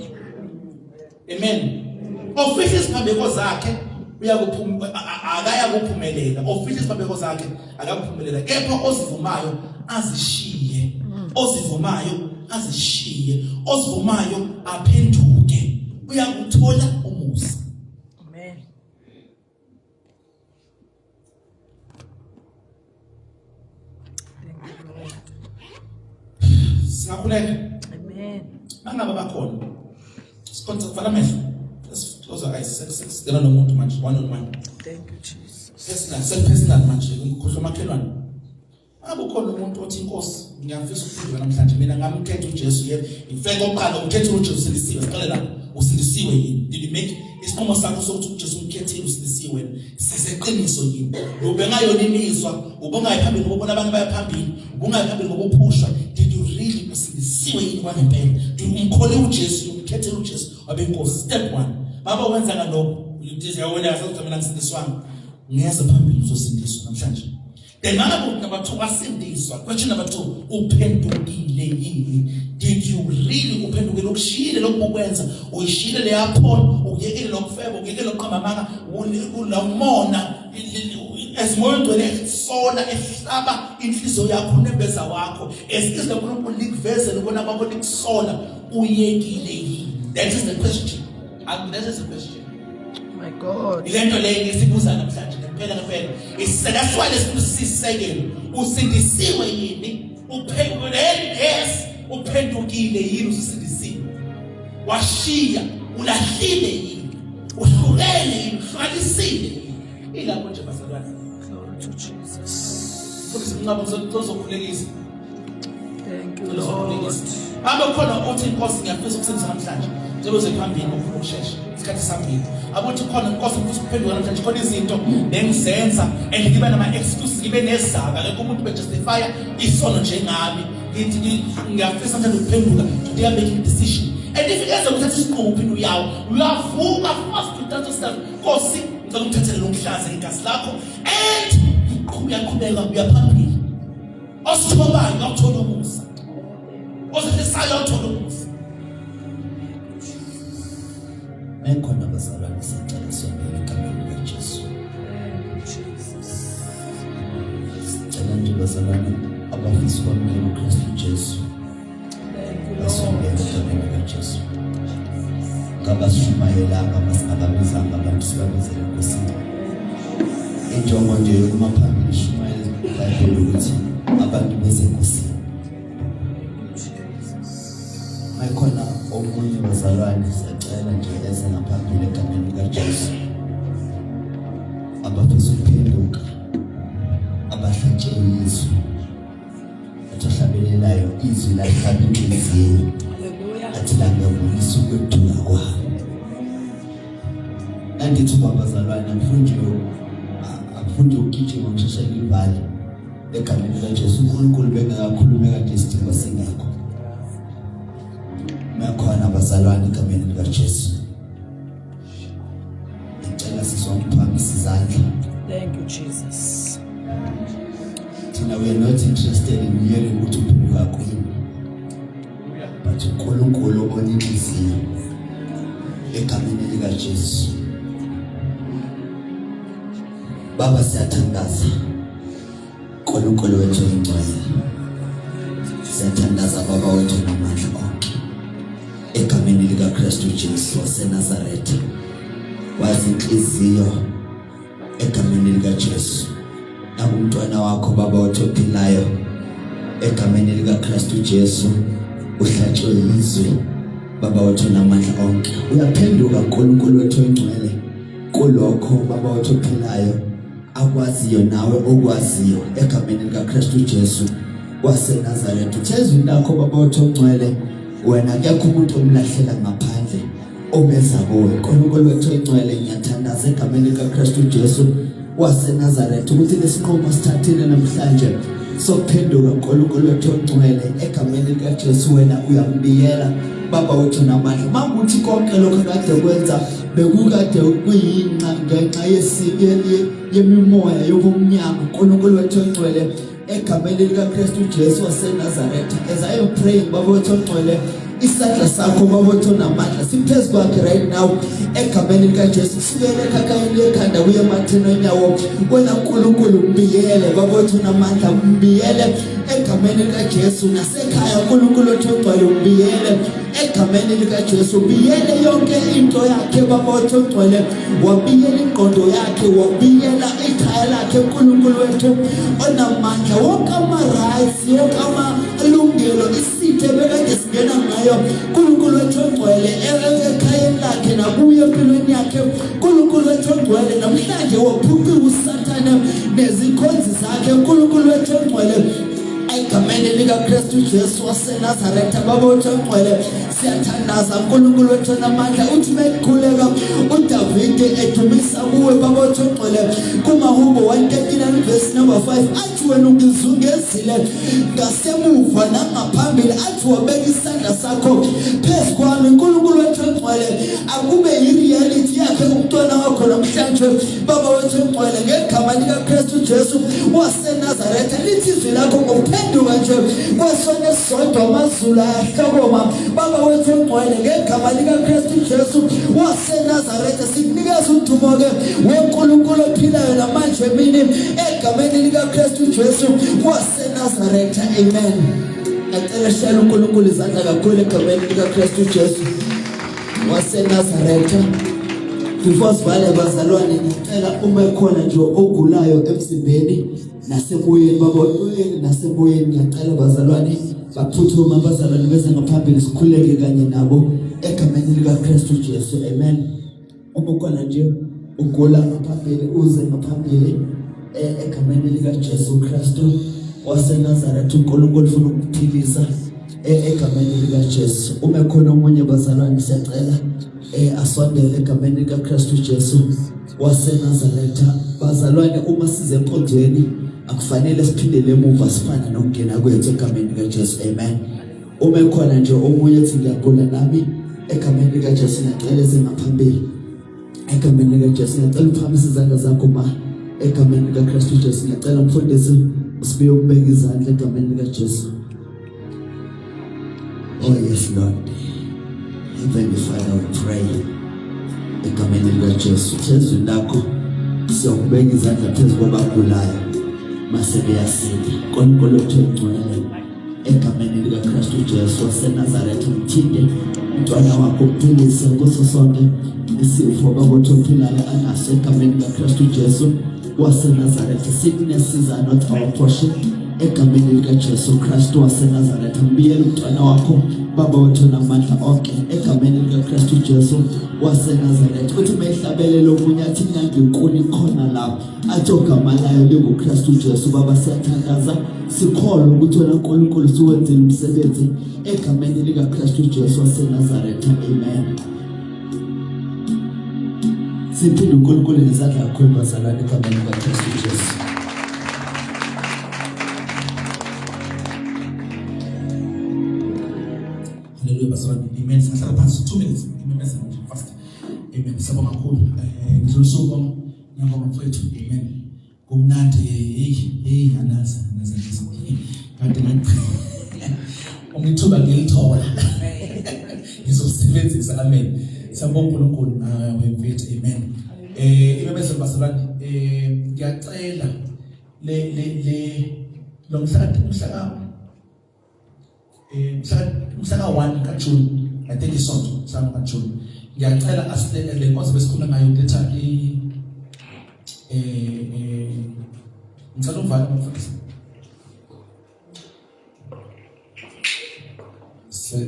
Amen. Ofihla iziphambeko zakhe uyakuphuma akaya kuphumelela. Ofihla iziphambeko zakhe akakuphumelela. Kepha ozivumayo azishiye. Ozivumayo azishiye. Ozivumayo aphenduke. Uyakuthola umusa. Amen. Thank you, Lord. Singakhuleka. Amen. Mangabe bakhona. Sikhonza kuvala amehlo. Let's close our eyes. Sesingena nomuntu manje one on one. Thank you, Jesus. Personal, self personal manje ngikhohlwa makhelwane. Ngabe ukhona umuntu othi inkosi ngiyafisa ukuphenduka namhlanje mina ngamkhetha uJesu yebo. In fact oqala umkhetha uJesu usindisiwe. Siqale la. Usindisiwe yini? Did you make isinqumo sakho sokuthi uJesu umkhethile usindisiwe wena? Siseqiniso yini? Ubengayona imizwa, ubungayi phambili ngoba ubona abantu baya phambili, ubungayi phambili ngoba uphushwa. Did you really usindisiwe yini kwangempela? Do umkhole uJesu, umkhethele uJesu wabe inkosi. Step 1. Baba wenza ngalokho. Uthi yawona sathi mina ngisindiswanga. Ngiyeza phambili uzosindiswa namhlanje. Then mangabe number 2 wasindiswa. Question number 2 uphendukile yini? Did you really uphendukile ukushiyile lokhu ukwenza? Uyishiyile leya phone, ukuyekile lokufeba, ukuyekile lokuqamba amanga, ulamona As moya ongcwele esola ehlaba inhliziyo yakho unembeza wakho as izwi laNkulunkulu likuvezela ukona kwakho likusola uyekile yini? That is the question. That is the question. My God. Ilento leyo ngisibuza namhlanje ngempela ngempela. That's why lesisekelo usindisiwe yini? Uphendukile yes, uphendukile yini usindisiwe? Washiya ulahlile yini? Uhlukene yini? Uhlukanisile yini? Ilapho nje bazalwane. Glory to Jesus. Futhi sinqaba uzokhulekisa. Thank you Lord. Abe khona othi inkosi ngiyafisa ukusindisa namhlanje. Ngicela uze phambili ngokushesha. Isikhathi sambili. Abuthi khona inkosi ngifisa ukuphenduka namhlanje khona izinto nengizenza and ngibe nama excuses ngibe nezaba akekho umuntu be justify isono njengami. Ngithi ngiyafisa namhlanje ukuphenduka. Today I'm making a decision. And if ikeze uthatha isinqumo uphinde uyawo uyavuka fast uthatha yourself. Nkosi ngicela ungithathele lo mhlaza igazi lakho and uyaqhubeka uyaphambili. Osithobayo uyawuthola umusa. Ozehlisayo uyawuthola umusa. Mekhona bazalwane sicela sondele egameni likaJesu. Sicela nje bazalwane abafisa ukwamukela uKristu Jesu basondele egameni likaJesu. Ngabasishumayelanga masingababizanga abantu sibabizele enkosini. Injongo nje yokuma phambili ishumayela iBhayibheli ukuthi abantu beze enkosini. Mayikhona omunye bazalwane siyacela nje eze ngaphambili egameni likaJesu. Abafisa ukuphenduka abahlatshe izwi athi ohlabelelayo izwi lahlaba inhliziyo athi langabonisa ukwethuka kwami. Nandithi babazalwane angifuni nje ukugijima ngisheshe ngivale egameni likaJesu uNkulunkulu bengakakhulume kade isidingo singekho. Nakhona bazalwane egameni likaJesu. Ngicela sisonke phakamise izandla. Thank you Jesus. Thina we are not interested in hearing ukuthi uphenduka kwini. But uNkulunkulu obona inhliziyo egameni likaJesu. Baba siyathandaza. uNkulunkulu wethu oyingcwele. Siyathandaza Baba wethu namandla onke. Egameni likaKristu Jesu waseNazaretha. Wazi inhliziyo egameni likaJesu. Nakumntwana wakho Baba wethu ophilayo egameni likaKristu Jesu uhlatshwe yizwi Baba wethu namandla onke. Uyaphenduka uNkulunkulu wethu oyingcwele kulokho Baba wethu ophilayo akwaziyo nawe okwaziyo egameni likaKristu Jesu waseNazaretha. Uthe ezwini lakho Baba wethu ongcwele wena akekho umuntu omlahlela ngaphandle omeza kuwe. Nkulunkulu wethu oyingcwele ngiyathandaza egameni likaKristu Jesu waseNazaretha ukuthi lesinqumo sithathile namhlanje sokuphenduka uNkulunkulu wethu ongcwele egameni likaJesu wena uyambiyela baba wethu namandla makuthi konke lokho kade kwenza bekukade kuyinxa ngenxa yemimoya yobumnyama uNkulunkulu wethu ongcwele egameni likaKristu Jesu waseNazaretha as I am praying baba wethu ongcwele isandla sakho baba wethu onamandla siphezu kwakhe right now egameni likaJesu kusukela ekhakhayeni lekhanda kuye ematheni onyawo wena uNkulunkulu mbiyele baba wethu onamandla mbiyele egameni likaJesu nasekhaya uNkulunkulu wethu ongcwele umbiyele egameni likaJesu biyele yonke into yakhe baba wethu ongcwele wabiyela ingqondo yakhe wabiyela ikhaya lakhe uNkulunkulu wethu onamandla wonke ama-rights wonke amalungelo isithe bekade singena ngayo uNkulunkulu wethu ongcwele ekhayeni lakhe nakuye empilweni yakhe uNkulunkulu wethu ongcwele namhlanje waphuciwe uSathane nezikhonzi zakhe uNkulunkulu wethu ongcwele egameni likaKristu Jesu waseNazaretha baba wethu ongcwele siyathandaza uNkulunkulu wethu onamandla uthi mekukhuleka uDavide edumisa kuwe baba wethu ongcwele kumahubo 139 verse number 5 athi Athi wena ungizungezile ngasemuva nangaphambili, athi wabeka isandla sakho phezu kwami. uNkulunkulu wethu ongcwele, akube yireality yakhe umntwana wakho namhlanje, Baba wethu ongcwele, ngegama likaKristu Jesu waseNazaretha. Lithi izwi lakho ngokuphenduka nje kwesona esisodwa amazulu ayahlokoma. Baba wethu ongcwele, ngegama likaKristu Jesu waseNazaretha, sikunikeza udumo-ke weNkulunkulu ophilayo namanje emini, egameni likaKristu Jesu waseNazaretha. Amen. Ngicela shayela uNkulunkulu izandla kakhulu egameni likaKristu Jesu waseNazaretha. Before sivale bazalwane, ngicela uma ekhona nje ogulayo emzimbeni nasemoyeni, baba nasemoyeni, ngiyacela bazalwane baphuthume, abazalwane beze ngaphambili, sikhuleke kanye nabo egameni likaKristu Jesu. Amen. Uma ukhona nje ugula ngaphambili, uze ngaphambili egameni likaJesu Kristu waseNazaretha. uNkulunkulu ufuna ukuphilisa egameni likaJesu. Uma khona omunye bazalwane, siyacela asondele egameni likaKristu Jesu waseNazaretha. Bazalwane, uma size enkonzweni akufanele siphindele emuva sifane nokungena kwethu egameni likaJesu. Amen. Uma ekhona nje omunye ethi ngiyagula nami, egameni likaJesu ngiyacela eze ngaphambili egameni likaJesu. Ngiyacela uphakamise izandla zakho ma egameni likaKristu Jesu. Ngiyacela mfundisi usibuye ukubeka izandla egameni likaJesu. Oh yes Lord. Heavenly Father, we pray egameni likaJesu. Ezwini lakho siyokubeka izandla phezu kwabagulayo mase beyasinda. Nkulunkulu wethu ongcwele, egameni likaKristu Jesu waseNazaretha, mthinte umntwana wakho, uphilise kuso sonke isifo bakuthi ophilayo anaso egameni likaKristu Jesu waseNazaretha. Sicknesses are not our portion egameni likaJesu Kristu waseNazaretha. Mbiyela umntwana wakho baba wethu namandla onke egameni likaKristu Jesu waseNazaretha. Uthi mehlabelele omunye athi inyanga inkulu ikhona lapho, athi ogama layo linguKristu Jesu. Baba, siyathandaza sikholwa ukuthi wena Nkulunkulu siwenzile umsebenzi egameni likaKristu Jesu waseNazaretha. Amen. Siphinde uNkulunkulu ngezandla kakhulu bazalwane egameni likaKristu Jesu. Haleluya bazalwane. Amen. Singahlala phansi 2 minutes. Ngimemeza nje fast. Amen. Siyabonga kakhulu. Ngidlulisa ukubonga. Ngiyabonga mfowethu. Amen. Kumnandi, hey hey, anazi anazi anazi. Kade ngaqhela. Uma ithuba ngilithola ngizosebenzisa. Amen. Siyabonga uNkulunkulu nawe mfethu. Amen. Imemezelo bazalwane, ngiyacela le le le lo mhla mhla ka mhla ka 1 ka June, I think isonto mhla ka June, ngiyacela asile le nkonzo besikhuluma ngayo ukuletha i ngicela uvale mfundisi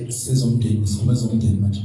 sezomndeni, sikhuluma ezomndeni manje.